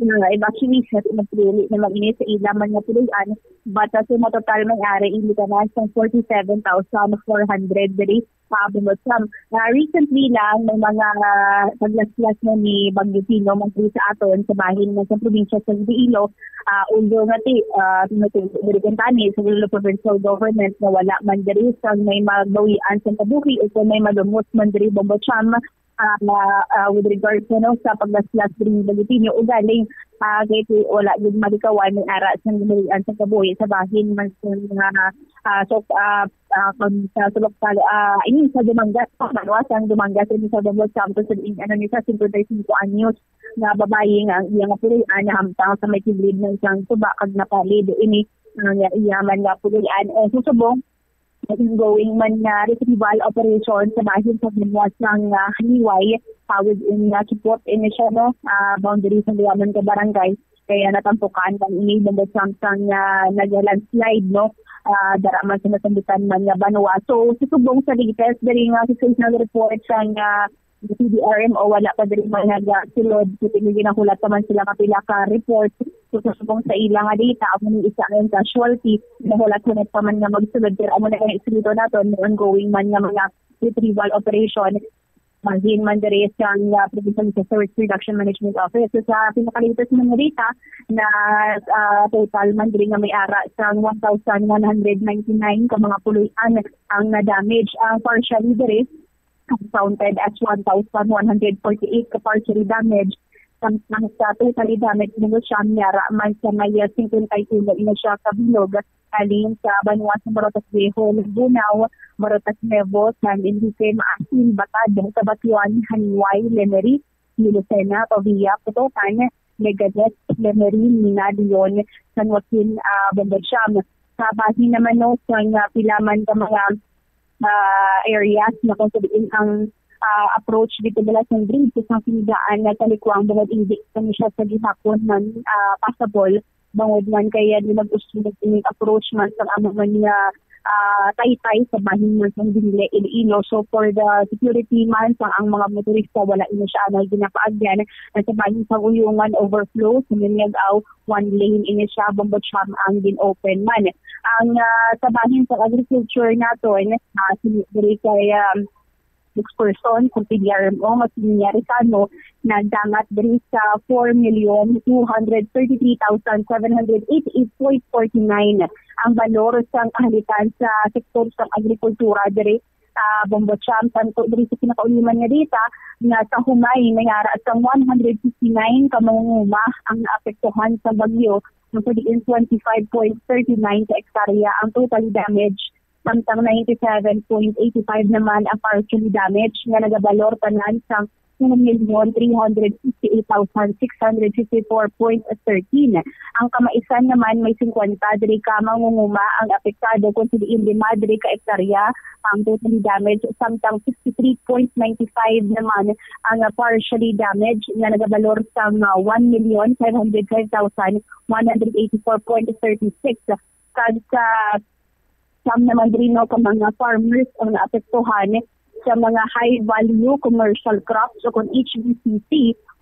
mga evacuees nga nagpili naman ini sa ila man nga puloy-an, but, ah, sa matotal may ara ini ka na sang forty-seven thousand four hundred diri sa Bombo Cham. Ah, recently lang, may mga, ah, paglaslas na ni Bagyo Tino man diri sa aton sa bahin man sa probinsya sa Iloilo. Ah, although nga ti, ah, tinutuyo diri kuntani sa Iloilo Provincial Government na wala man diri sang may mabawian sang kabuhi o kung may malumos man diri, Bombo Cham, ah, ah, with regards, ano, sa paglaslas diri ni Bagyo Tino, ugaling, ah, kay ti wala gid malikawan may ara sang ginbawian sang kabuhi sa bahin man sa mga, ah, so, ah, ah, kon sa sulok sa, ah, ini sa Dumangas, sa banwa sang Dumangas, ini sa Bombo Cham, sa diin, ano, ni sa fifty-five anyos nga babayi nga ang iya nga puloy-an nahamtang sa may kilid ng isang tuba kag napalid ini, ah, nga iya man nga puloy-an. Eh, susubong, ongoing man nga retrieval operation sa bahin sa banwa sang, ah, Haniway, ah, within, ah, Kipot, ini siya, no, ah, boundary sa duha man ka barangay. Kaya natampukan ang ini, Bombo Cham, sang, ah, nag-landslide, no? Ah, dara man sa nasambutan man nga banwa. So, susubong sa latest diri nga situational report sang, ah, C D R M O, wala pa diri man nagasulod. So, ginahulat pa man sila kapila ka report. So, susubong sa ila nga data, amo ni isa ang casualty. Nahulat-hulat pa man nga magsulod, pero amo na gani eskrito naton, may ongoing man nga mga retrieval operation. Bahin man diri sang, ah, Provincial Disaster Risk Reduction Management Office. So, sa pinakalatest man nga data na, ah, total man diri nga may ara sang one thousand one hundred ninety-nine ka mga puloy-an ang na-damage. Ang partially diri counted as one thousand one hundred forty-eight ka partially damage. Samtang sa totally damage, Bombo Cham, may ara man sa may, ah, fifty-one ini siya ka bilog, halin sa banwa sa Barotas Viejo, Lagbunaw, Barotas Nuevo, San Enrique, Maasin, Batad, Cabationan, Haniway, Lemery, Lucena, Pavia, Potocan, Legadet, Lemery, Mina, Leon, San Joaquin, ah, Bombo Cham. Sa bahin naman, no, sa nga pila man ka mga, ah, areas na kung sabihin ang, ah, approach dito nila sa bridge sa Sinidaan na Talikuang, bangod hindi kami siya sa gihapon man, ah, passable, bangod man kaya di nag-usli ining approach man sa amo man nga, ah, taytay sa bahin man sang Dingli, Iloilo. So, for the security man sa ang mga motorista, wala ini siya na ginapaagyan. Ang sa bahin sa Uyungan overflow, sa Minyag-aw, one lane ini siya, Bombo Cham, ang gin-open man. Ang, ah, sa bahin sa agriculture naton, ah, sini-, diri kay, um, spokesperson sa P D R M O nga si Nia Rizano, nagdangat diri sa four million two hundred thirty-three thousand seven hundred eighty-eight point forty-nine ang balor sang kahalitan sa sektor sang agrikultura diri sa Bombo Cham. Tanto diri sa pinakauliman nga data nga sa Humay, may ara sang one hundred fifty-nine ka mangunguma ang naapektuhan sa bagyo, kung sa diin twenty-five point thirty-nine ka ektarya ang total damage, samtang ninety-seven point eighty-five naman ang partially damaged nga nagabalor tanan sang one million three hundred fifty-eight thousand six hundred fifty-four point thirteen. Ang kamaisan naman, may fifty diri ka mangunguma ang apektado, kung diin lima diri ka ektarya ang totally damaged, samtang sixty-three point nine five naman ang, ah, partially damaged, nga nagabalor sang, ah, one million five hundred five thousand one hundred eighty-four point thirty-six. Kag sa Sam naman diri, no, ka mga farmers ang naapektuhan sa mga high value commercial crops o kon H V C C,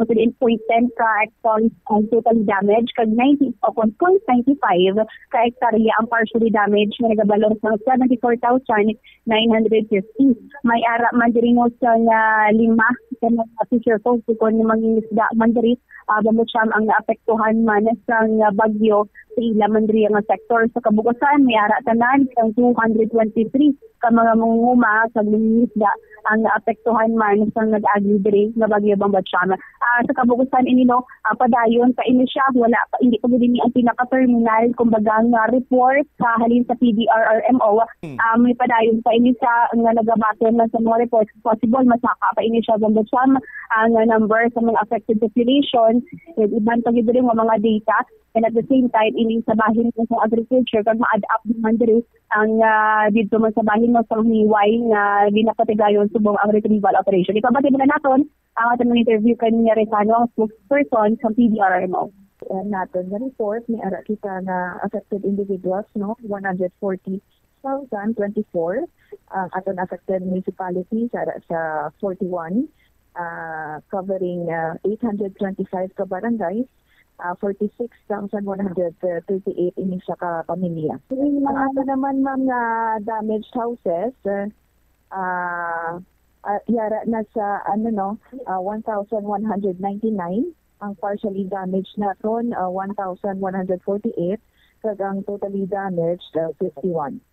kung diin point ten ka hectares ang total damage, kag ninety o kon point ninety-five ka hektarya ang partially damaged, nga nagabalor sang seventy-four thousand nine hundred fifty. May ara man diri, no, sa nga lima ka mga fisher folk o kon mangingisda man diri, ah, bamboo cham ang naapektuhan man sang, ah, bagyo sa ila man diri nga sektor. Sa kabug-usan, may ara tanan sang two hundred twenty-three ka mga mangunguma kag mangingisda ang naapektuhan man sang nag-agi diri nga bagyo Bamboo Cham. Ah, sa kabug-usan ini, no, ah, padayon pa ini siya, wala pa, hindi pa gid ini ang pinaka-terminal, kumbaga, nga report sa halin sa P D R R M O. Hmm. Ah, may padayon pa ini siya nga nagabaton lang sa mga reports. Possible, masaka pa ini siya, Bamboo Cham, ang number sa mga affected population, yung iban pa gid diri nga mga data. And at the same time, ining sa bahin ko sa agriculture, kag ma-add up naman diri ang, ah, dito man sa bahin mo sa Haniway nga ginapatigayon subong ang retrieval operation. Ipabati mo na naton ang aton mga interview kay Nia Rezano, ang spokesperson sa P D R R M O. Uh, naton nga report, may ara kita nga affected individuals, no? One hundred forty thousand twenty-four. Ang aton affected municipalities, ara sa forty-one, ah, covering, ah, eight hundred twenty-five ka barangays, ah, forty-six thousand one hundred thirty-eight ini siya ka pamilya. Ang ato naman, ma'am, nga damaged houses, ah, ah, yara na sa, ano, no, ah, one thousand one hundred ninety-nine. Ang partially damaged naton, ah, one thousand one hundred forty-eight, kag ang totally damaged, ah, fifty-one.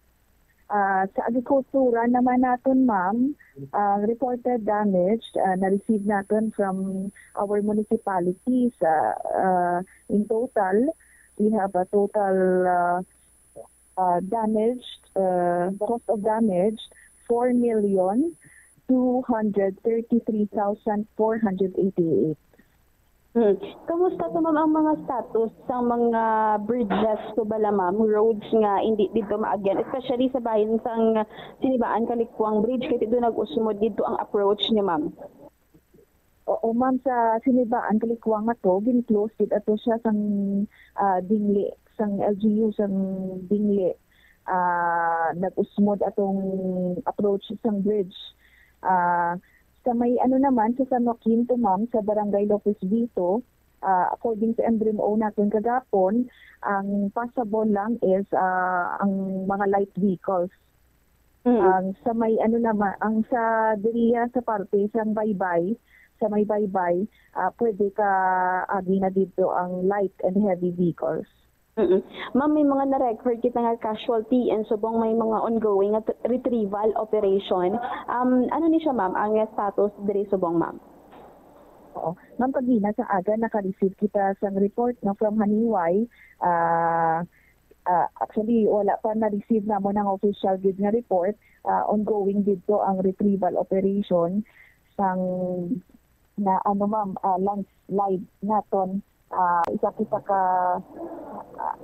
Ah, sa agrikultura naman naton, ma'am, ang reported damage, ah, na-receive naton from our municipalities, ah, ah, in total, we have a total, ah, ah, damaged, ah, cost of damage, four million two hundred thirty-three thousand four hundred eighty-eight. Hmm. Kamusta to, ma'am, ang mga status sang mga bridges to bala, ma'am, roads nga indi didto maagyan, especially sa bahin sang Sinibaan Kalikwang Bridge, kay didto nag-usmod didto ang approach niya, ma'am? Oo, ma'am, sa Sinibaan Kalikwang ato, gin-close gid ato siya sang, ah, Dingli, sang L G U sang Dingli. Ah, nag-usmod atong approach sang bridge. Ah, sa may, ano naman, sa San Joaquin to, ma'am, sa Barangay Lopez Vito, ah, according to M D R M O naton kagapon, ang passable lang is, ah, ang mga light vehicles. Mm. Ang sa may, ano naman, ang sa diriya sa parte sang Baybay, sa may Baybay, ah, pwede ka agi na didto ang light and heavy vehicles. Mm-mm. Ma'am, may mga na-record kita nga casualty and subong may mga ongoing nga t-, retrieval operation. Um, ano ni siya, ma'am, ang status diri subong, ma'am? Oo. Ma'am, kagina sa aga, naka-receive kita sang report, no, from Haniway. Ah, ah, actually, wala pa na-receive namon ang official gid nga report. Ah, ongoing didto ang retrieval operation sang na, ano, ma'am, ah, landslide naton. Ah, isa kita ka, ah,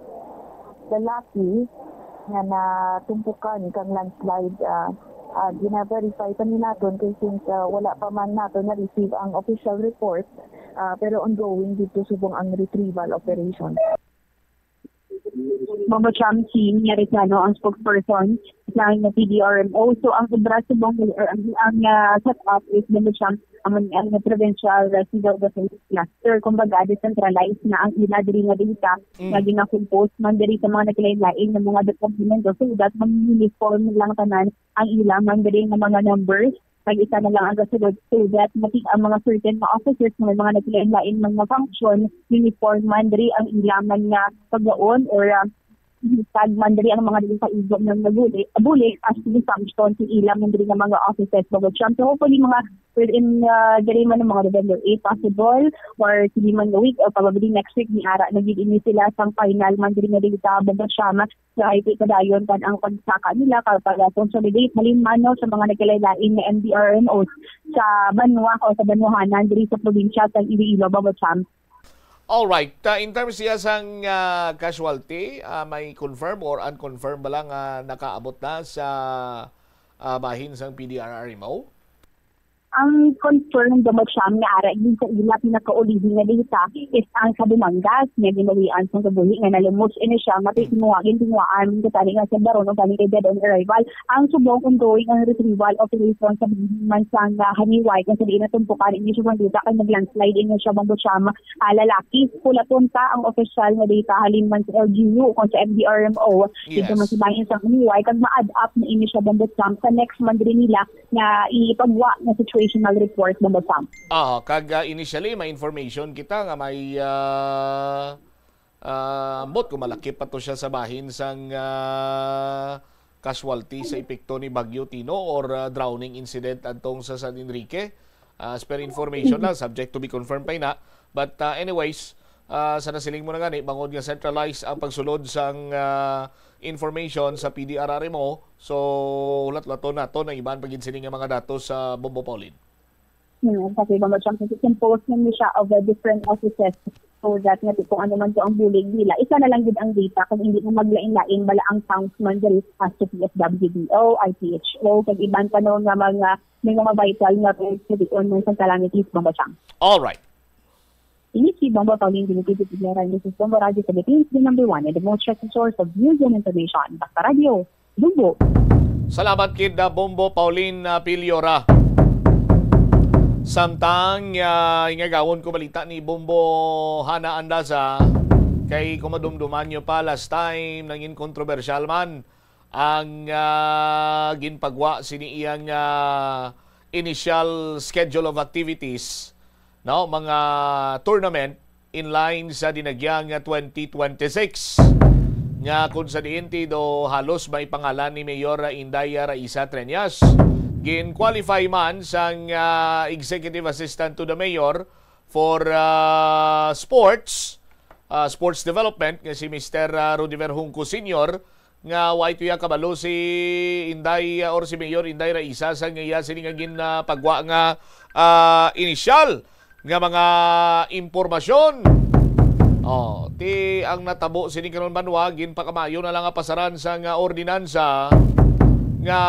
lalaki nga natumpukan kang landslide. Ah, ah, gina-verify pa ni naton kay since, ah, wala pa man naton na-receive ang official report, ah, pero ongoing dito subong ang retrieval operation. Bamboo Cham, si Nia Rezano ang spokesperson sa P D R M O. So, ang obra subong, or ang, ang, ah, setup is, Bamboo Cham, ang, ang provincial, ah, civil defense cluster. Kumbaga, decentralized na ang ila diri nga data, mm, nga gina-compose man diri sa mga naglain-lain nga mga departamento, so that mag-uniform lang tanan ang ila man diri nga mga numbers, kag isa na lang ang gasulod, so that mati ang mga certain nga officers nga may mga naglain-lain man nga function, uniform man diri ang ila man nga paglaon or, ah, Tag man diri ang mga dili sa igo nga naguli, bulig as consumption sa ila man diri nga mga offices, Bambo Cham. So hopefully, mga within, ah, diri man ang mga November eight, possible, or sige man nga week, or probably next week, ni ara na gid ini sila sang final man diri nga data, Bambo Cham. Sa I T padayon kan ang pagsaka nila kag pag-consolidate halin man, no, sa mga nagkalain-lain nga M D R M Os sa banwa o sa banwahanan diri sa probinsya sa Iloilo, Bambo Cham. Alright. Uh, in terms siya sang uh, casualty, uh, may confirm or unconfirm ba lang uh, nakaabot na sa uh, bahin sang P D R R M O? Ang confirmed, Bambo Cham, nga ara gid sa ila pinakaulihi nga data is ang sa Dumangas nga ginawian sang kabuhi nga nalumos ini siya, matay tinguha, gintinguhaan gani nga sa baron o gani kay dead on arrival. Ang subong, ongoing ang retrieval operation sa man sang uh, Haniway kung sa diin natumpukan ini siya, data kay nag-landslide ini siya, Bambo Cham. Ah, lalaki. Pulaton ta ang opisyal nga data halin man sa L G U o sa M D R M O. Dito man sa bayan sa Haniway, kag ma-add up na ini siya, Bambo Cham, sa next man diri nila nga ipagwa nga situational report, Bambo Cham. Ah, kag uh, initially may information kita nga may uh, uh, ambot kung malakip pa to siya sa bahin sang uh, casualty sa epekto ni Bagyo Tino or uh, drowning incident adtong sa San Enrique. Uh, as per information lang, subject to be confirmed pa ina. But uh, anyways, uh, sa nasiling mo na gani, bangod nga centralized ang pagsulod sang uh, information sa P D R R M O, so hulat-hulaton naton ang iban pa gid sini nga mga datos sa Bombo Pauline. Hmm, sa iba mo siyang composed naman siya of uh, different offices. So that nga kung ano man to ang bulig nila, isa na lang gid ang data kung hindi mo maglain-lain bala ang counts man diri as to P S W D O, I P H O, kag iban pa no nga mga may mga vital nga roles sa dion man sa calamities, Bombo Cham. All right. Ini si Bombo Pauline Dinipido Piñera, this is Bombo Radio Philippines, the number one and the most trusted source of news and information. Basta Radio, Bombo. Salamat kid uh, Bombo Pauline uh, Piliora. Samtang uh, ingagawon ko balita ni Bombo Hana Andaza, kay kung madumduman nyo pa last time, nangin kontrobersyal man ang uh, ginpagwa sini iyang uh, initial schedule of activities, no, mga tournament in line sa dinagyang twenty twenty-six nga kung sa diin ti do halos may pangalan ni Mayor Inday Raisa Treñas. Gin-qualify man sang uh, Executive Assistant to the Mayor for uh, Sports, uh, Sports Development nga si Mister uh, Rudiver Junco Senior nga way tuya kabalo si Inday uh, or si Mayor Inday Raisa sa nga iya sini nga gin uh, pagwa nga uh, inisyal nga mga impormasyon. Oh, ti ang natabo sini karon banwa ginpakamayo na lang nga pasaran sang uh, ordinansa nga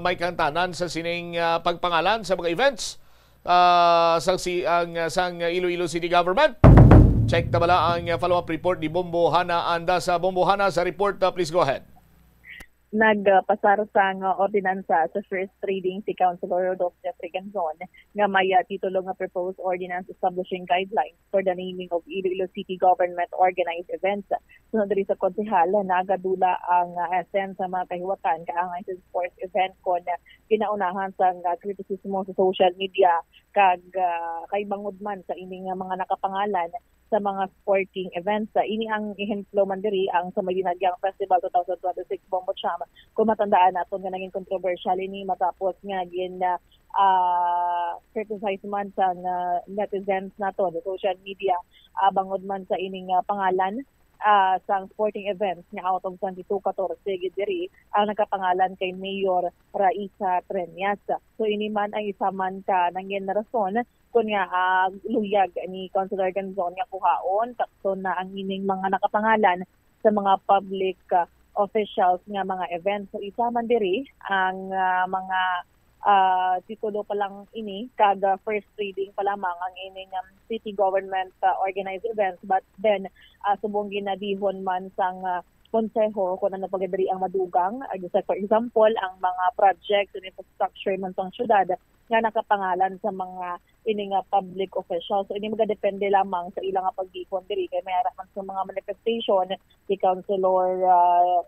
may kantanan sa sining uh, pagpangalan sa mga events uh, sang si ang uh, sang Iloilo City Government. Check ta bala ang uh, follow-up report ni Bombo Hana Anda sa Bombo Hana sa report. Uh, please go ahead. Nagpasar sang ordinansa sa first reading si Councilor Rodolph Jeffrey Ganzon nga may titulo nga Proposed Ordinance Establishing Guidelines for the Naming of Iloilo City Government Organized Events. Sunod diri sa konsehal, nagadula ang S M sa mga kahiwatan kaangay sa sports event kon ginaunahan sang kritisismo sa social media kag uh, kay bangod man sa ining mga nakapangalan sa mga sporting events. Ini ang ehemplo man diri ang sa may dinagyang Festival twenty twenty-six Bombo Cham. Kung matandaan naton nga naging kontrobersyal ini matapos nga gin uh, criticize man sa uh, netizens nato sa social media uh, bangod man sa ining uh, pangalan uh, sang sporting events nga out of twenty-two katorse gid diri ang nakapangalan kay Mayor Raisa Treñas. So ini man ang isa man ka nangin rason kun nga uh, luyag ni Councilor Ganzon nga kuhaon sakto na ang ining mga nakapangalan sa mga public uh, officials nga mga events. So isa man diri ang uh, mga uh, titulo pa lang ini kag uh, first reading pa lamang ang ining um, city government uh, organized events, but then uh, subong ginadihon man sang uh, konseho kung ano pa diri ang madugang. Uh, just like for example, ang mga projects and infrastructure man sang syudad nga nakapangalan sa mga ini nga public officials. So, ini magadepende lamang sa ilang nga pagdihon diri kay may ara man sa mga manifestation si Councilor uh,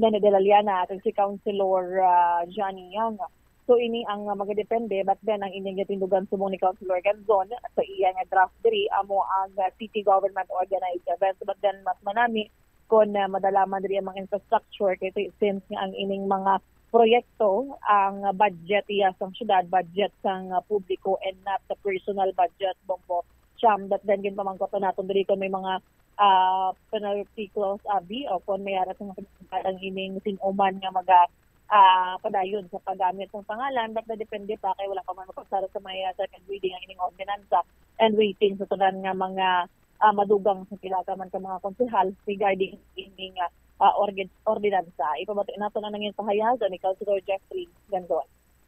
Nene de la Liana kag si Councilor uh, Johnny Young. So ini ang uh, magadepende, but then ang inyong gatindugan subong ni Councilor Ganzon sa iya nga draft diri amo ang uh, city government organized events, but then mas manami kon, ah, madala man diri ang mga infrastructure, kay ti-, since nga ang ining mga proyekto, ang budget iya sang syudad, budget sang, ah, publiko and not the personal budget, Bongbo Cham. But then, ginpamangkot na naton diri kung may mga, ah, penalty clause, abi, o kung may aras nga ang ining sin-o man nga maga-, ah, padayon sa paggamit sang pangalan, but nadepende pa kay wala pa man mapasar sa may, ah, second reading ang ining ordinansa and waiting sa tanan nga mga, ah, madugang sa pila ka man ka mga konsehal regarding ining, ah, ah, orgi-, ordinansa. Ipabati nato na nangin pahayagan ni Councilor Jeffrey Gandon.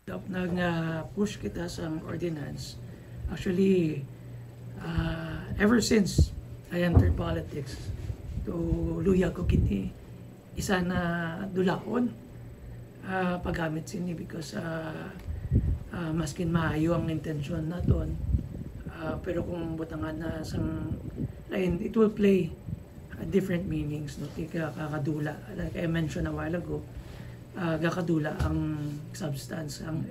Nag, ah, push kita sang ordinance. Actually, ah, ever since I entered politics, to luya ko kini isa na dulaon, ah, paggamit sini because, ah, ah, maskin maayo ang intensyon naton, ah, pero kung butangan na sang lain, it will play, ah, different meanings, no? Ti ka-, kakadula, like I mentioned a while ago, ah, gakadula ang substance, ang,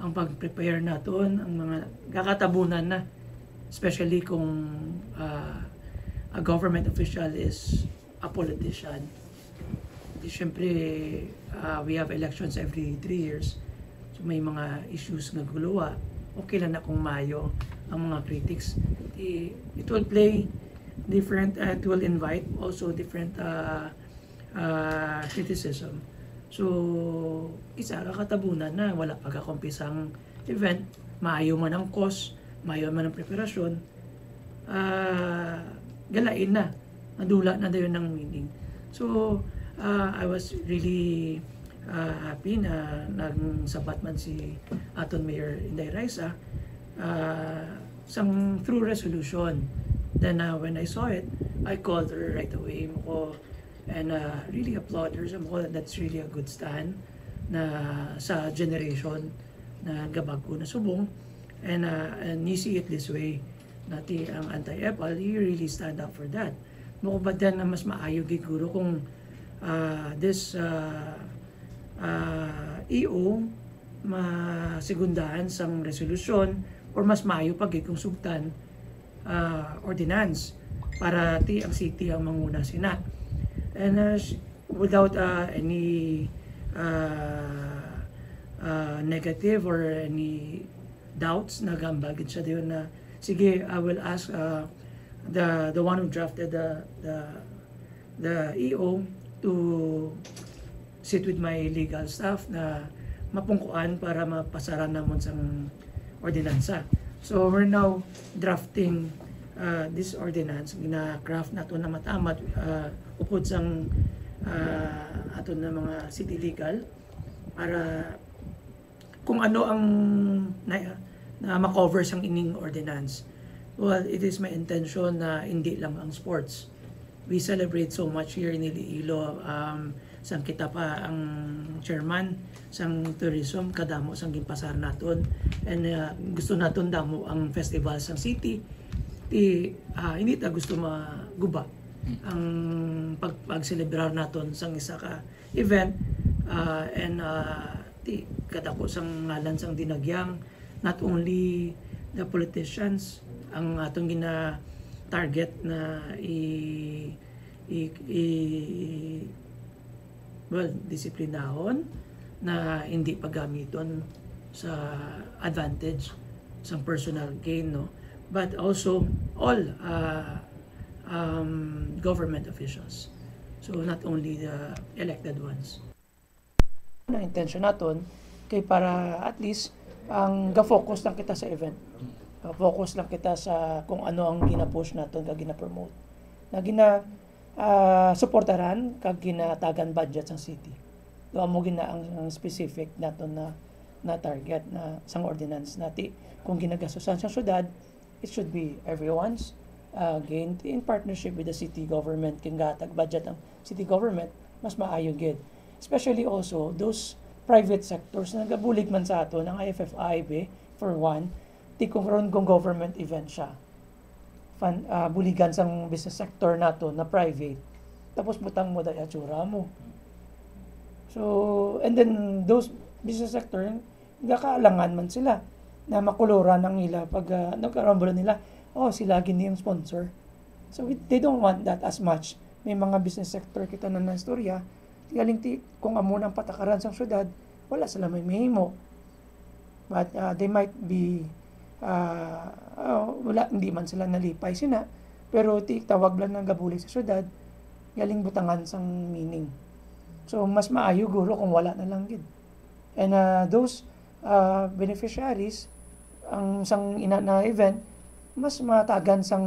ang pag-prepare naton, ang mga gakatabunan na, especially kung, ah, a government official is a politician. Di, syempre, ah, we have elections every three years. So, may mga issues nga guluwa. Okay lang na kung mayo ang mga critics. Di, it will play different, uh, it will invite also different, uh, uh, criticism. So, isa ka katabunan na wala pa kakumpisang event, maayo man ang cause, maayo man ang preparasyon, ah, galain na, nadula na dayon ang meaning. So, ah, I was really, ah, happy na nagsabat man si aton Mayor Inday Raisa, ah, sang through resolution. Then, ah, when I saw it, I called her right away. Mo ko, and, ah, really applaud her. Sa mo ko, that's really a good stand na sa generation na gabag-o na subong. And, ah, and you see it this way, na ti ang anti-epal, you really stand up for that. Mo ko ba din na mas maayo gid guro kung, ah, this, ah, ah, E O masigundahan sang resolusyon or mas maayo pa gid kung sugtan, ah, ordinance para ti ang city ang manguna sina. And, ah, sh-, without, ah, any, ah, ah, negative or any doubts, nagambal gid siya dayon na, "Sige, I will ask, ah, the, the one who drafted the, the, the E O to sit with my legal staff na mapungkuan para mapasaran namon sang ordinansa." So, we're now drafting, uh, this ordinance. Gina-craft nato na matamat, uh, upod sang, uh, aton na mga city legal para kung ano ang na, na ma-cover sang ining ordinance. Well, it is my intention na hindi lang ang sports. We celebrate so much here in Iloilo. Um, sang kita pa ang chairman sang tourism, kadamo sang ginpasar naton. And, uh, gusto naton damo ang festival sang city. Ti, ah, hindi ta gusto maguba ang pag-, pag-celebrar naton sang isa ka event, ah, and, ah, ti, kadako sang ngalan sang dinagyang, not only the politicians ang atong gina-target na i-, i-, i-, well, disiplinahon na hindi paggamiton sa advantage, sa personal gain, no? But also all, ah, um, government officials. So, not only the elected ones. Ang intention naton kay para at least ang ga-focus lang kita sa event. Ga-focus lang kita sa kung ano ang gina-push naton kag gina-promote. Na gina-, ah, suportaran kag ginatagan budget sang city. Do amo gina ang, ang specific naton na, na target na sang ordinance nati. Kung ginagastusan sang syudad, it should be everyone's, uh, gain in partnership with the city government. Kung gatag budget ang city government, mas maayo gid. Especially also those private sectors na nagabulig man sa aton, ang I F F I be, for one, ti kung karon kung government event siya, fan-, ah, buligan sang business sector nato na private, tapos butang mo dahil atsura mo. So, and then those business sector, gakaalangan man sila na makuluran ang ila pag, ah, nagkarambulan nila, "Oh, sila gini yung sponsor." So, we, they don't want that as much May mga business sector kita na naistorya, tingaling ti, kung amo nang patakaran sang syudad, wala sila may mahimo. But, ah, they might be, ah, ah, wala, hindi man sila nalipay sina, pero ti tawag lang nga gabulig sa syudad, galing butangan sang meaning. So, mas maayo guro kung wala na lang gid. And, ah, those, ah, beneficiaries, ang sang ina na event, mas matagan sang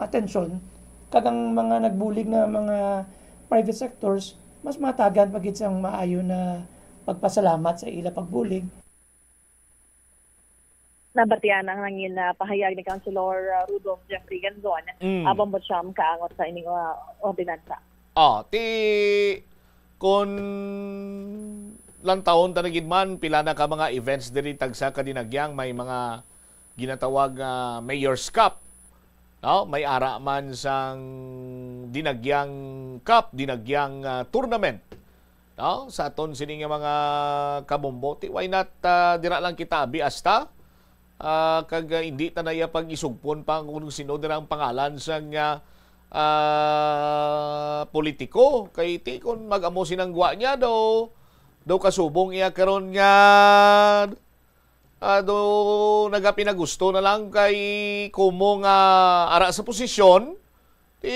atensyon, kag ang mga nagbulig na mga private sectors, mas matagan pa gid sang maayo na pagpasalamat sa ila pagbulig. Nabatian ang nangin, ah, pahayag ni Councilor, ah, Rudolph Jeffrey Ganzon, Mm. ah, Bombo Cham, kaangot sa ining, ah, ordinansa. Ah, ti kun lantawon ta na gid man, pila na ka mga events diri, tagsa ka dinagyang may mga ginatawag nga Mayor's Cup. No? May ara man sang Dinagyang Cup, Dinagyang, ah, Tournament. No? Sa aton sini nga mga kabombo, ti why not, ah, dira lang kita abi asta? Ah, kag, ah, hindi ta na iya pag-isugpon pa kung sino dira ang pangalan sang, ah, ah, politiko. Kay ti kun mag-amo sinang gwa niya, daw, daw kasubong iya karon nga, ah, daw nagapinagusto na lang kay kumo nga ara sa posisyon, ti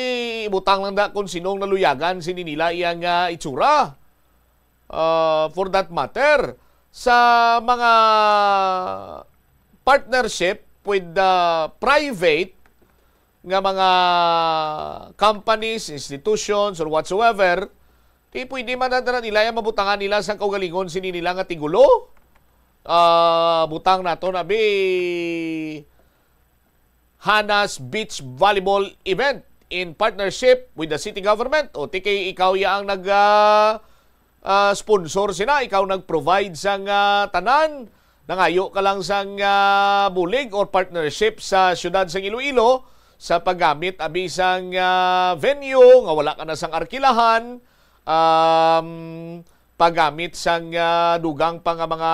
ibutang lang da kung sinong naluyagan sini nila iya nga itsura. Uh, for that matter, sa mga partnership with the private nga mga companies, institutions, or whatsoever, di pwede man na nila yan mabutangan nila sa kaugalingon sini nila nga tigulo. Ah, butang nato na bi Hana's Beach Volleyball Event in partnership with the city government. O, ti kay ikaw ya ang nag, ah, ah, sponsor sina, ikaw nag-provide sang, ah, tanan. Nangayo ka lang sang, ah, bulig or partnership sa siyudad sang Iloilo sa paggamit abi sang, ah, venue nga wala ka na sang arkilahan. Um, paggamit sang, ah, dugang pa nga mga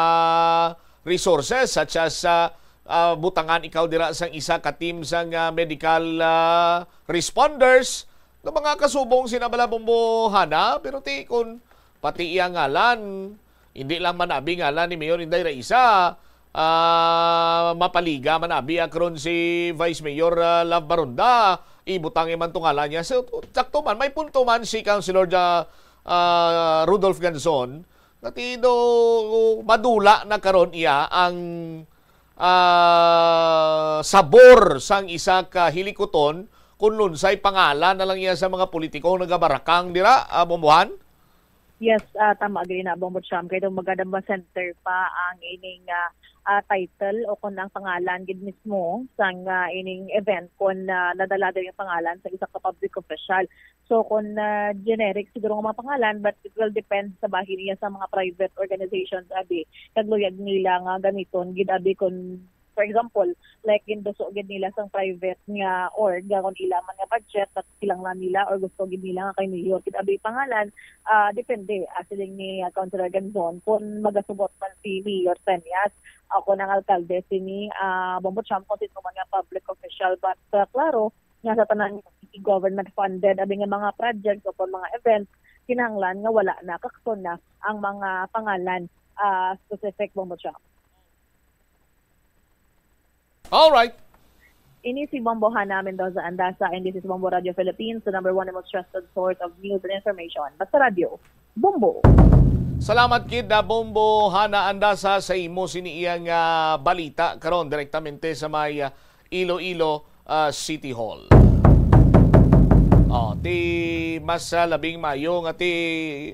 resources, such as, ah, ah, butangan ikaw dira sang isa ka team sang, ah, medical, ah, responders, nga mga kasubong sina bala Bombo Hana, pero ti kun pati iya ngalan, hindi lang man abi ngalan ni Mayor Inday Raisa, ah, mapaliga man abi akron si Vice Mayor, ah, Love Baronda, ibutang man to ngalan niya. So, sakto man, may punto man si Councilor Ja-, ah, Rudolph Ganzon, nga ti do madula na karon iya ang, ah, sabor sang isa ka hilikuton kun lunsay pangalan na lang iya sa mga politiko nga nagabarakang dira, ah, Bombohan? Yes, ah, tama gid na, Bombo Cham. Kay daw magadamba center pa ang ining, ah, ah, title o kung ang pangalan gid mismo sang, ah, ining event kung, ah, nadala din yung pangalan sa isa ka public official. So, kung, ah, generic siguro nga mga pangalan, but it will depend sa bahin niya sa mga private organizations, abi. Kag luyag nila nga gamiton gid, abi, kung, for example, like, ginduso gid nila sang private nga org, nga kung ila man nga budget, that kinahanglan nila or gusto gid nila nga kay Mayor gid abi pangalan, ah, depende, ah, siling ni, ah, Councilor Ganzon, kung magasugot man si Mayor Peñas, ah, kung ang alkalde sini, ah, Bombo Cham, kung sino man nga public official. But, ah, klaro nga sa tanan government funded, abi nga mga projects o kung mga events, kinahanglan nga wala na, kakson na ang mga pangalan, ah, specific, Bombo Cham. All right. Ini si Bombo Hana Mendoza Andasa, and this is Bombo Radio Philippines, the number one and most trusted source of news and information. Basta Radio, Bombo. Salamat gid na Bombo Hana Andasa sa imo sini iyang, ah, balita karon direktamente sa may, ah, Iloilo, ah, City Hall. Oh, ti mas, ah, labing mayo nga ti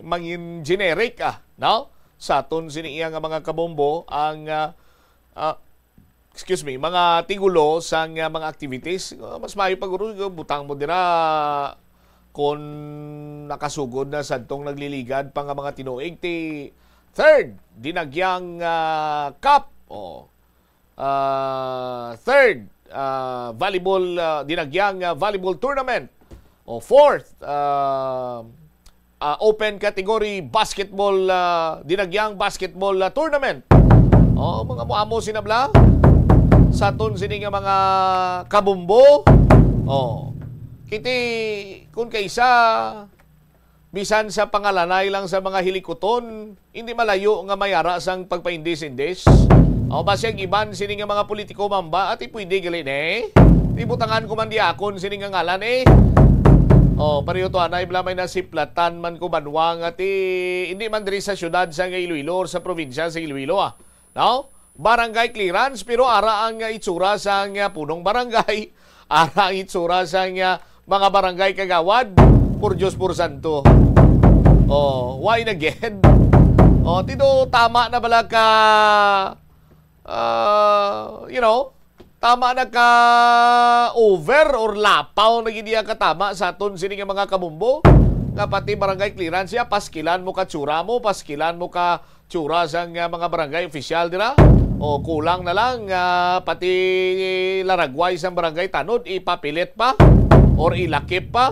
mangin generic, ah, no? Sa aton sini iya nga mga kabombo ang, ah, ah, excuse me, mga tigulo sang, ah, mga activities, ah, mas maayo pa guro, ah, butang mo dira kung nakasugod na sadtong nagliligad pa nga mga tinuig ti third Dinagyang, ah, Cup. Oh. Ah, third, ah, volleyball, ah, Dinagyang, ah, volleyball tournament. O fourth, ah, ah, open category basketball, ah, Dinagyang basketball, ah, tournament. Oh, mga muamo sina bala sa aton sini nga mga kabumbo. Oh. Iti, kun kaisa, bisan sa pangalanay lang sa mga hilikuton, hindi malayo nga may ara sang pagpaindis-indis. O, basi ang iban sini nga mga politiko, mamba, ati pwede gali ni. Ibutangan ko man di akon sini nga ngalan, eh. O, pareho to, anay, bala may nasiplatan man ko banwa nga ti, hindi man diri sa syudad sa Iloilo or sa probinsya sa Iloilo, ah. No? Barangay clearance, pero ara ang, ah, itsura sang, ah, punong barangay, ara ang itsura sang, ah, mga barangay kagawad. Por Dios, por santo. Oh, why na gid? Oh, tido, tama na bala ka, ah, you know, tama na ka over or lapaw na gid iya katama sa aton sini nga mga kabombo, nga pati barangay clearance ya, paskilan mo ka tsura mo, paskilan mo ka tsura sang, ah, mga barangay opisyal dira. O kulang na lang, ah, pati laragway sang barangay tanod ipapilit pa or ilakip pa.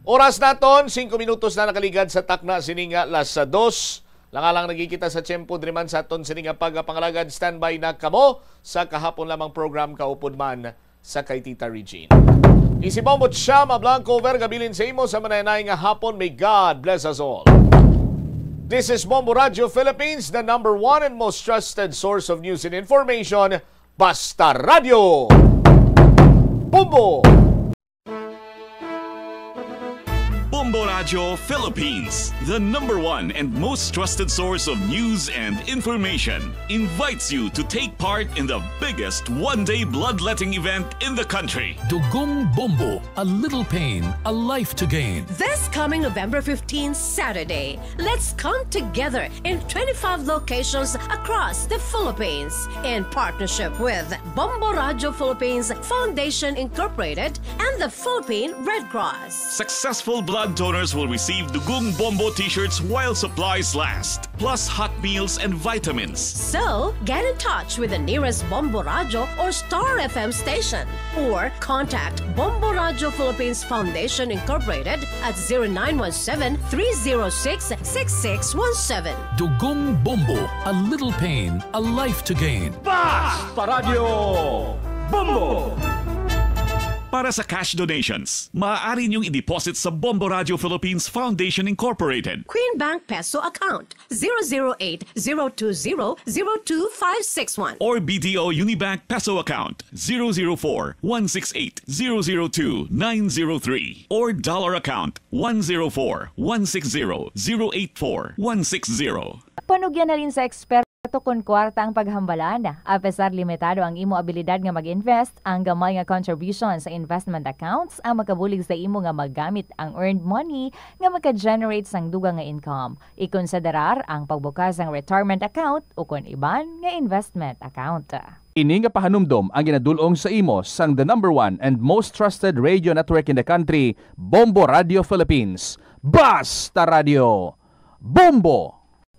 Oras naton, singko minutos na nakaligad sa takna sini nga alas dos. Langalang nagkikita sa tiyempo diri man sa aton sini nga pagpangalagad. Standby na kamo sa kahapon lamang program, kaupod man sa kay Tita Regine. Isi Bombo Chama Blanco Vergabilin sa imo sa mananay nga hapon. May God bless us all. This is Bombo Radio Philippines, the number one and most trusted source of news and information. Basta Radio Bombo! Bombo Radio Philippines, the number one and most trusted source of news and information, invites you to take part in the biggest one-day bloodletting event in the country. Dugong Bombo, a little pain, a life to gain. This coming November fifteen, Saturday, let's come together in twenty-five locations across the Philippines in partnership with Bombo Radio Philippines Foundation Incorporated and the Philippine Red Cross. Successful blood donors will receive Dugong Bombo t-shirts while supplies last, plus hot meals and vitamins. So, get in touch with the nearest Bombo Radio or Star F M station, or contact Bombo Radio Philippines Foundation Incorporated at zero nine one seven, three zero six, six six one seven. Dugong Bombo, a little pain, a life to gain. Basta Radio Bombo! Para sa cash donations, maaari niyong i-deposit sa Bombo Radio Philippines Foundation Incorporated. Queen Bank Peso account, zero zero eight, zero two zero, zero two five six one. Or B D O Unibank Peso account, zero zero four, one six eight, zero zero two, nine zero three. Or dollar account, one zero four, one six zero, zero eight four, one six zero. Panugyan na rin sa eksperto kon kwarta ang paghambalan. Apesar limitado ang imo abilidad nga mag-invest, ang gamay nga contribution sa investment accounts ang makabulig sa imo nga magamit ang earned money nga maka-generate sang dugang nga income. Ikonsiderar ang pagbukas sang retirement account ukon iban nga investment account. Ini nga pahanumdom ang ginadul-ong sa imo sang the number one and most trusted radio network in the country, Bombo Radio Philippines. Basta Radio Bombo!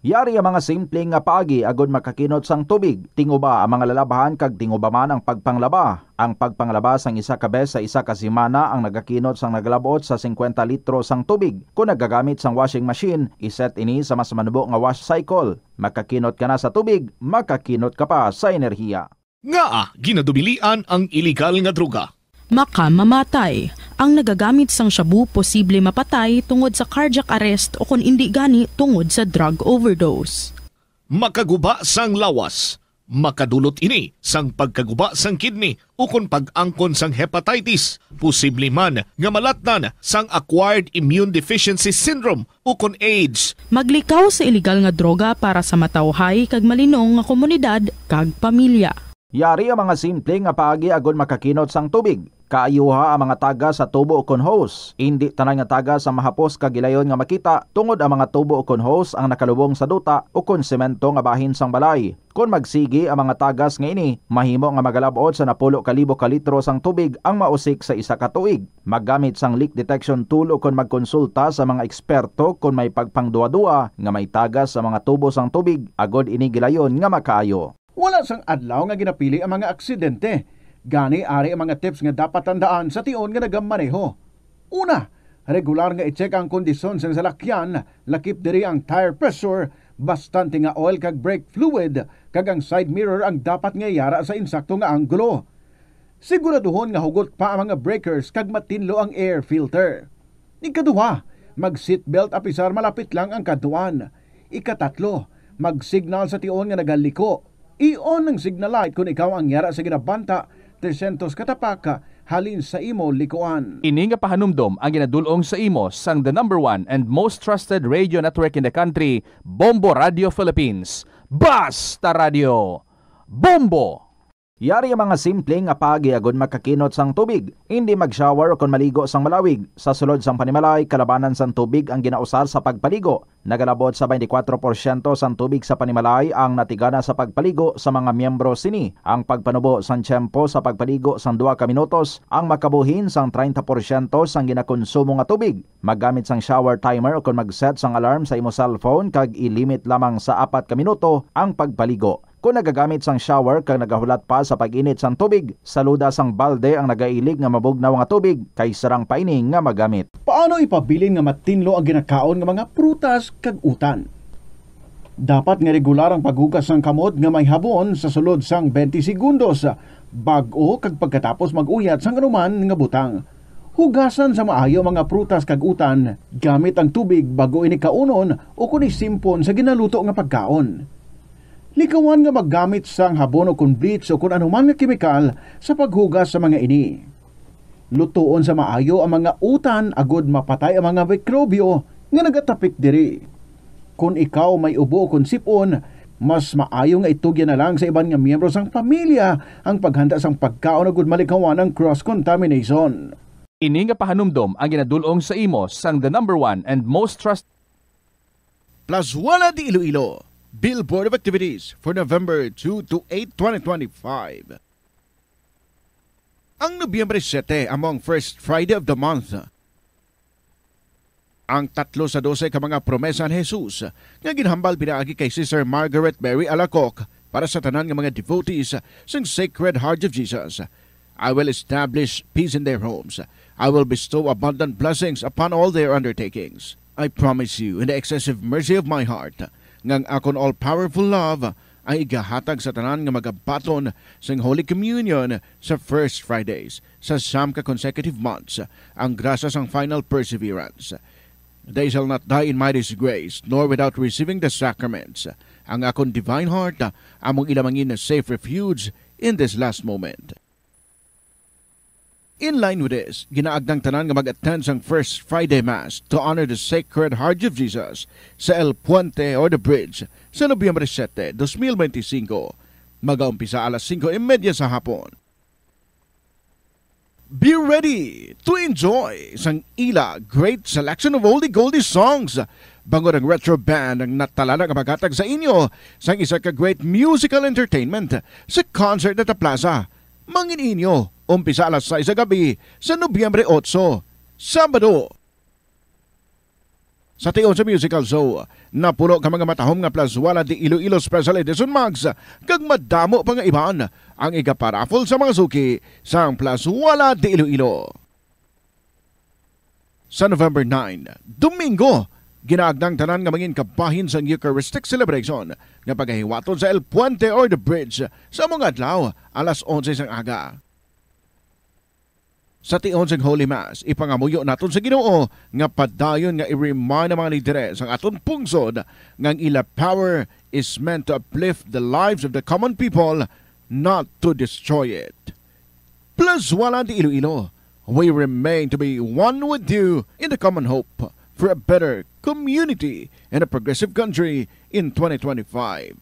Yari ang mga simple nga paagi agod makakinot sang tubig. Tinguba ang mga lalabhan kag tinguba man ang pagpanglaba. Ang pagpanglaba sang isa ka bes sa isa ka semana ang nagakinot sang nagalab-ot sa singkwenta litro sang tubig. Kon nagagamit sang washing machine, iset ini sa mas manubo nga wash cycle. Makakinot ka na sa tubig, makakinot ka pa sa enerhiya. Ngaa ginadubilian ang iligal nga droga? Makamamatay. Ang nagagamit sang shabu posible mapatay tungod sa cardiac arrest o kon indi gani tungod sa drug overdose. Makaguba sang lawas. Makadulot ini sang pagkaguba sang kidney ukon pag-angkon sang hepatitis. Posible man nga malatnan sang acquired immune deficiency syndrome ukon AIDS. Maglikaw sa iligal nga droga para sa matawhay kag malinong nga komunidad kag pamilya. Yari ang mga simple nga paagi agod makakinot sang tubig. Kaayuha ang mga tagas sa tubo ukon hose. Indi tanan nga tagas ang mahapos kag gilayon nga makita, tungod ang mga tubo ukon hose ang nakalubong sa duta ukon semento nga bahin sang balay. Kon magsigi ang mga tagas nga ini, mahimo nga magalab-ot sa napulo ka libo ka litro sang tubig ang mausik sa isa ka tuig. Maggamit sang leak detection tool ukon magkonsulta sa mga eksperto kon may pagpangduwa-duwa nga may tagas sa mga tubo sang tubig agod ini gilayon nga makaayo. Wala sang adlaw nga ginapili ang mga aksidente. Gani, ari ang mga tips nga dapat tandaan sa tion nga nagamaneho. Una, regular nga i-check ang kondisyon sang salakyan, lakip diri ang tire pressure, bastante nga oil kag brake fluid, kag ang side mirror ang dapat nga yara sa insakto nga anggulo. Siguraduhon nga hugot pa ang mga breakers kag matinlo ang air filter. Ikaduha, mag-seatbelt apisar malapit lang ang kadtuan. Ikatatlo, mag-signal sa tion nga nagaliko. I-on ang signal light kon ikaw ang yara sa ginabanta trescientos ka tapak halin sa imo likuan. Ini nga pahanumdom ang ginadul-ong sa imo sang the number one and most trusted radio network in the country, Bombo Radio Philippines. Basta Radio, Bombo! Yari ang mga simple nga paagi agod makakinot sang tubig. Indi mag-shower ukon maligo sang malawig. Sa sulod sang panimalay, kalabanan sang tubig ang ginausar sa pagpaligo. Nagalabot sa twenty-four porsyento sang tubig sa panimalay ang natigana sa pagpaligo sa mga miyembro sini. Ang pagpanubo sang tiyempo sa pagpaligo sang duha ka minutos ang makabuhin sang treinta porsyento sang ginakonsumo nga tubig. Maggamit sang shower timer ukon mag-set sang alarm sa imo cellphone kag i-limit lamang sa apat ka minuto ang pagpaligo. Kon nagagamit sang shower kag nagahulat pa sa pag-init sang tubig, saluda sang balde ang nagailig nga mabugnaw nga tubig kay sarang pa ini nga magamit. Paano ipabilin nga matinlo ang ginakaon nga mga prutas kag utan? Dapat nga regular ang paghugas sang kamot nga may habon sa sulod sang twenty segundos, bag-o kag pagkatapos mag-uyat sang anuman nga butang. Hugasan sa maayo ang mga prutas kag utan gamit ang tubig bag-o ini kaunon ukon isimpon sa ginaluto nga pagkaon. Likawan nga maggamit sang habon ukon bleach ukon anuman nga kemikal sa paghugas sa mga ini. Lutoon sa maayo ang mga utan agod mapatay ang mga mikrobyo nga nagatapik diri. Kon ikaw may ubo ukon sip-on, mas maayo nga itugyan na lang sa iban nga miyembro sang pamilya ang paghanda sang pagkaon agud malikawan ang cross contamination. Ini nga pahanumdom ang ginadul-ong sa imo sang the number one and most trust. Plazuela de Iloilo, Billboard of Activities for November two to eight, twenty twenty-five. Ang Nobyembre siyete amo ang first Friday of the month. Ang tatlo sa dose ka mga promesa ni Jesus nga ginhambal pinaagi kay Sister Margaret Mary Alacoque para sa tanan nga mga devotees sang Sacred Heart of Jesus. "I will establish peace in their homes. I will bestow abundant blessings upon all their undertakings. I promise you in the excessive mercy of my heart nga ang akon all-powerful love ang igahatag sa tanan nga magabaton sang Holy Communion sa First Fridays sa siyam ka consecutive months, ang grasya sang final perseverance. They shall not die in my disgrace, nor without receiving the sacraments. Ang akon divine heart among ila mangin safe refuge in this last moment." In line with this, ginaagdang tanan nga mag-attend sang First Friday Mass to honor the Sacred Heart of Jesus sa El Puente or the Bridge sa Nobyembre siyete, dos mil benti singko. Magaumpisa alas singko y media sa hapon. Be ready to enjoy sang ila great selection of oldie goldie songs, bangod ang Retro Band ang natalana nga maghatag sa inyo sang isa ka great musical entertainment sa Concert at the Plaza. Mangin inyo, umpisa alas sais sa gabi sa Nobyembre otso, Sabado. Sa tion sa musical show, napuno ka mga matahom nga Plazuela de Iloilo Special Edition mugs, kag madamo pa nga iban ang igaparaffle sa mga suki sang Plazuela de Iloilo. Sa November nine, Domingo, ginaagdang tanan nga mangin kabahin sang Eucharistic celebration nga pagahiwaton sa El Puente or the Bridge sa mga adlaw, alas onse sang aga. Sa tion sang Holy Mass, ipangamuyo naton sa Ginoo nga padayon nga i-remind ang mga lideres sang aton pungsod nga ang ila power is meant to uplift the lives of the common people, not to destroy it. Plazuela de Iloilo, we remain to be one with you in the common hope for a better community and a progressive country in twenty twenty-five.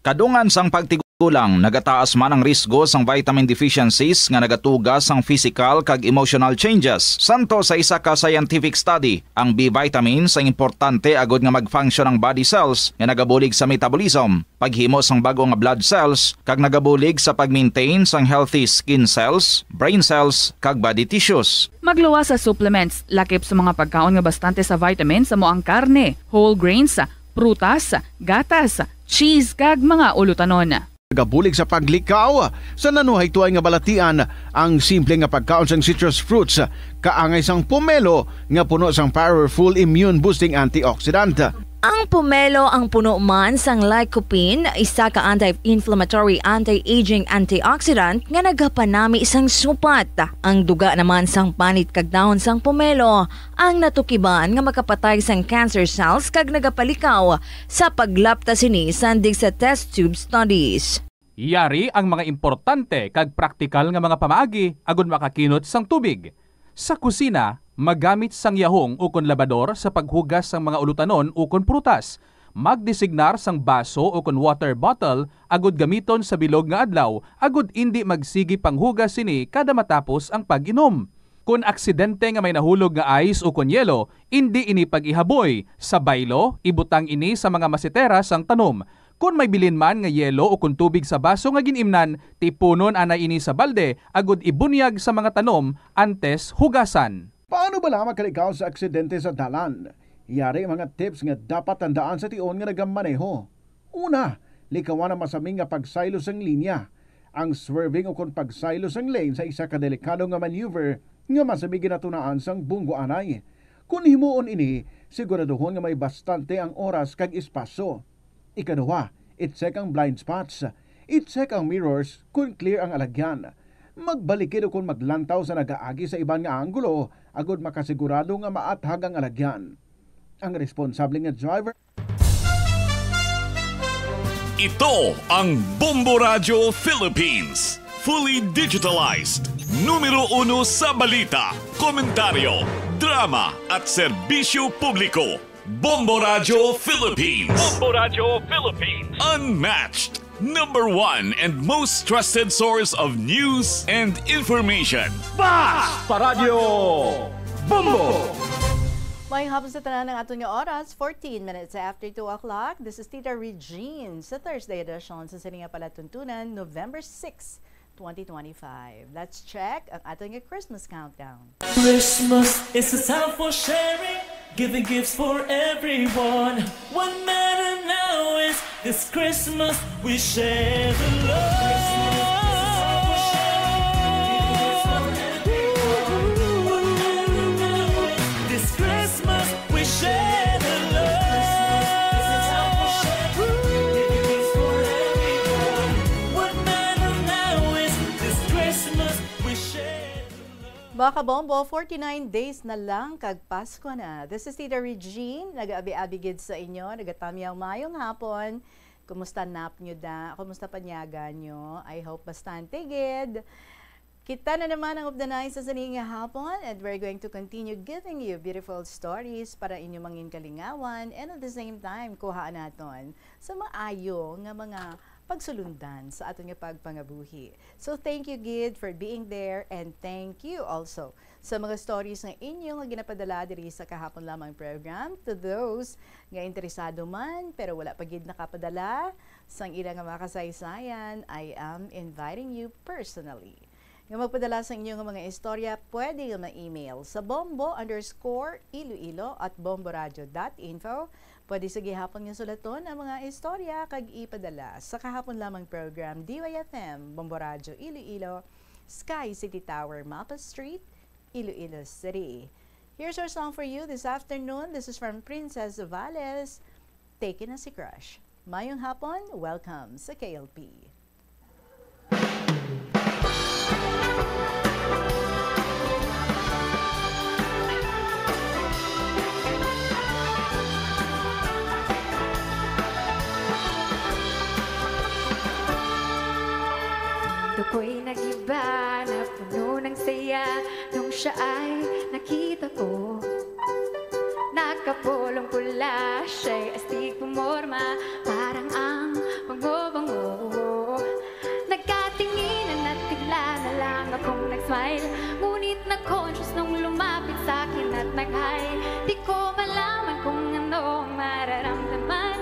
Kadungan sang pagtigulang, nagataas man ang risgo sang vitamin deficiencies nga nagatuga sang physical kag emotional changes. Santo sa isa ka scientific study, ang B vitamins ang importante agod nga mag-function ang body cells nga nagabulig sa metabolism, paghimo sang bag-o nga blood cells, kag nagabulig sa pag-maintain sang healthy skin cells, brain cells, kag body tissues. Magluwas sa supplements, lakip sa mga pagkaon nga bastante sa vitamins, amo ang karne, whole grains, prutas, gatas, cheese, kag mga ulutanon. Nagabulig sa paglikaw sa nanuhaytoay nga balatian ang simple nga pagkaon sang citrus fruits, kaangay sang pomelo nga puno sang powerful immune-boosting antioxidant. Ang pomelo ang puno man sang lycopene, isa ka anti-inflammatory, anti-aging antioxidant nga nagapanami sang supat. Ang duga naman sang panit kag dahon sang pomelo ang natukiban nga makapatay sang cancer cells kag nagapalikaw sa paglapta sini sandig sa test tube studies. Yari ang mga importante kag praktikal nga mga pamaagi agud makakinot sang tubig. Sa kusina, magamit sang yahong ukon labador sa paghugas sang mga ulutanon ukon prutas. Magdesignar sang baso ukon water bottle agud gamiton sa bilog nga adlaw agud indi magsigi panghugas sini kada matapos ang pag-inom. Kon aksidente nga may nahulog nga ice ukon yelo, indi ini pag-ihaboy. Sa baylo, ibutang ini sa mga masetera sang tanom. Kon may bilin man nga yelo ukon tubig sa baso nga gin-imnan, tipunon anay ini sa balde agud ibunyag sa mga tanom antes hugasan. Paano bala makalikaw sa aksidente sa dalan? Yari ang mga tips nga dapat tandaan sa tion nga nagamaneho. Una, likawan ang masami nga pagsaylo sang linya. Ang swerving ukon pagsaylo sang lane sa isa ka delikado nga maneuver nga masami ginatunaan sang bunggo anay. Kon himuon ini, siguraduhon nga may bastante ang oras kag espasyo. Ikaduha, i-check ang blind spots. I-check ang mirrors kon clear ang alagyan. Magbalikid ukon maglantaw sa nagaagi sa iban nga anggulo agud makasigurado nga maathag ang alagyan. Ang responsable nga driver. Ito ang Bombo Radyo Philippines. Fully digitalized. Numero uno sa balita, komentaryo, drama at serbisyo publiko. Bombo Radyo Philippines. Bombo Radyo Philippines. Unmatched. Number one and most trusted source of news and information. Basta Radyo Bombo! Maayong hapon sa tanan. Ang aton nga oras, fourteen minutes after two o'clock. This is Tita Regine sa Thursday edition sa sini nga palatuntunan, November six, twenty twenty-five. Let's check ang aton nga Christmas countdown. Christmas is a time for sharing, giving gifts for everyone. What matter now is this Christmas we share the love. This Christmas we share the love. What matter now is this Christmas we share the love. Mga kabombo, forty-nine days na lang kag Pasko na. This is Tita Regine, nag-aabi-abi gid sa inyo, nagatamyaw mayong hapon. Kumusta nap nyo da? Kumusta panyaga nyo? I hope bastante gid. Kita na naman ang Updanay sa sini nga hapon, and we're going to continue giving you beautiful stories para inyo mangin kalingawan, and at the same time, kuhaan naton sa maayo nga mga pagsulundan sa aton nga pagpangabuhi. So thank you gid for being there, and thank you also sa mga stories nga inyo nga ginapadala diri sa kahapon lamang program. To those nga interesado man pero wala pa gid nakapadala sang ila nga mga kasaysayan, I am inviting you personally nga magpadala sa inyo nga mga istorya. Pwede nga ma-email sa bombo underscore iloilo at bomboradio dot info. Pwede sa gihapon nga sulaton ang mga istorya kag ipadala sa kahapon lamang program, D Y F M, Bombo Radyo Iloilo, Sky City Tower, Mapa Street, Iloilo City. Here's our song for you this afternoon. This is from Princess Valles, Taken as a Crush. Mayong hapon, welcome sa K L P. Ako'y nag-iba na puno ng saya nung siya ay nakita ko. Nakapulong pula siya'y astig pumorma, parang ang bango-bango. Nagkatinginan at bigla na lang akong nag-smile. Ngunit na-conscious nung lumapit sa akin at nag-hi. Di ko malaman kung ano ang mararamdaman.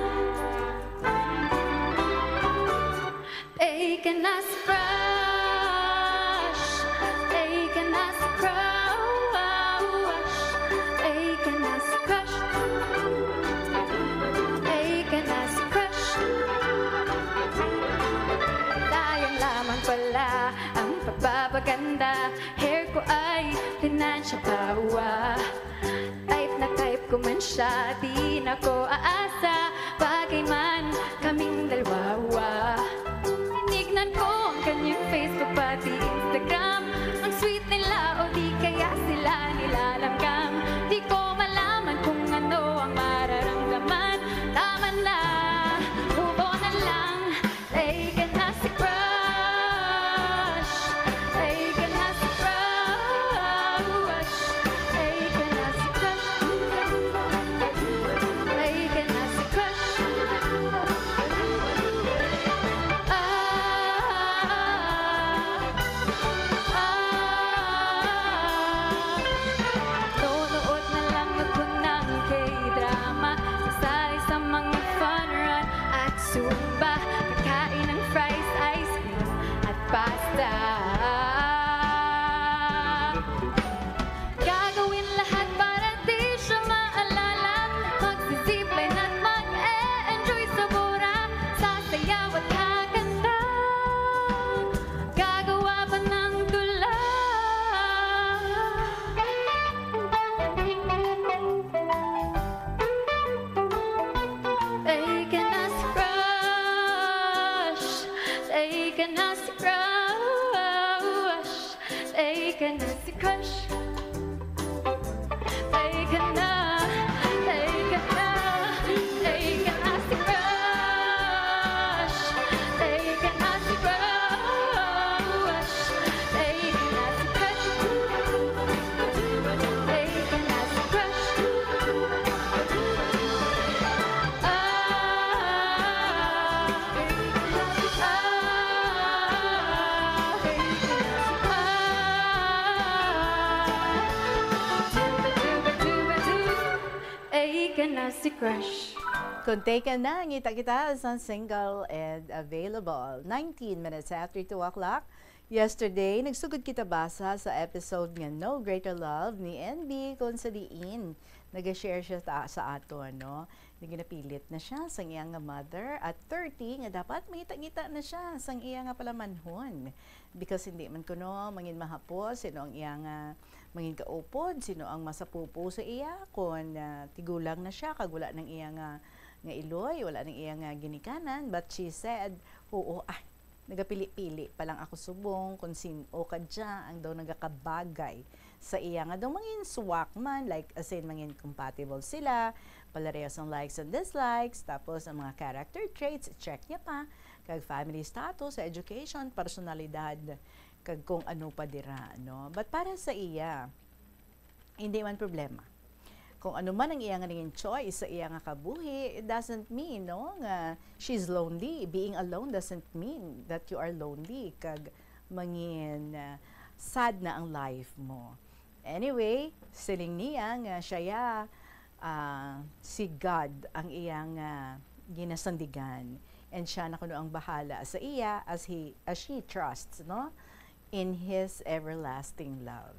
Taken as a crush, taken as a crush, taken as a crush, taken as a crush. Sayang lamang pala ang pagpapaganda. Hair ko ay pinansya pa, uwa. Type na type Kuman siya, di na ko aasa, bagay man kaming dalawa. Tinignan ko ang kanyang Facebook pati Instagram. Ang sweet nila o di kaya sila nilalamgam. Di ko malaman kung ano ang mararamdaman. Tama na, move on na lang. Taken as a crush. Taken as a crush. Taken as a crush. Taken as a crush. Ah, ah. Nunood na lang ako ng K-drama. Sasali sa mga fun run at Zumba. Kakain ng fries, ice cream at pasta. Gagawin lahat para di siya maalala. Magsi-zipline at mag-e-enjoy sa Bora. Sasayaw at kakanta. Gagawa pa ng tula. Taken as a crush. Taken as a crush. Taken as a crush. Taken na, taken na, taken as a crush. Taken as a crush. Taken as a crush. Taken as a crush. Ah, ah, ah. Taken na si crush. Kung taken na, ngita kita sa single and available. Nineteen minutes after two o'clock. Yesterday, nagsugod kita basa sa episode nga No Greater Love ni N B, kung sa diin nag-share siya ta-, sa aton, no? Nga ginapilit na siya sang iyang nga mother at thirty nga dapat mangita-ngita na siya sang iya nga palamanhon. Because hindi man kuno mangin mahapos sino ang iya nga mangin kaupod, sino ang masapupo sa iya kon, ah, tigulang na siya kag wala nang iya nga, nga iloy, wala nang iya nga ginikanan. But she said, "Oo, ah, nagapili-pili pa lang ako subong kon sin-o kadya ang daw nagakabagay sa iya nga daw mangin swak man, like, as in, mangin compatible sila, palarehas ang likes and dislikes, tapos ang mga character traits, check niya pa, kag family status, education, personalidad, kag kung ano pa dira, no?" But para sa iya, hindi man problema. Kung ano man ang iya nga naging choice sa iya nga kabuhi, it doesn't mean, no, nga she's lonely. Being alone doesn't mean that you are lonely kag mangin, ah, sad na ang life mo. Anyway, siling niya nga siya ya, ah, si God ang iyang, ah, ginasandigan. And siya na kuno ang bahala sa iya as he, as she trusts, no, in his everlasting love.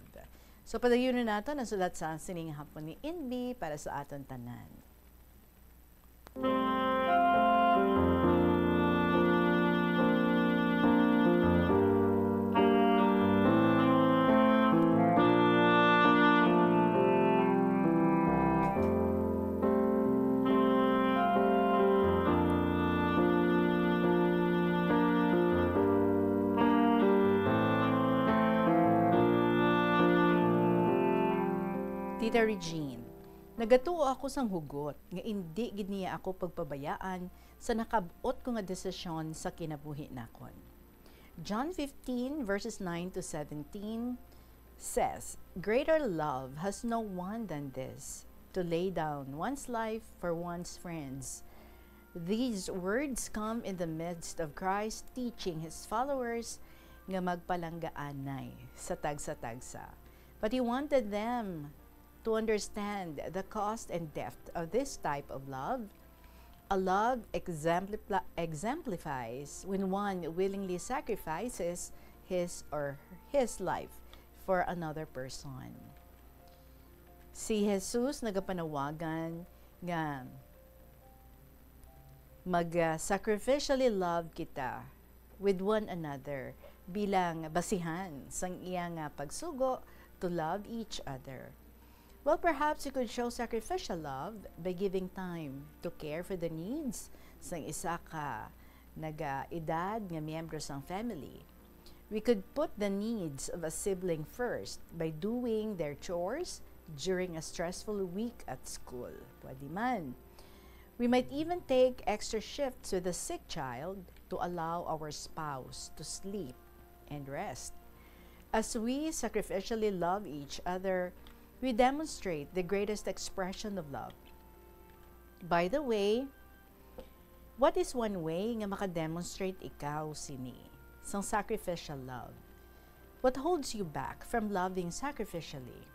So, padayon na nato ang sulat sa sining hapon ni Inbi para sa aton tanan. Tita Regine, nagatuo ako sang hugot nga indi gid niya ako pagpabayaan sa nakab-ot ko nga desisyon sa kinabuhi nakon. John fifteen, verses nine to seventeen says, "Greater love has no one than this, to lay down one's life for one's friends." These words come in the midst of Christ teaching his followers nga magpalanggaanay sa tagsa-tagsa. But he wanted them to understand the cost and depth of this type of love. A love exemplipla-, exemplifies when one willingly sacrifices his or his life for another person. Si Jesus nagapanawagan nga mag, ah, sacrificially love kita with one another bilang basihan sang iya nga pagsugo to love each other. Well, perhaps you could show sacrificial love by giving time to care for the needs sang isa ka naga-edad nga miyembro sang family. We could put the needs of a sibling first by doing their chores during a stressful week at school. Pwede man. We might even take extra shifts with a sick child to allow our spouse to sleep and rest. As we sacrificially love each other, we demonstrate the greatest expression of love. By the way, what is one way nga makademonstrate ikaw sini sang sacrificial love? What holds you back from loving sacrificially?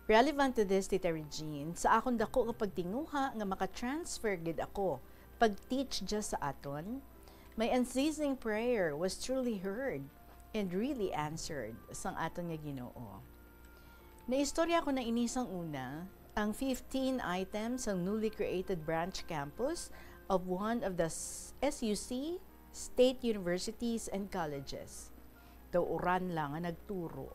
Relevant to this, Tita Regine, sa akon dako nga pagtinguha nga maka-transfer gid ako pag-teach dya sa aton, my unceasing prayer was truly heard and really answered sang aton nga Ginoo. Naistorya ko na ini sang una, ang fifteen items sang newly created branch campus of one of the s-, S U C state universities and colleges. Daw uran lang nga nagturo.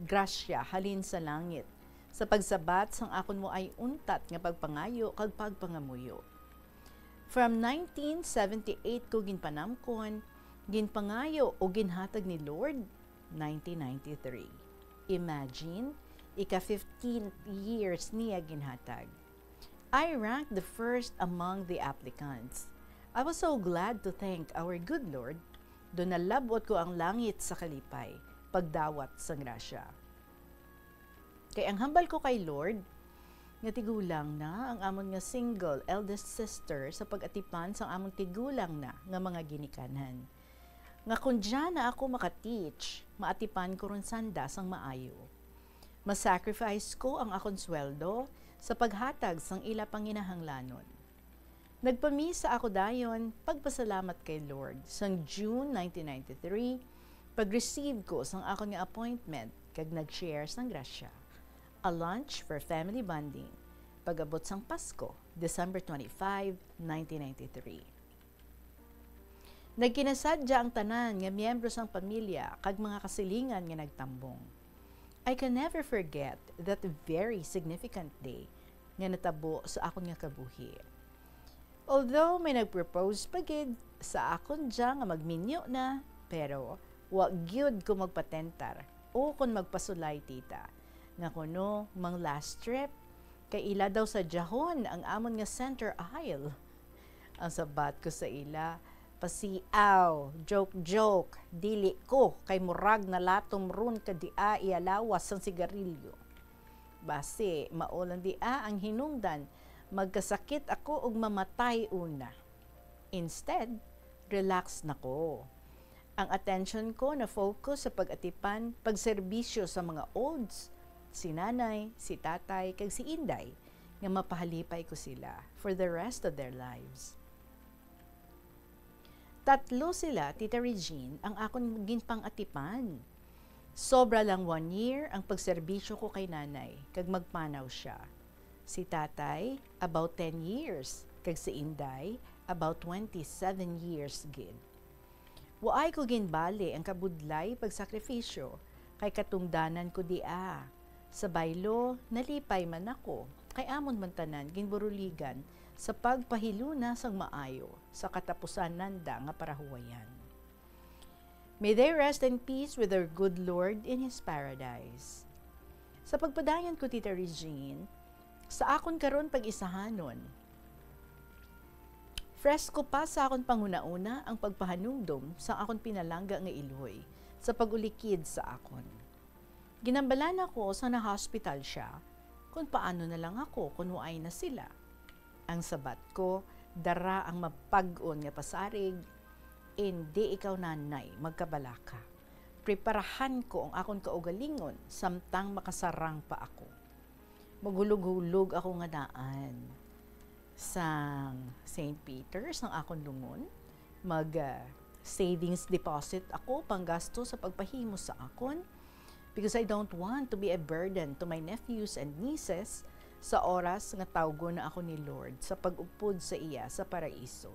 Grasya halin sa langit, sa pagsabat sang akon mo ay untat nga pagpangayo kag pagpangamuyo. From nineteen seventy-eight ko ginpanamkon, ginpangayo o ginhatag ni Lord, nineteen ninety-three. Imagine, ika fifteenth years niya ginhatag. I ranked the first among the applicants. I was so glad to thank our good Lord. Do nalabot ko ang langit sa kalipay, pagdawat sang grasya. Kay ang hambal ko kay Lord, nga tigulang na ang amon nga single eldest sister sa pag-atipan sang amon tigulang na nga mga ginikanan. Nga kon dyan na ako maka-teach, maatipan ko ron sanda sang maayo. Masacrifice ko ang akon sweldo sa paghatag sang ila panginahanglanon. Nagpamisa ako dayon pagpasalamat kay Lord sang June nineteen ninety-three, pag-receive ko sang akon nga appointment kag nag-share sang grasya. A lunch for family bonding, pag-abot sang Pasko, December twenty-five, nineteen ninety-three. Nagkinasadya ang tanan nga miyembro sang pamilya kag mga kasilingan nga nagtambong. I can never forget that very significant day nga natabo sa akon nga kabuhi. Although may nag-propose pa gid sa akon dya nga magminyo na, pero wa gyud ko magpatentar o kon magpasulay, tita, nga kuno mang last trip, kay ila daw sa dyahon ang amon nga center aisle. Ang sabat ko sa ila, "Pasiaw, joke-joke, dili ko, kay murag nalatom run ka dia iya lawas sang sigarilyo. Basi, mao lang dia ang hinungdan, magkasakit ako ug mamatay una." Instead, relax na ko. Ang attention ko na-focus sa pag-atipan, pagserbisyo sa mga olds, si nanay, si tatay, kag si inday, nga mapahalipay ko sila for the rest of their lives. Tatlo sila, Tita Regine, ang akon ginpang-atipan. Sobra lang one year ang pagserbisyo ko kay nanay, kag magpanaw sia. Si tatay, about ten years, kag si inday, about twenty-seven years gid. Waay ko ginbali ang kabudlay pagsakripisyo, kay katungdanan ko dia. Sa baylo, nalipay man ako, kay amon man tanan ginburuligan sa pagpahiluna sang maayo sa katapusan nanda nga parahuwayan. May they rest in peace with their good Lord in His paradise. Sa pagpadayon ko, Tita Regine, sa akon karon pag-isahanon, fresko pa sa akon panghunahuna ang pagpahanumdom sa akon pinalangga nga iloy sa pag-ulikid sa akon. Ginambalan ako sa na-hospital siya, kung paano na lang ako kung waay na sila. Ang sabat ko, dara ang mapag-on nga pasarig, "Indi ikaw, nanay, magkabalaka. Preparahan ko ang akon kaugalingon samtang makasarang pa ako." Maghulog-hulog ako nga daan sang Saint Peter's ang akon lungon. Mag, ah, savings deposit ako panggasto sa pagpahimo sa akon, because I don't want to be a burden to my nephews and nieces sa oras nga tawgon na ako ni Lord sa pag-upod sa iya sa paraiso.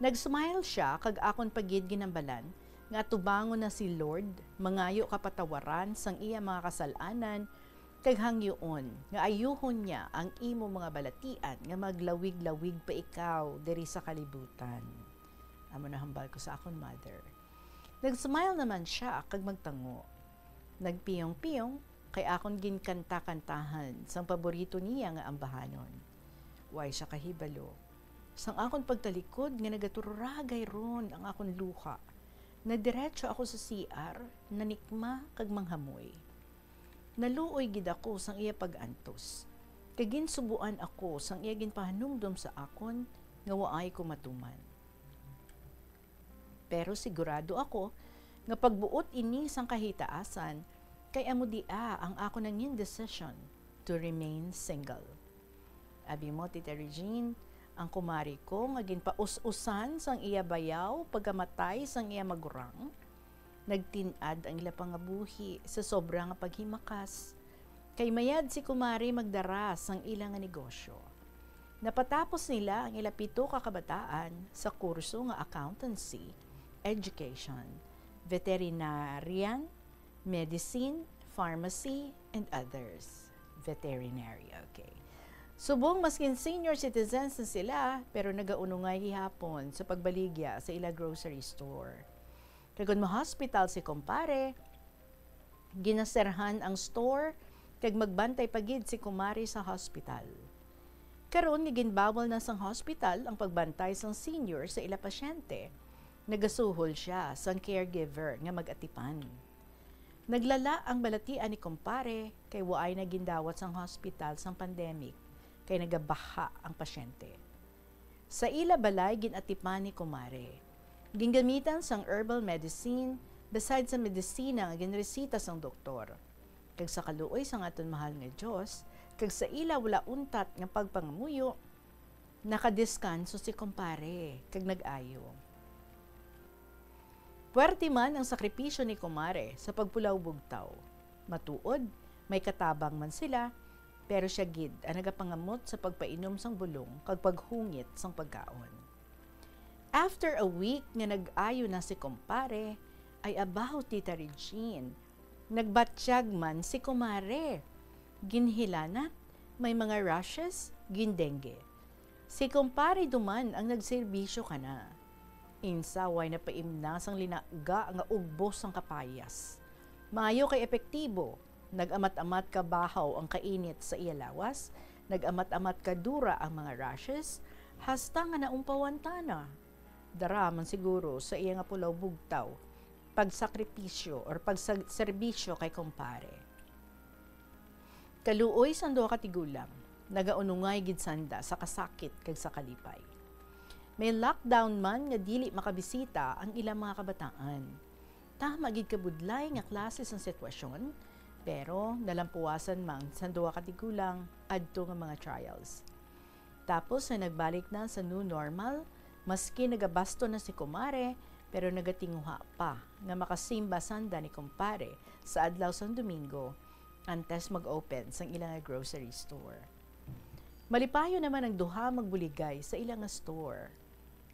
Nag-smile sia kag akon pa gid ginambalan nga atubangon na si Lord, mangayo ka patawaran sang iya mga kasal-anan, kag hangyoon nga ayuhon niya ang imo mga balatian nga maglawig-lawig pa ikaw diri sa kalibutan. Amo na hambal ko sa akon mother. Nag-smile naman sia kag magtango. Nagpiyong-piyong kay akon ginkanta-kantahan sang paborito niya nga ambahanon. Way siya kahibalo. Sang akon pagtalikod nga nagatururagay ron ang akon luha, nadiretso ako sa C R, nanikma kag manghamoy. Naluoy gid ako sang iya pag-antos, kag ginsugoan ako sang iya ginpahanumdom sa akon nga waay ko matuman. Pero sigurado ako nga pagbuot ini sang kahitaasan, kay amo dia ang akon nangin decision to remain single. Abi mo, Tita Regine, ang kumari ko nga ginpaus-usan sang iya bayaw pagkamatay sang iya magurang, nagtin-ad ang ila pangabuhi sa sobra nga paghimakas, kay mayad si kumari magdara sang ila nga negosyo. Napatapos nila ang ila pito ka kabataan sa kurso nga accountancy, education, veterinarian, medicine, pharmacy, and others. Veterinary, okay. Subong maskin senior citizens na sila, pero nagaunungay gihapon sa pagbaligya sa ila grocery store. Kag kon ma-hospital si kumpare, ginaserhan ang store, kag magbantay pa gid si kumare sa hospital. Karon nga ginbawal na sang hospital ang pagbantay sang senior sa ila pasyente, nagasuhol sia sang caregiver nga mag-atipan. Naglala ang balatian ni kumpare kay waay na gindawat sang hospital sang pandemic, kay nagabaha ang pasyente. Sa ila balay gin-atipan ni kumare. Gingamitan sang herbal medicine, beside sa medisina nga ginresita sang doktor. Kag sa kaluoy sang aton mahal nga Dios, kag sa ila wala untat nga pagpangamuyo, nakadiskanso si kumpare kag nag-ayo. Puwerte man ang sakripisyo ni kumare sa pagpulaw bugtaw. Matuod, may katabang man sila, pero sia gid ang nagapangamot sa pagpainom sang bulong kag paghungit sang pagkaon. After a week nga nag-ayo na si kumpare, ay abaw, Tita Regine, nagbatyag man si kumare. Ginhilanat, may mga rashes, gin-dengue. Si kumpare duman ang nagserbisyo kana. Insaway na paimna sang linaga nga ugbos sang kapayas. Maayo kay epektibo, nag-amat-amat ka bahaw ang kainit sa iya lawas, nag-amat-amat ka dura ang mga rashes, hasta nga naumpawan ta na. Dara man siguro sa iya nga pulaw bugtaw, pagsakripisyo or pagserbisyo kay kumpare. Kaluoy sang duha ka tigulang, nagaunungay gid sanda sa kasakit kag sa kalipay. May lockdown man nga dili makabisita ang ilang mga kabataan. Tama gid kabudlay nga klase sang sitwasyon, pero nalampuasan man sang duha ka tigulang adto nga mga trials. Tapos nga nagbalik na sa new normal, maski nagabaston na si kumare, pero nagatinguha pa nga makasimba sanda ni kumpare sa adlaw sang Domingo antes mag-open sang ila nga grocery store. Malipayon naman ang duha magbuligay sa ila nga store.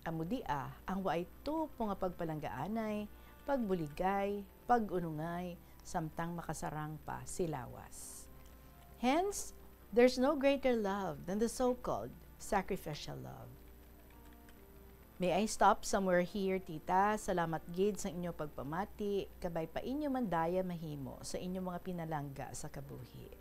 Amo dia ang waay tupo nga pagpalanggaanay, pagbuligay, pag-unungay, samtang makasarang pa si lawas. Hence, there's no greater love than the so-called sacrificial love. May I stop somewhere here, tita? Salamat gid sa inyo pagpamati, kabay pa inyo man daya mahimo sa inyo mga pinalangga sa kabuhi.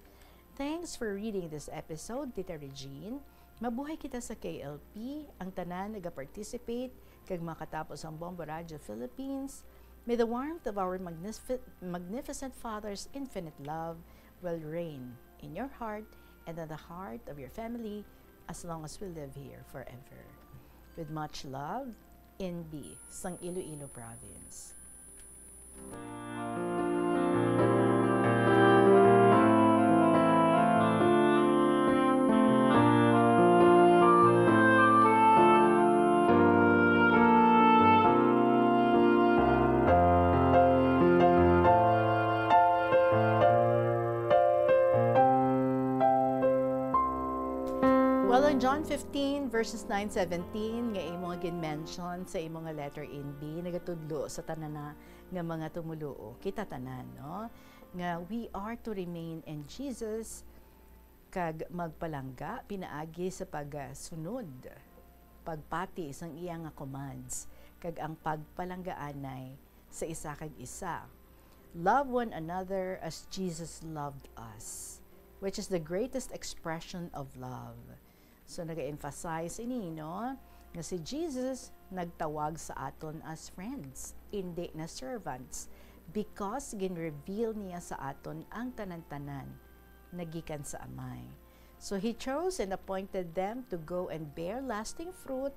Thanks for reading this episode, Tita Regine. Mabuhay kita sa K L P, ang tanan nagaparticipate, kag makatapos ang Bombo Radio Philippines. May the warmth of our magnifi-, magnificent Father's infinite love will reign in your heart and in the heart of your family as long as we live here forever. With much love, N B, sang Iloilo Province. Well, John fifteen verses nine seventeen nga imo nga gin-mention sa imo nga letter N B, nagatudlo sa tanan na nga mga tumoluo, kita tanan, no? Nga we are to remain in Jesus kag magpalangga pinaagi sa pagsunod, pagpati sang iya nga commands, kag ang pagpalanggaanay sa isa kag isa. Love one another as Jesus loved us, which is the greatest expression of love. So, nag-emphasize ini, no, nga si Jesus nagtawag sa aton as friends, indi na servants, because gin-reveal niya sa aton ang tanan-tanan nagikan sa Amay. So he chose and appointed them to go and bear lasting fruit.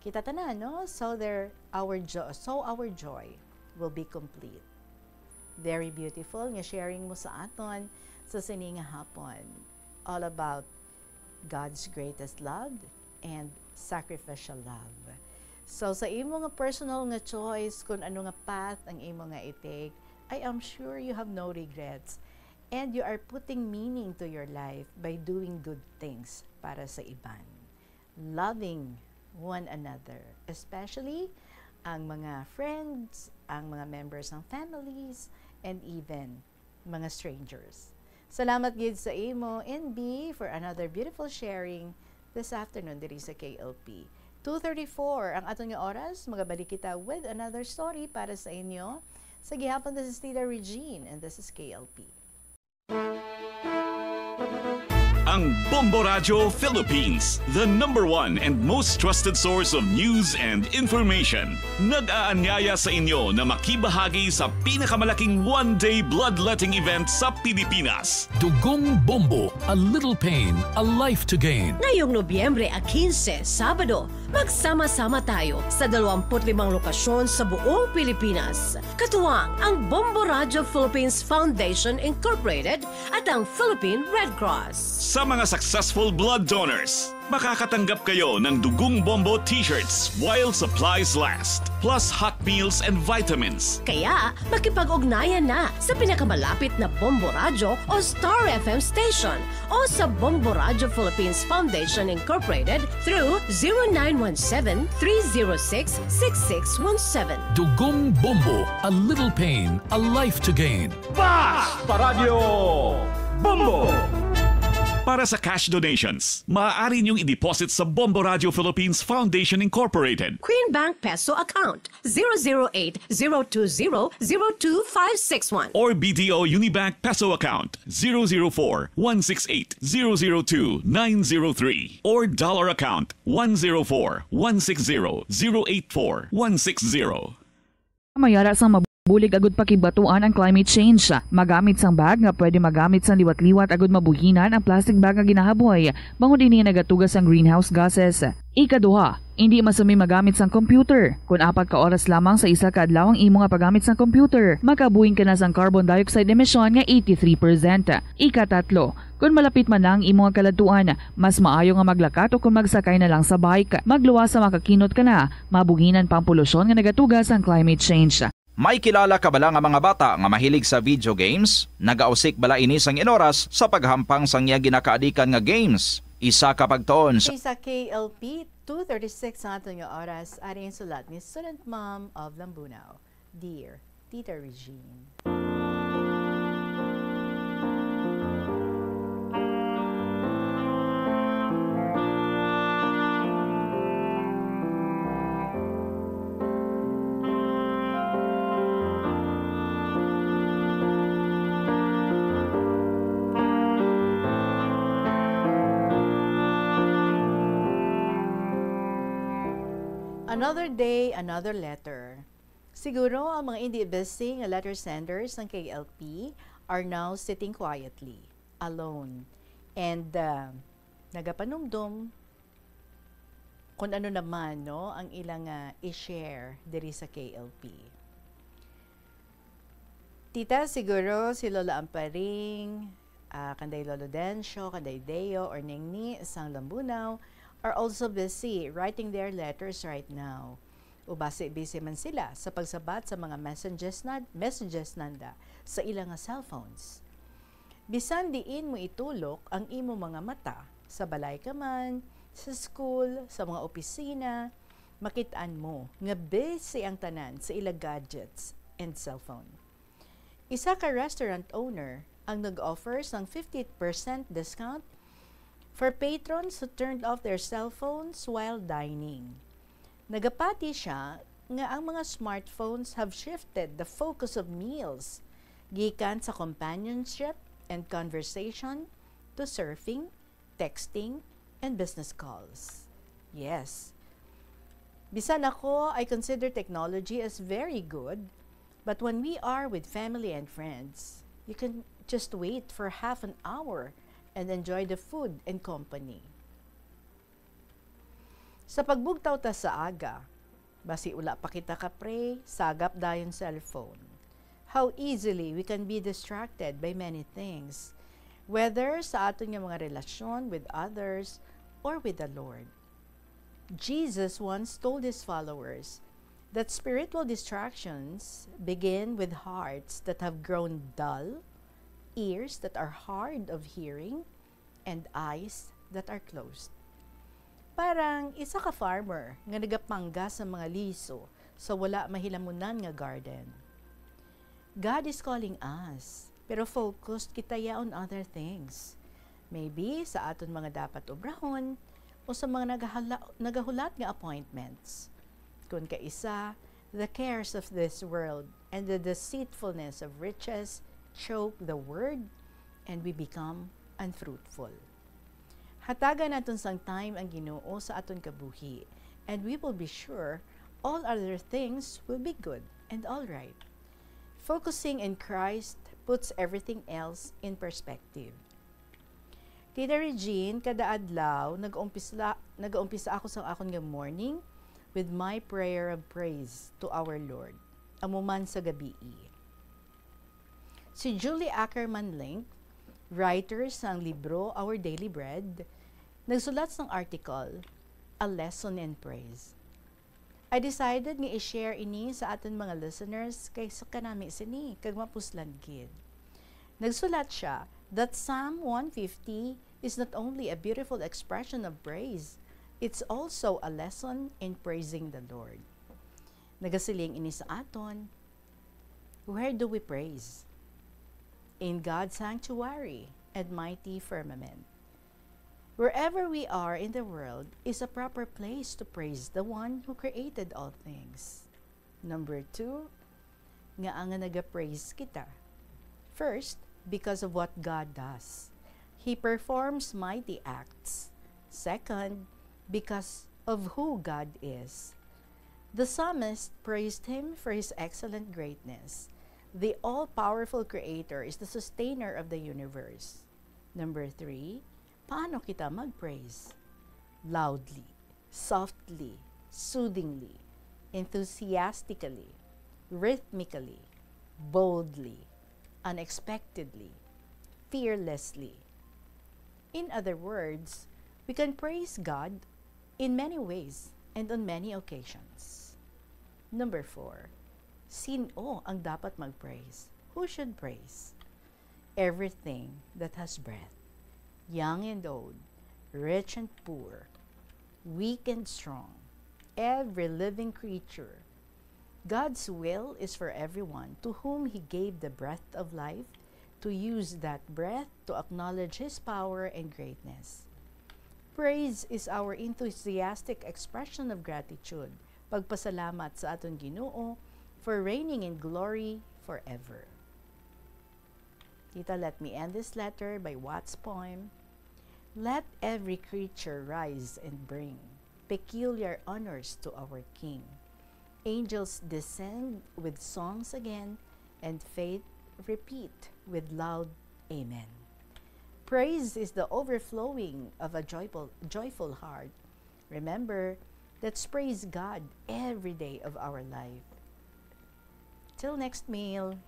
Kita tanan, no? So their, our jo-, so our joy will be complete. Very beautiful nga sharing mo sa aton sa sini nga hapon. All about God's greatest love and sacrificial love. So, sa imo nga personal nga choice kung ano nga path ang imo nga i-take, I am sure you have no regrets. And you are putting meaning to your life by doing good things para sa iban. Loving one another, especially ang mga friends, ang mga members ng families, and even mga strangers. Salamat gid sa imo, N B, for another beautiful sharing this afternoon diri sa K L P. Two thirty-four ang aton nga oras. Magabalik kita with another story para sa inyo. Sa gihapon, this is Tita Regine, and this is K L P. Ang Bombo Radyo Philippines, the number one and most trusted source of news and information. Nag-aanyaya sa inyo na makibahagi sa pinakamalaking one-day bloodletting event sa Pilipinas. Dugong Bombo, a little pain, a life to gain. Ngayong Nobyembre a quince, Sabado, magsama-sama tayo sa dalawampu't limang lokasyon sa buong Pilipinas, katuwang ang Bombo Radyo Philippines Foundation Incorporated at ang Philippine Red Cross. Sa mga successful blood donors, makakatanggap kayo ng Dugong Bombo T-shirts while supplies last, plus hot meals and vitamins. Kaya, makipag-ugnayan na sa pinakamalapit na Bombo Radyo o Star F M station o sa Bombo Radyo Philippines Foundation Incorporated through zero nine one seven, three zero six, six six one seven. Dugong Bombo, a little pain, a life to gain. Basta Radyo Bombo! Para sa cash donations, maaari niyong i-deposit sa Bombo Radyo Philippines Foundation Incorporated. Queen Bank Peso Account, zero zero eight, zero two zero, zero two five six one. Or B D O Unibank Peso Account, zero zero four, one six eight, zero zero two, nine zero three. Or Dollar Account, one zero four, one six zero, zero eight four, one six zero. Mayara sang mabulig agud pakigbatuan ang climate change. Magamit sang bag nga pwede magamit sang liwat-liwat agud mabuhinan ang plastic bag nga ginahaboy, bangod ini nagatuga sang greenhouse gases. Ikaduha, indi masumi magamit sang computer kon apat ka oras lamang sa isa ka adlaw ang imo nga paggamit sang computer. Makabuhin ka na sang carbon dioxide emission nga eighty-three percent. Ikatatlo, kon malapit man na ang imo nga kaladtuan, mas maayo nga maglakat o kon magsakay na lang sa bike. Magluwas sa makakinot ka na, mabuhinan pa ang polusyon nga nagatuga sang climate change. May kilala ka bala nga mga bata nga mahilig sa video games? Nagausik bala ini sang inoras sa paghampang sang iya ginakaadikan nga games? Isa ka pagtuon sa Sa K L P two thirty-six ang aton nga oras, ari ang sulat ni Student Mom of Lambunao. Dear Tita Regine. Another day, another letter. Siguro ang mga indi busy nga letter senders ng K L P are now sitting quietly, alone, and, uh, nagapanumdom kung ano naman, no, ang ilang, ah, i-share diri sa K L P. Tita, siguro si Lola Amparing, ah, kanday Lolo Dencio, kanday Deo, or Ningni sang Lambunao are also busy writing their letters right now. O basi busy man sila sa pagsabat sa mga messages na, messages nanda sa ila nga cellphones. Bisan diin mo itulok ang imo mga mata, sa balay ka man, sa school, sa mga opisina, makit-an mo nga busy ang tanan sa ila gadgets and cellphone. Isa ka restaurant owner ang nag-offer sang fifty percent discount for patrons who turned off their cellphones while dining. Nagapati siya nga ang mga smartphones have shifted the focus of meals gikan sa companionship and conversation to surfing, texting, and business calls. Yes. Bisan ako, I consider technology as very good, but when we are with family and friends, you can just wait for half an hour and enjoy the food and company. Sa pagbugtaw ta sa aga, basi wala pa kita ka-pray, sagap dayon cellphone. How easily we can be distracted by many things, whether sa aton nga mga relasyon with others or with the Lord. Jesus once told his followers that spiritual distractions begin with hearts that have grown dull, ears that are hard of hearing, and eyes that are closed. Parang isa ka farmer nga nagapangga sa mga liso sa wala mahilamunan nga garden. God is calling us, pero focused kita ya on other things. Maybe sa aton mga dapat obrahon o sa mga nagahala-, nagahulat nga appointments. Kun kaisa, the cares of this world and the deceitfulness of riches choke the word, and we become unfruitful. Hatagan naton sang time ang Ginoo sa aton kabuhi, and we will be sure all other things will be good and all right. Focusing in Christ puts everything else in perspective. Tita Regine, kada adlaw, nag-umpisa, nag-umpisa ako sa akon nga morning with my prayer of praise to our Lord. Amo man sa gabii. Si Julie Ackerman Link, writer sang libro Our Daily Bread, nagsulat sang article, A Lesson in Praise. I decided nga i-share ini sa aton mga listeners kay suka nami sini kag mapuslan gid. Nagsulat siya that Psalm one fifty is not only a beautiful expression of praise, it's also a lesson in praising the Lord. Nagasiling ini sa aton, where do we praise? In God's sanctuary and mighty firmament. Wherever we are in the world is a proper place to praise the one who created all things. Number two, ngaa nga nagapraise kita? First, because of what God does. He performs mighty acts. Second, because of who God is. The psalmist praised him for his excellent greatness. The all-powerful creator is the sustainer of the universe. Number three, paano kita mag-praise? Loudly, softly, soothingly, enthusiastically, rhythmically, boldly, unexpectedly, fearlessly. In other words, we can praise God in many ways and on many occasions. Number four, sin-o ang dapat mag-praise? Who should praise? Everything that has breath, young and old, rich and poor, weak and strong, every living creature. God's will is for everyone to whom He gave the breath of life to use that breath to acknowledge His power and greatness. Praise is our enthusiastic expression of gratitude, pagpasalamat sa aton Ginoo for reigning in glory forever. Tita, let me end this letter by Watts' poem. Let every creature rise and bring peculiar honors to our King. Angels descend with songs again, and faith repeat with loud amen. Praise is the overflowing of a joyful, joyful heart. Remember, let's praise God every day of our life. Till next meal,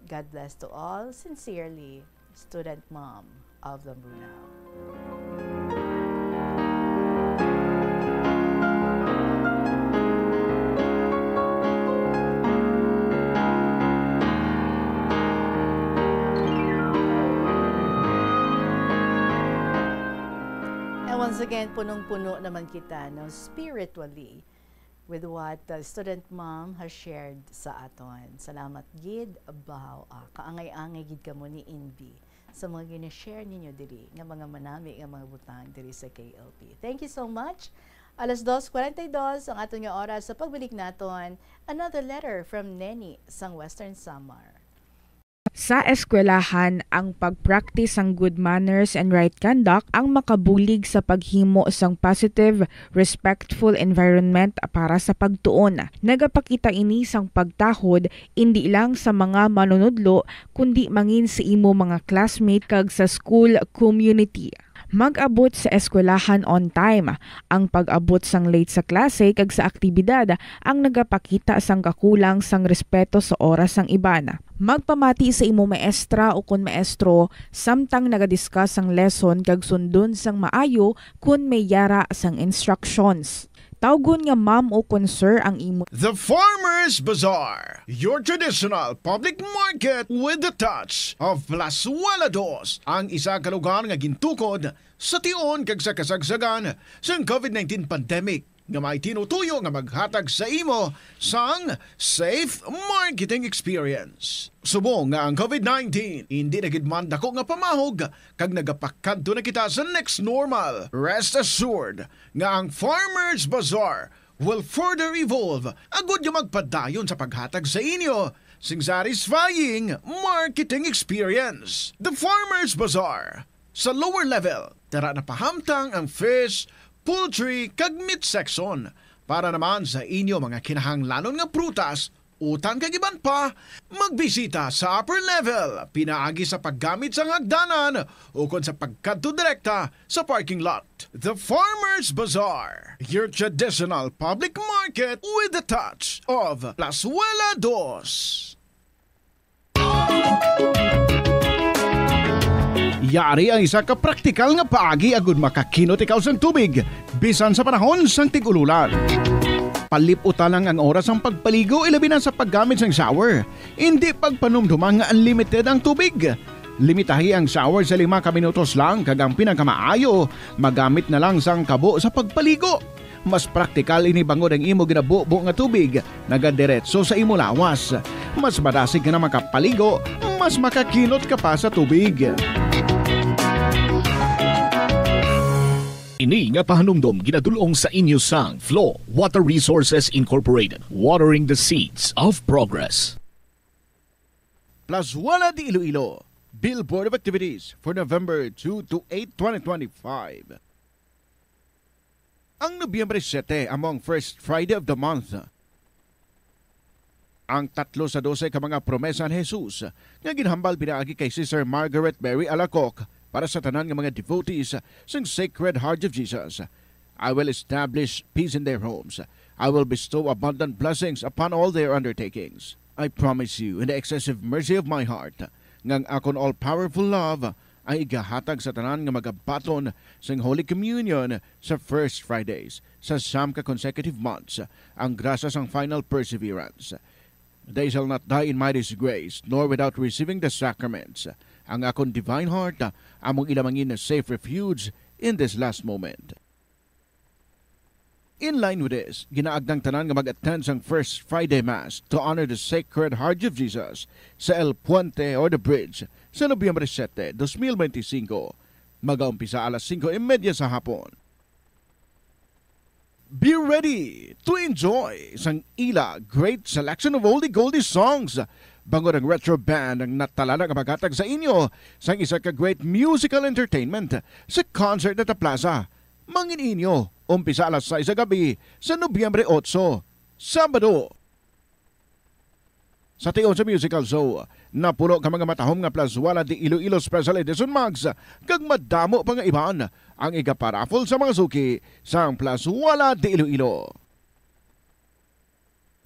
God bless to all. Sincerely, Student Mom of Lambunao. Once again, punong-puno naman kita, no, spiritually with what the student mom has shared sa aton. Salamat gid, baw, ah, kaangay-angay gid kamo ni Inbi sa mga gina-share ninyo diri nga mga manami nga mga butang diri sa K L P. Thank you so much. Alas dos cuarenta y dos ang aton nga oras sa pagbalik naton. Another letter from Neni sang Western Samar. Sa eskwelahan, ang pag-practice sang good manners and right conduct ang makabulig sa paghimo sang positive, respectful environment para sa pagtuon. Nagapakita ini sang pagtahod indi lang sa mga manunudlo, kundi mangin sa imo mga classmate kag sa school community. Mag-abot sa eskwelahan on time. Ang pag-abot sang late sa klase kag sa aktibidad ang nagapakita sang kakulang sang respeto sa oras sang iban. Magpamati sa imo maestra o kon maestro samtang naga-discuss sang lesson kag sundon sang maayo kon may yara sang instructions. Tawgon nga ma'am o kon sir ang imo. The Farmers Bazaar, your traditional public market with the touch of Plazuela Dos, ang isa ka lugar nga gintukod sa tion kag sa kasagsagan sang covid nineteen pandemic nga may tinutuyo nga maghatag sa imo sang safe marketing experience. Subong nga ang covid nineteen indi na gid man dako nga pamahog kag nagapakadto na kita sa next normal, rest assured nga ang Farmers Bazaar will further evolve agud nga magpadayon sa paghatag sa inyo sing satisfying marketing experience. The Farmers Bazaar, sa lower level, tara na pahamtang ang fish, poultry, kag meat section para naman sa inyo mga kinahanglanon nga prutas, utan kag iban pa. Magbisita sa upper level pinaagi sa paggamit sang hagdanan ukon sa pagkadto direkta sa parking lot. The Farmers Bazaar, your traditional public market with the touch of Plazuela Dos. Yari ang isa ka praktikal nga paagi agud makakinot ikaw sang tubig bisan sa panahon sang tig-ululan. Palip-uta lang ang oras sang pagpaligo, ilabi na sa paggamit sang shower. Indi pagpanumduma nga unlimited ang tubig. Limitahi ang shower sa lima ka minutos lang, kag ang pinakamaayo, magamit na lang sang kabo sa pagpaligo. Mas praktikal ini bangod ang imo ginabubo nga tubig nagadiretso sa imo lawas. Mas madasig ka na makapaligo, mas makakinot ka pa sa tubig. Ini nga pahanumdom ginadul-ong sa inyo sang Flow Water Resources Incorporated, watering the seeds of progress. Plazuela de Iloilo, Billboard of Activities for November two to eight, twenty twenty-five. Ang Nobyembre siyete amo ang first Friday of the month. Ang tatlo sa dose ka mga promesa ni Jesus nga ginhambal pinaagi kay Sister Margaret Mary Alacoque para sa tanan nga mga devotees sang Sacred Heart of Jesus. "I will establish peace in their homes. I will bestow abundant blessings upon all their undertakings. I promise you in the excessive mercy of my heart nga ang akon all-powerful love ang igahatag sa tanan nga magabaton sing Holy Communion sa first Fridays sa siyam ka consecutive months, ang grasya sang final perseverance. They shall not die in my disgrace, nor without receiving the sacraments. Ang akon divine heart among ila mangin safe refuge in this last moment." In line with this, ginaagdang tanan nga mag-attend sang First Friday Mass to honor the Sacred Heart of Jesus sa El Puente or the Bridge sa Nobyembre siyete, dos mil benti singko. Magaumpisa alas singko y media sa hapon. Be ready to enjoy sang ila great selection of oldie goldie songs, bangod ang Retro Band ang natalana nga maghatag sa inyo sang isa ka great musical entertainment sa Concert at the Plaza. Mangin inyo, umpisa alas sais sa gabi sa Nobyembre otso, Sabado. Sa tion sa musical show, napulo ka mga matahom nga Plazuela de Iloilo Special Edition mugs, kag madamo pa nga iban ang igaparaffle sa mga suki sang Plazuela de Iloilo.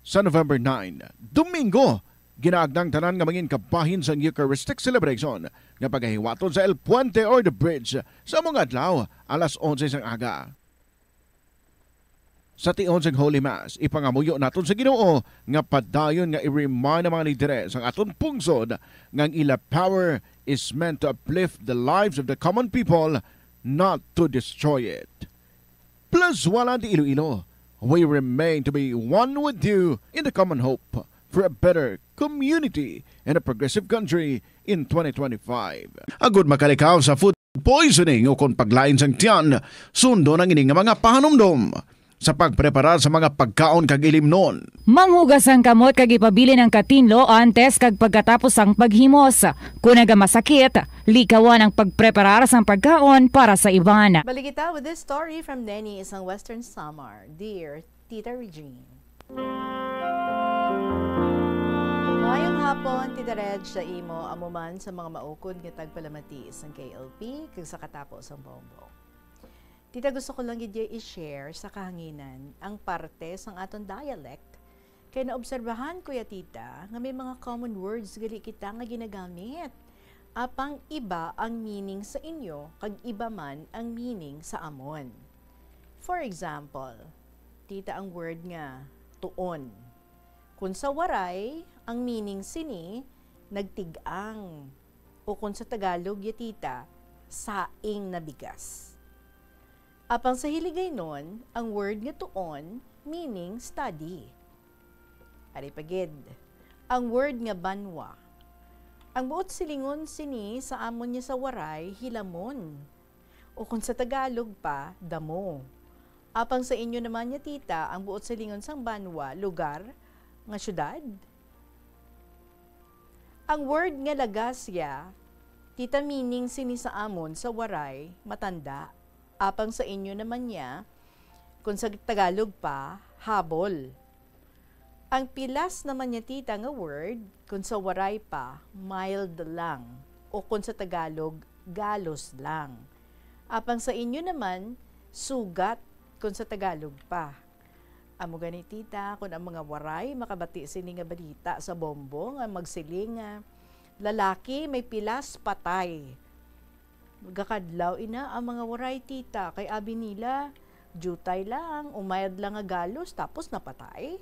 Sa November nine, Domingo, ginaagdang tanan nga mangin kabahin sang Eucharistic celebration nga pagahiwaton sa El Puente or the Bridge sa amo nga adlaw, alas onse sang aga. Sa tion sang Holy Mass, ipangamuyo naton sa Ginoo nga padayon nga i-remind ang mga lideres sang aton pungsod nga ang ila power is meant to uplift the lives of the common people not to destroy it. Plus Walad Iloilo, we remain to be one with you in the common hope for a better community and a progressive country in twenty twenty-five. Agud makalikaw sa food poisoning o kon paglain sang tiyan, sundon ang ini nga mga pahanumdom sa pagpreparar sa mga pagkaon kag ilimnon. Manghugas ang kamot kag ipabilin ang katinlo antes kag pagkatapos sang paghimos. Kon nagamasakit, likawan ang pagpreparar sang pagkaon para sa iban. Balik kita with this story from Neni, isang Western Samar. Dear Tita Regine. Maayong hapon, Tita Reg, sa imo, amo man sa mga maukod nga tagpalamati sang K L P, kag sa katapo sang Bombo. Tita, gusto ko lang gid i-share sa kahanginan ang parte sang aton dialect, kay naobserbahan ko ya, Tita, nga may mga common words gali kita nga ginagamit. Apang iba ang meaning sa inyo, kag iba man ang meaning sa amon. For example, Tita, ang word nga tuon. Kun sa Waray, ang meaning sini nagtig-ang, o kun sa Tagalog ya, Tita, saing na bigas. Apang sa Hiligaynon, ang word nga tuon meaning study. Ari pa gid, ang word nga banwa. Ang buot silingon sini sa amon nga sa Waray, hilamon. O kung sa Tagalog pa, damo. Apang sa inyo naman nga, Tita, ang buot silingon sang banwa, lugar, nga syudad? Ang word nga lagasya, Tita, meaning sini sa amon sa Waray, matanda. Apang sa inyo naman niya, kung sa Tagalog pa, habol. Ang pilas naman niya, Tita, nga word, kung sa Waray pa, mild lang, o kung sa Tagalog, galos lang. Apang sa inyo naman, sugat, kung sa Tagalog pa. Amo gani, Tita, kun ang mga Waray makabati sini nga balita sa Bombo nga magsiling nga lalaki may pilas patay. Gakadlaw ina ang mga Waray, Tita, kay abi nila, diutay lang, umayad lang nga galos, tapos napatay.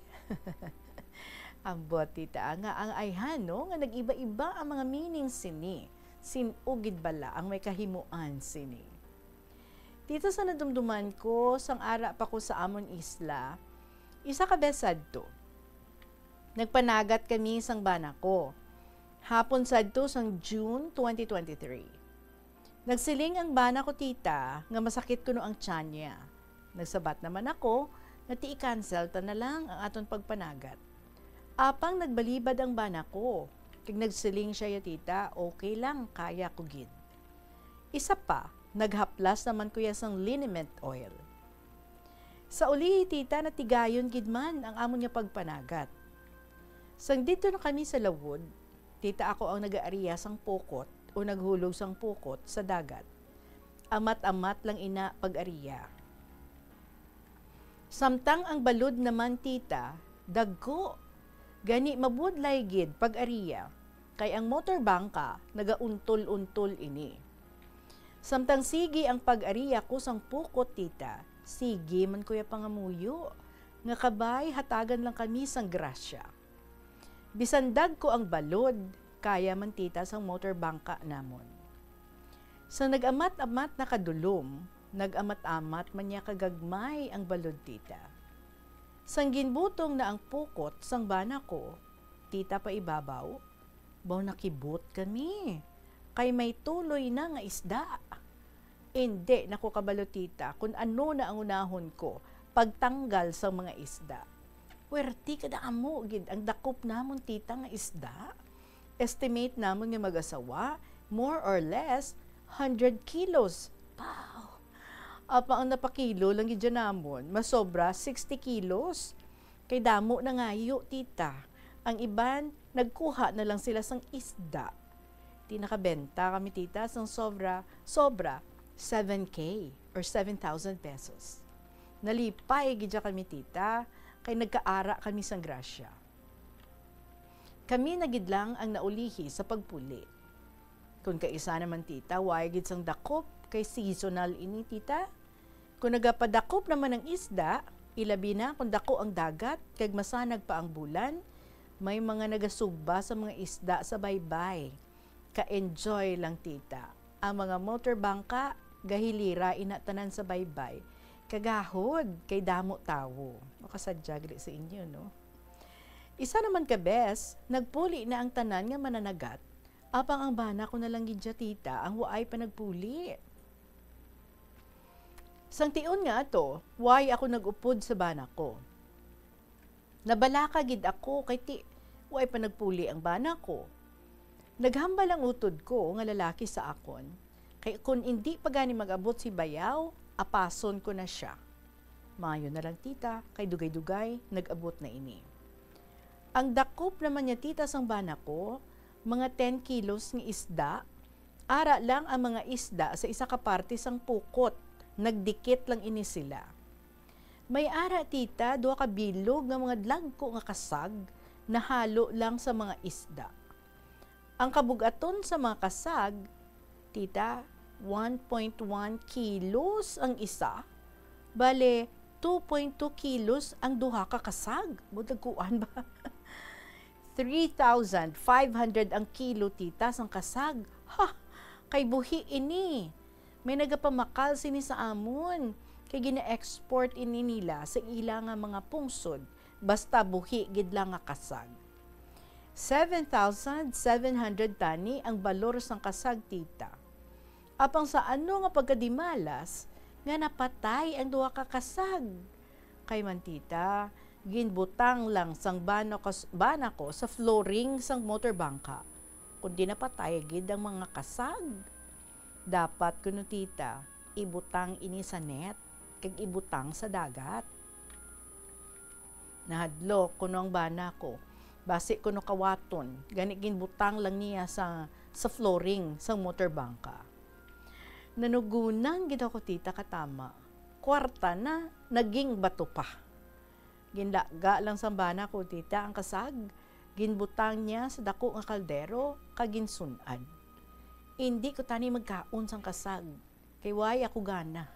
Ambot, Tita, nga ang ayhan, no, nga nag-iba-iba ang mga meaning sini. Sin-o gid bala ang may kahimuan sini? Tita, sa nadumduman ko, sang ara pa ko sa amon isla, isa ka bes sadto, nagpanagat kami sang bana ko. Hapon sadto sang June twenty twenty-three. Nagsiling ang bana ko, Tita, nga masakit kuno ang tiyan niya. Nagsabat naman ako nga ti i-cancel ta na lang ang aton pagpanagat. Apang nagbalibad ang bana ko, kag nagsiling siya, ya, Tita, okay lang, kaya ko gid. Isa pa, naghaplas naman ko ya sang liniment oil. Sa ulihi, Tita, natigayon gid man ang amon nga pagpanagat. Sang didto na kami sa lawod, Tita, ako ang nagaariya sang pukot o naghulog sang pukot sa dagat. Amat-amat lang ina pag-ariya. Samtang ang balod naman, Tita, dagko. Gani mabudlay gid pag-ariya, kay ang motor bangka nagauntol-untol ini. Samtang sige ang pag-ariya ko sang pukot, Tita, sige man ko ya pangamuyo nga kabay hatagan lang kami sang grasya. Bisan dagko ang balod, kaya man, Tita, sang motor bangka namon. Sa nag-amat-amat na kadulom, nag-amat-amat man niya kagagmay ang balod, Tita. Sang ginbutong na ang pukot sang bana ko, Tita, paibabaw, baw nakibot kami, kay may tuloy na nga isda. Indi na ko kabalo, Tita, kun ano na ang unahon ko pagtanggal sang mga isda. Puwerte kadamo gid ang dakop namon, Tita, nga isda. Estimate namon nga mag-asawa, more or less, hundred kilos. Wow! Apang ang napakilo lang gid dyan namon, masobra sixty kilos. Kay damo na ngayo, Tita. Ang iban, nagkuha na lang sila sang isda. Ti nakabenta kami, Tita, sang sobra, sobra, seven K or seven thousand pesos. Nalipay gid kami, Tita, kay nagkaara kami sang grasya. Kami na gid lang ang naulihi sa pagpuli. Kun kaisa naman, Tita, way gid sang dakop, kay seasonal ini, Tita. Kun nagapadakop naman ang isda, ilabi na kun dako ang dagat kag masanag pa ang bulan, may mga nagasugba sa mga isda sa baybay. Ka-enjoy lang, Tita. Ang mga motor bangka, gahilira ina tanan sa baybay. Kagahod kay damo tawo. O kasadya gali sa inyo, no? Isa naman ka bes, nagpuli na ang tanan nga mananagat, apang ang bana ko na lang gid siya, tita, ang waay pa nagpuli. Sang tion nga ato, waay ako nag-upod sa bana ko. Nabalaka gid ako kay ti, waay pa nagpuli ang bana ko. Naghambal ang utod ko nga lalaki sa akon, kay kon indi pa gani mag-abot si bayaw, apason ko na sia. Maayo na lang, tita, kay dugay-dugay nag-abot na ini. Ang dakop naman niya, tita, sang bana ko, mga ten kilos nga isda. Ara lang ang mga isda sa isa ka parte sang pukot, nagdikit lang ini sila. May ara, tita, duha ka bilog nga mga dagko nga kasag nahalo lang sa mga isda. Ang kabug-aton sa mga kasag, tita, one point one kilos ang isa. Bale, two point two kilos ang duha ka kasag. Budagkuan ba? Three thousand five hundred ang kilo, tita, sang kasag. Ha! Kay buhi ini. May nagapamakal sini sa amon, kay gina-export ini nila sa ila nga mga pungsod, basta buhi gid lang nga kasag. Seven thousand seven hundred tani ang balor sang kasag, tita. Apang sa ano nga pagkadimalas nga napatay ang duha ka kasag? Kay man, tita, ginbutang lang sang bana ko, bana ko sa flooring sang motor bangka, kundi napatay gid ang mga kasag. Dapat kuno, tita, ibutang ini sa net kag ibutang sa dagat. Nahadlok kuno ang bana ko, basi kuno kawaton, gani ginbutang lang niya sa, sa flooring sang motor bangka. Nanugunan gid ako, tita, katama. Kwarta na, naging bato pa. Ginlaga lang sang bana ko, tita, ang kasag. Ginbutang niya sa dako nga kaldero kag ginsun-ad. Indi ko tani magkaon sang kasag, kay way ako gana.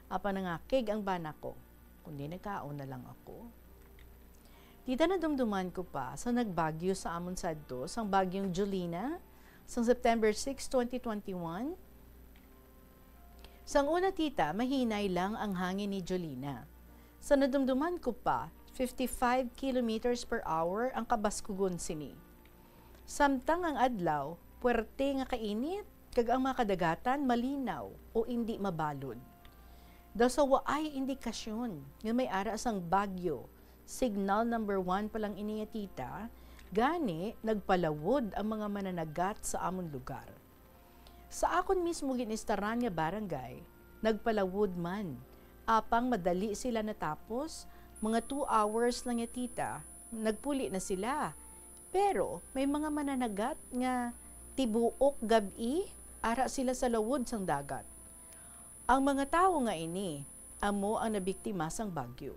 Apan nangakig ang bana ko, kundi nagkaon na lang ako. Tita, nadumduman ko pa sa nagbagyo sa amon sadto sang Bagyong Jolina sang September six, twenty twenty-one. Sang una, tita, mahinay lang ang hangin ni Jolina. Sa nadumduman ko pa, fifty-five kilometers per hour ang kabaskugon sini. Samtang ang adlaw, puwerte nga kainit, kag ang mga kadagatan malinaw o indi mabalod. Daw sa waay indikasyon nga may ara sang bagyo, signal number one pa lang ini, tita, gani nagpalawod ang mga mananagat sa amon lugar. Sa akon mismo gin-istaran nga barangay, nagpalawod man. Apang madali sila natapos, mga two hours lang ya, tita, nagpuli na sila. Pero may mga mananagat nga tibuok gab-i ara sila sa lawod sang dagat. Ang mga tawo nga ini amo ang nabiktima sang bagyo,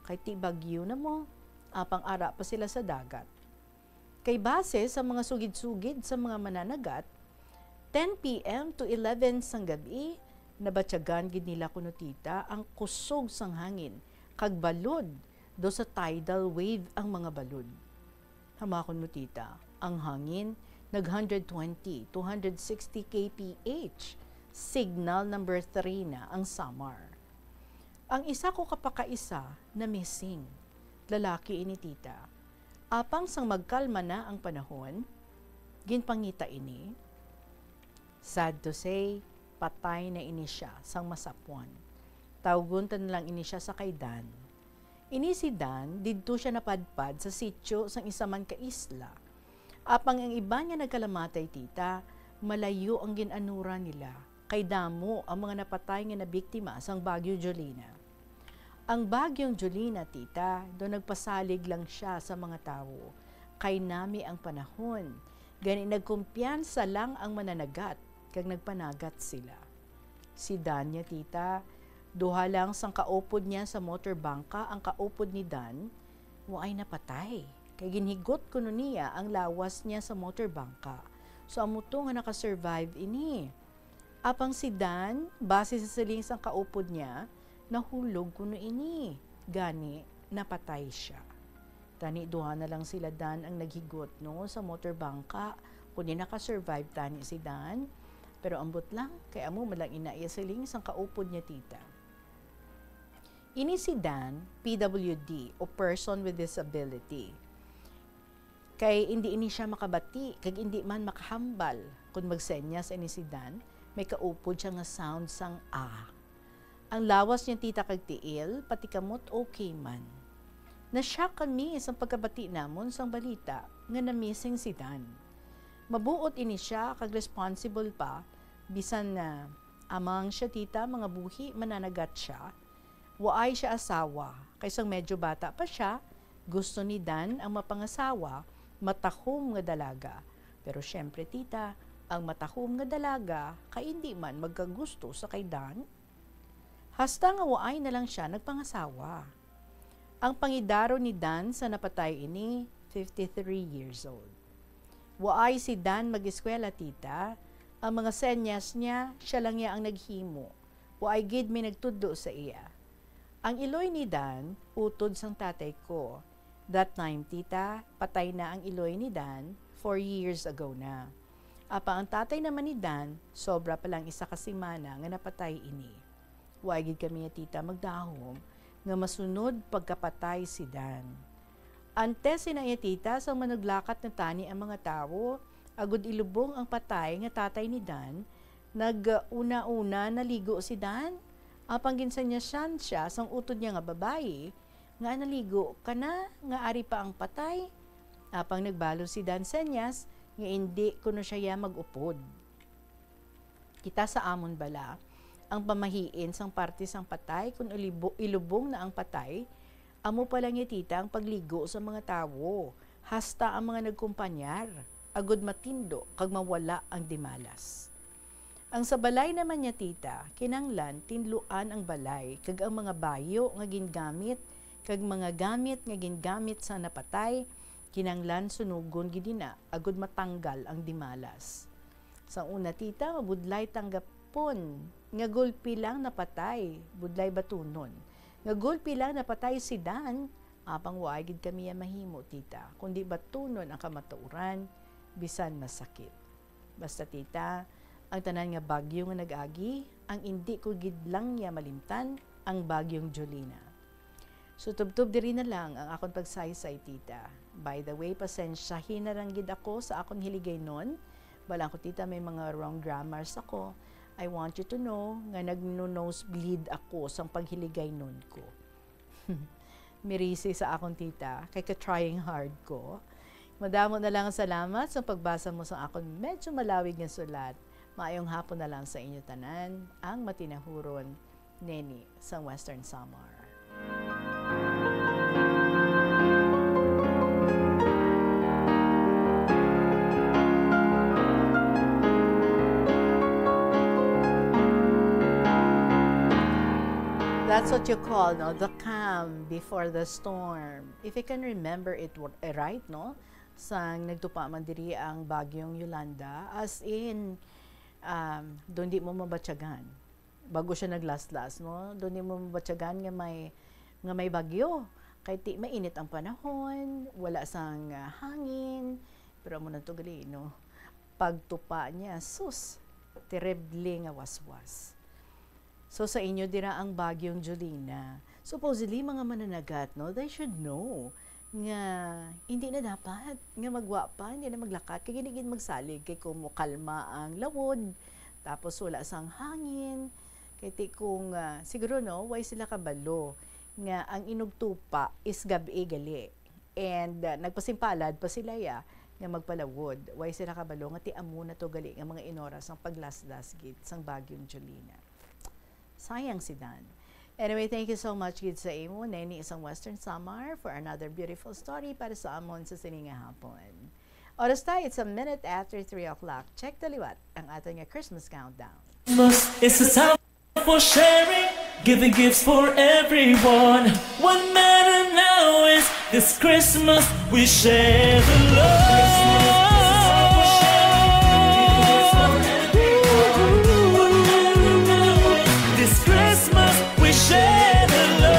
kay ti bagyo na mo, apang ara pa sila sa dagat. Kay base sa mga sugid-sugid sa mga mananagat, ten P M to eleven sang gab-i, nabatyagan gid nila kuno, tita, ang kusog sang hangin kag balod, daw sa tidal wave ang mga balod. Hamakon mo, tita, ang hangin nag hundred twenty to hundred sixty K P H, signal number three na ang Samar. Ang isa ko ka pakaisa na-missing. Lalaki ini, tita. Apang sang magkalma na ang panahon, ginpangita ini. Sad to say, patay na ini sia sang masapwan. Tawgon ta na lang ini sia sa kay Dan. Ini si Dan, didto sia napadpad sa sitio sang isa man ka isla. Apang ang iban nga nagkalamatay, tita, malayo ang gin-anuran nila, kay damo ang mga napatay nga nabiktima sang Bagyo Jolina. Ang Bagyong Jolina, tita, daw nagpasalig lang sia sa mga tawo, kay nami ang panahon, gani nagkumpiyansa lang ang mananagat, kag nagpanagat sila. Si Dan niya, tita, duha lang sang kaupod niya sa motor bangka ang kaupod ni Dan, waay napatay, kay ginhigot kuno niya ang lawas niya sa motor bangka. So, amo to nga naka-survive ini. Apang si Dan, base sa siling sang kaupod niya, nahulog kuno ini, gani napatay sia. Tani duha na lang sila Dan ang naghigot, no, sa motor bangka, kundi naka-survive tani si Dan. Pero ambot lang, kay amo man lang ina iya siling sang kaupod niya tita. Ini si Dan, P W D, o person with disability. Kay indi ini siya makabati, kag indi man makahambal. Kon magsenyas ini si Dan, may kaupod siya nga sound sang A. Ang lawas niya tita kag tiil, pati kamot okay man. Na-shock kami sang pagkabati namon sang balita nga na-missing si Dan. Mabuot ini siya kag responsible pa, bisan na amang siya tita, mga buhi, mananagat siya. Waay siya asawa, kay sang medyo bata pa siya, gusto ni Dan ang mapangasawa, matahom nga dalaga. Pero siyempre, tita, ang matahom nga dalaga kay indi man magkagusto sa kay Dan. Hasta nga waay na lang siya nagpangasawa. Ang pangidaro ni Dan sa napatay ini, fifty-three years old. Waay si Dan mag-eskwela, tita. Ang mga senyas niya, siya lang niya ang naghimo. Waay gid may nagtudlo sa iya. Ang iloy ni Dan, utod sang tatay ko. That time, tita, patay na ang iloy ni Dan, four years ago na. Apang ang tatay naman ni Dan, sobra pa lang isa ka semana nga napatay ini. Wa gid kami nga tita magdahom nga masunod pagkapatay si Dan. Antes sina iya tita, sang manuglakat na tani ang mga tawo, agud ilubong ang patay nga tatay ni Dan, nag-una-una naligo si Dan. Apang ginsanyasan siya sang utod niya nga babayi, nga naligo ka na, nga ari pa ang patay. Apang nagbalo si Dan Senyas nga indi kuno siya ya mag-upod. Kita sa amon bala, ang pamahiin sang parte sang patay kun ulibo-, ilubong na ang patay, amo pa lang ya tita ang pagligo sa mga tawo, hasta ang mga nagkumpanyar, agud matindo kag mawala ang dimalas. Ang sa balay naman niya tita, kinanglan tinluan ang balay, kag ang mga bayo nga gingamit, kag mga gamit nga gingamit sa napatay, kinanglan sunugon gid ina, agud matanggal ang dimalas. Sa una, tita, mabudlay tanggapon nga gulpi lang napatay, budlay batunon. Nga gulpi lang napatay si Dan, apang waay gid kami ya mahimo, tita, kundi batunon ang kamatuoran, bisan masakit. Basta, tita, ang tanan nga bagyo nga nag-agi, ang indi ko gid lang niya malimtan, ang Bagyong Jolina. So, tubtob diri na lang ang akon pagsaysay, tita. By the way, pasensyahi na lang gid ako sa akon hiligaynon. Balaan ko, tita, may mga wrong grammars ako. I want you to know nga nagno-nosebleed ako sang paghiligaynonko. Mirisi sa akon, tita, kay ka-trying hard ko. Madamo na lang ang salamat sa pagbasa mo sa akon medyo malawig nga sulat. Maayong hapon na lang sa inyo tanan, ang matinahuron, Neni, sang Western Samar. That's what you call, no, the calm before the storm. If you can remember it wa-, eh, right, no? Sang nagtupa man diri ang Bagyong Yolanda, as in, um, doon di mo mabatyagan. Bago siya naglaslas, no? Doon di mo mabatyagan nga may, nga may bagyo. Kay ti-, mainit ang panahon, wala sang, ah, hangin. Pero amo na to gali, no? Pagtupa niya, sus, terrible nga waswas. So, sa inyo dira ang Bagyong Jolina. Supposedly, mga mananagat, no, they should know nga hindi na dapat nga magwa pa, hindi na maglakat, kay gani gid magsalig, kay kung mokalma ang lawod, tapos wala sang hangin, kay ti kung, ah, siguro, no, way sila kabalo nga ang inugtupa is gab-i gali. And, ah, nagpasimpalad pa sila, ya, nga magpalawod. Way sila kabalo nga ti amo na to gali nga mga inoras ang paglaslas gid sang Bagyong Jolina. Sayang si Dan. Anyway, thank you so much gid sa imo, Neni, sang Western Samar, for another beautiful story para sa amon sa sini nga hapon. Oras ta, it's a minute after three o'clock. Check the liwat, ang aton nga Christmas countdown. Christmas is a time for sharing, giving gifts for everyone. What matter now is this Christmas we share the love. This Christmas we share the love.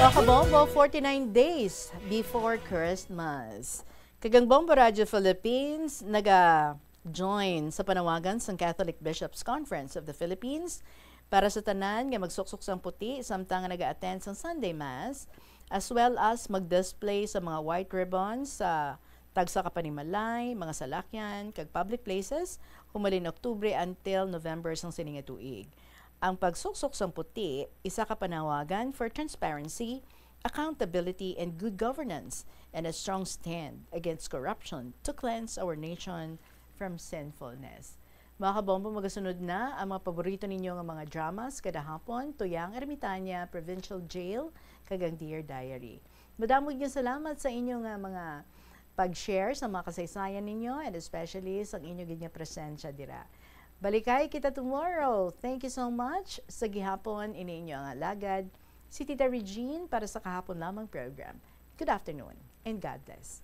Mga kabombo, forty-nine days before Christmas. Kag ang Bombo Radio Philippines, naga Join sa panawagan sang Catholic Bishops' Conference of the Philippines para sa tanan nga magsuksok sang puti samtang nga naga-attend sang Sunday Mass, as well as mag-display sa mga white ribbons sa tagsa ka panimalay, mga salakyan, kag public places humalin Oktubre until November sang sini nga tuig. Ang pagsuksok sang puti isa ka panawagan for transparency, accountability, and good governance, and a strong stand against corruption to cleanse our nation from sinfulness. Mga kabombo, magasunod na ang mga paborito ninyo nga mga dramas kada hapon, Tuyang Ermitaña, Provincial Jail, kag ang Dear Diary. Madamo gyud salamat sa inyo nga mga pag-share sa mga kasaysayan ninyo, and especially sa inyo gid nga presensya dira. Balikay kita tomorrow. Thank you so much. Sa gihapon, ini inyo ang alagad, si Tita Regine, para sa Kahapon Lamang program. Good afternoon and God bless.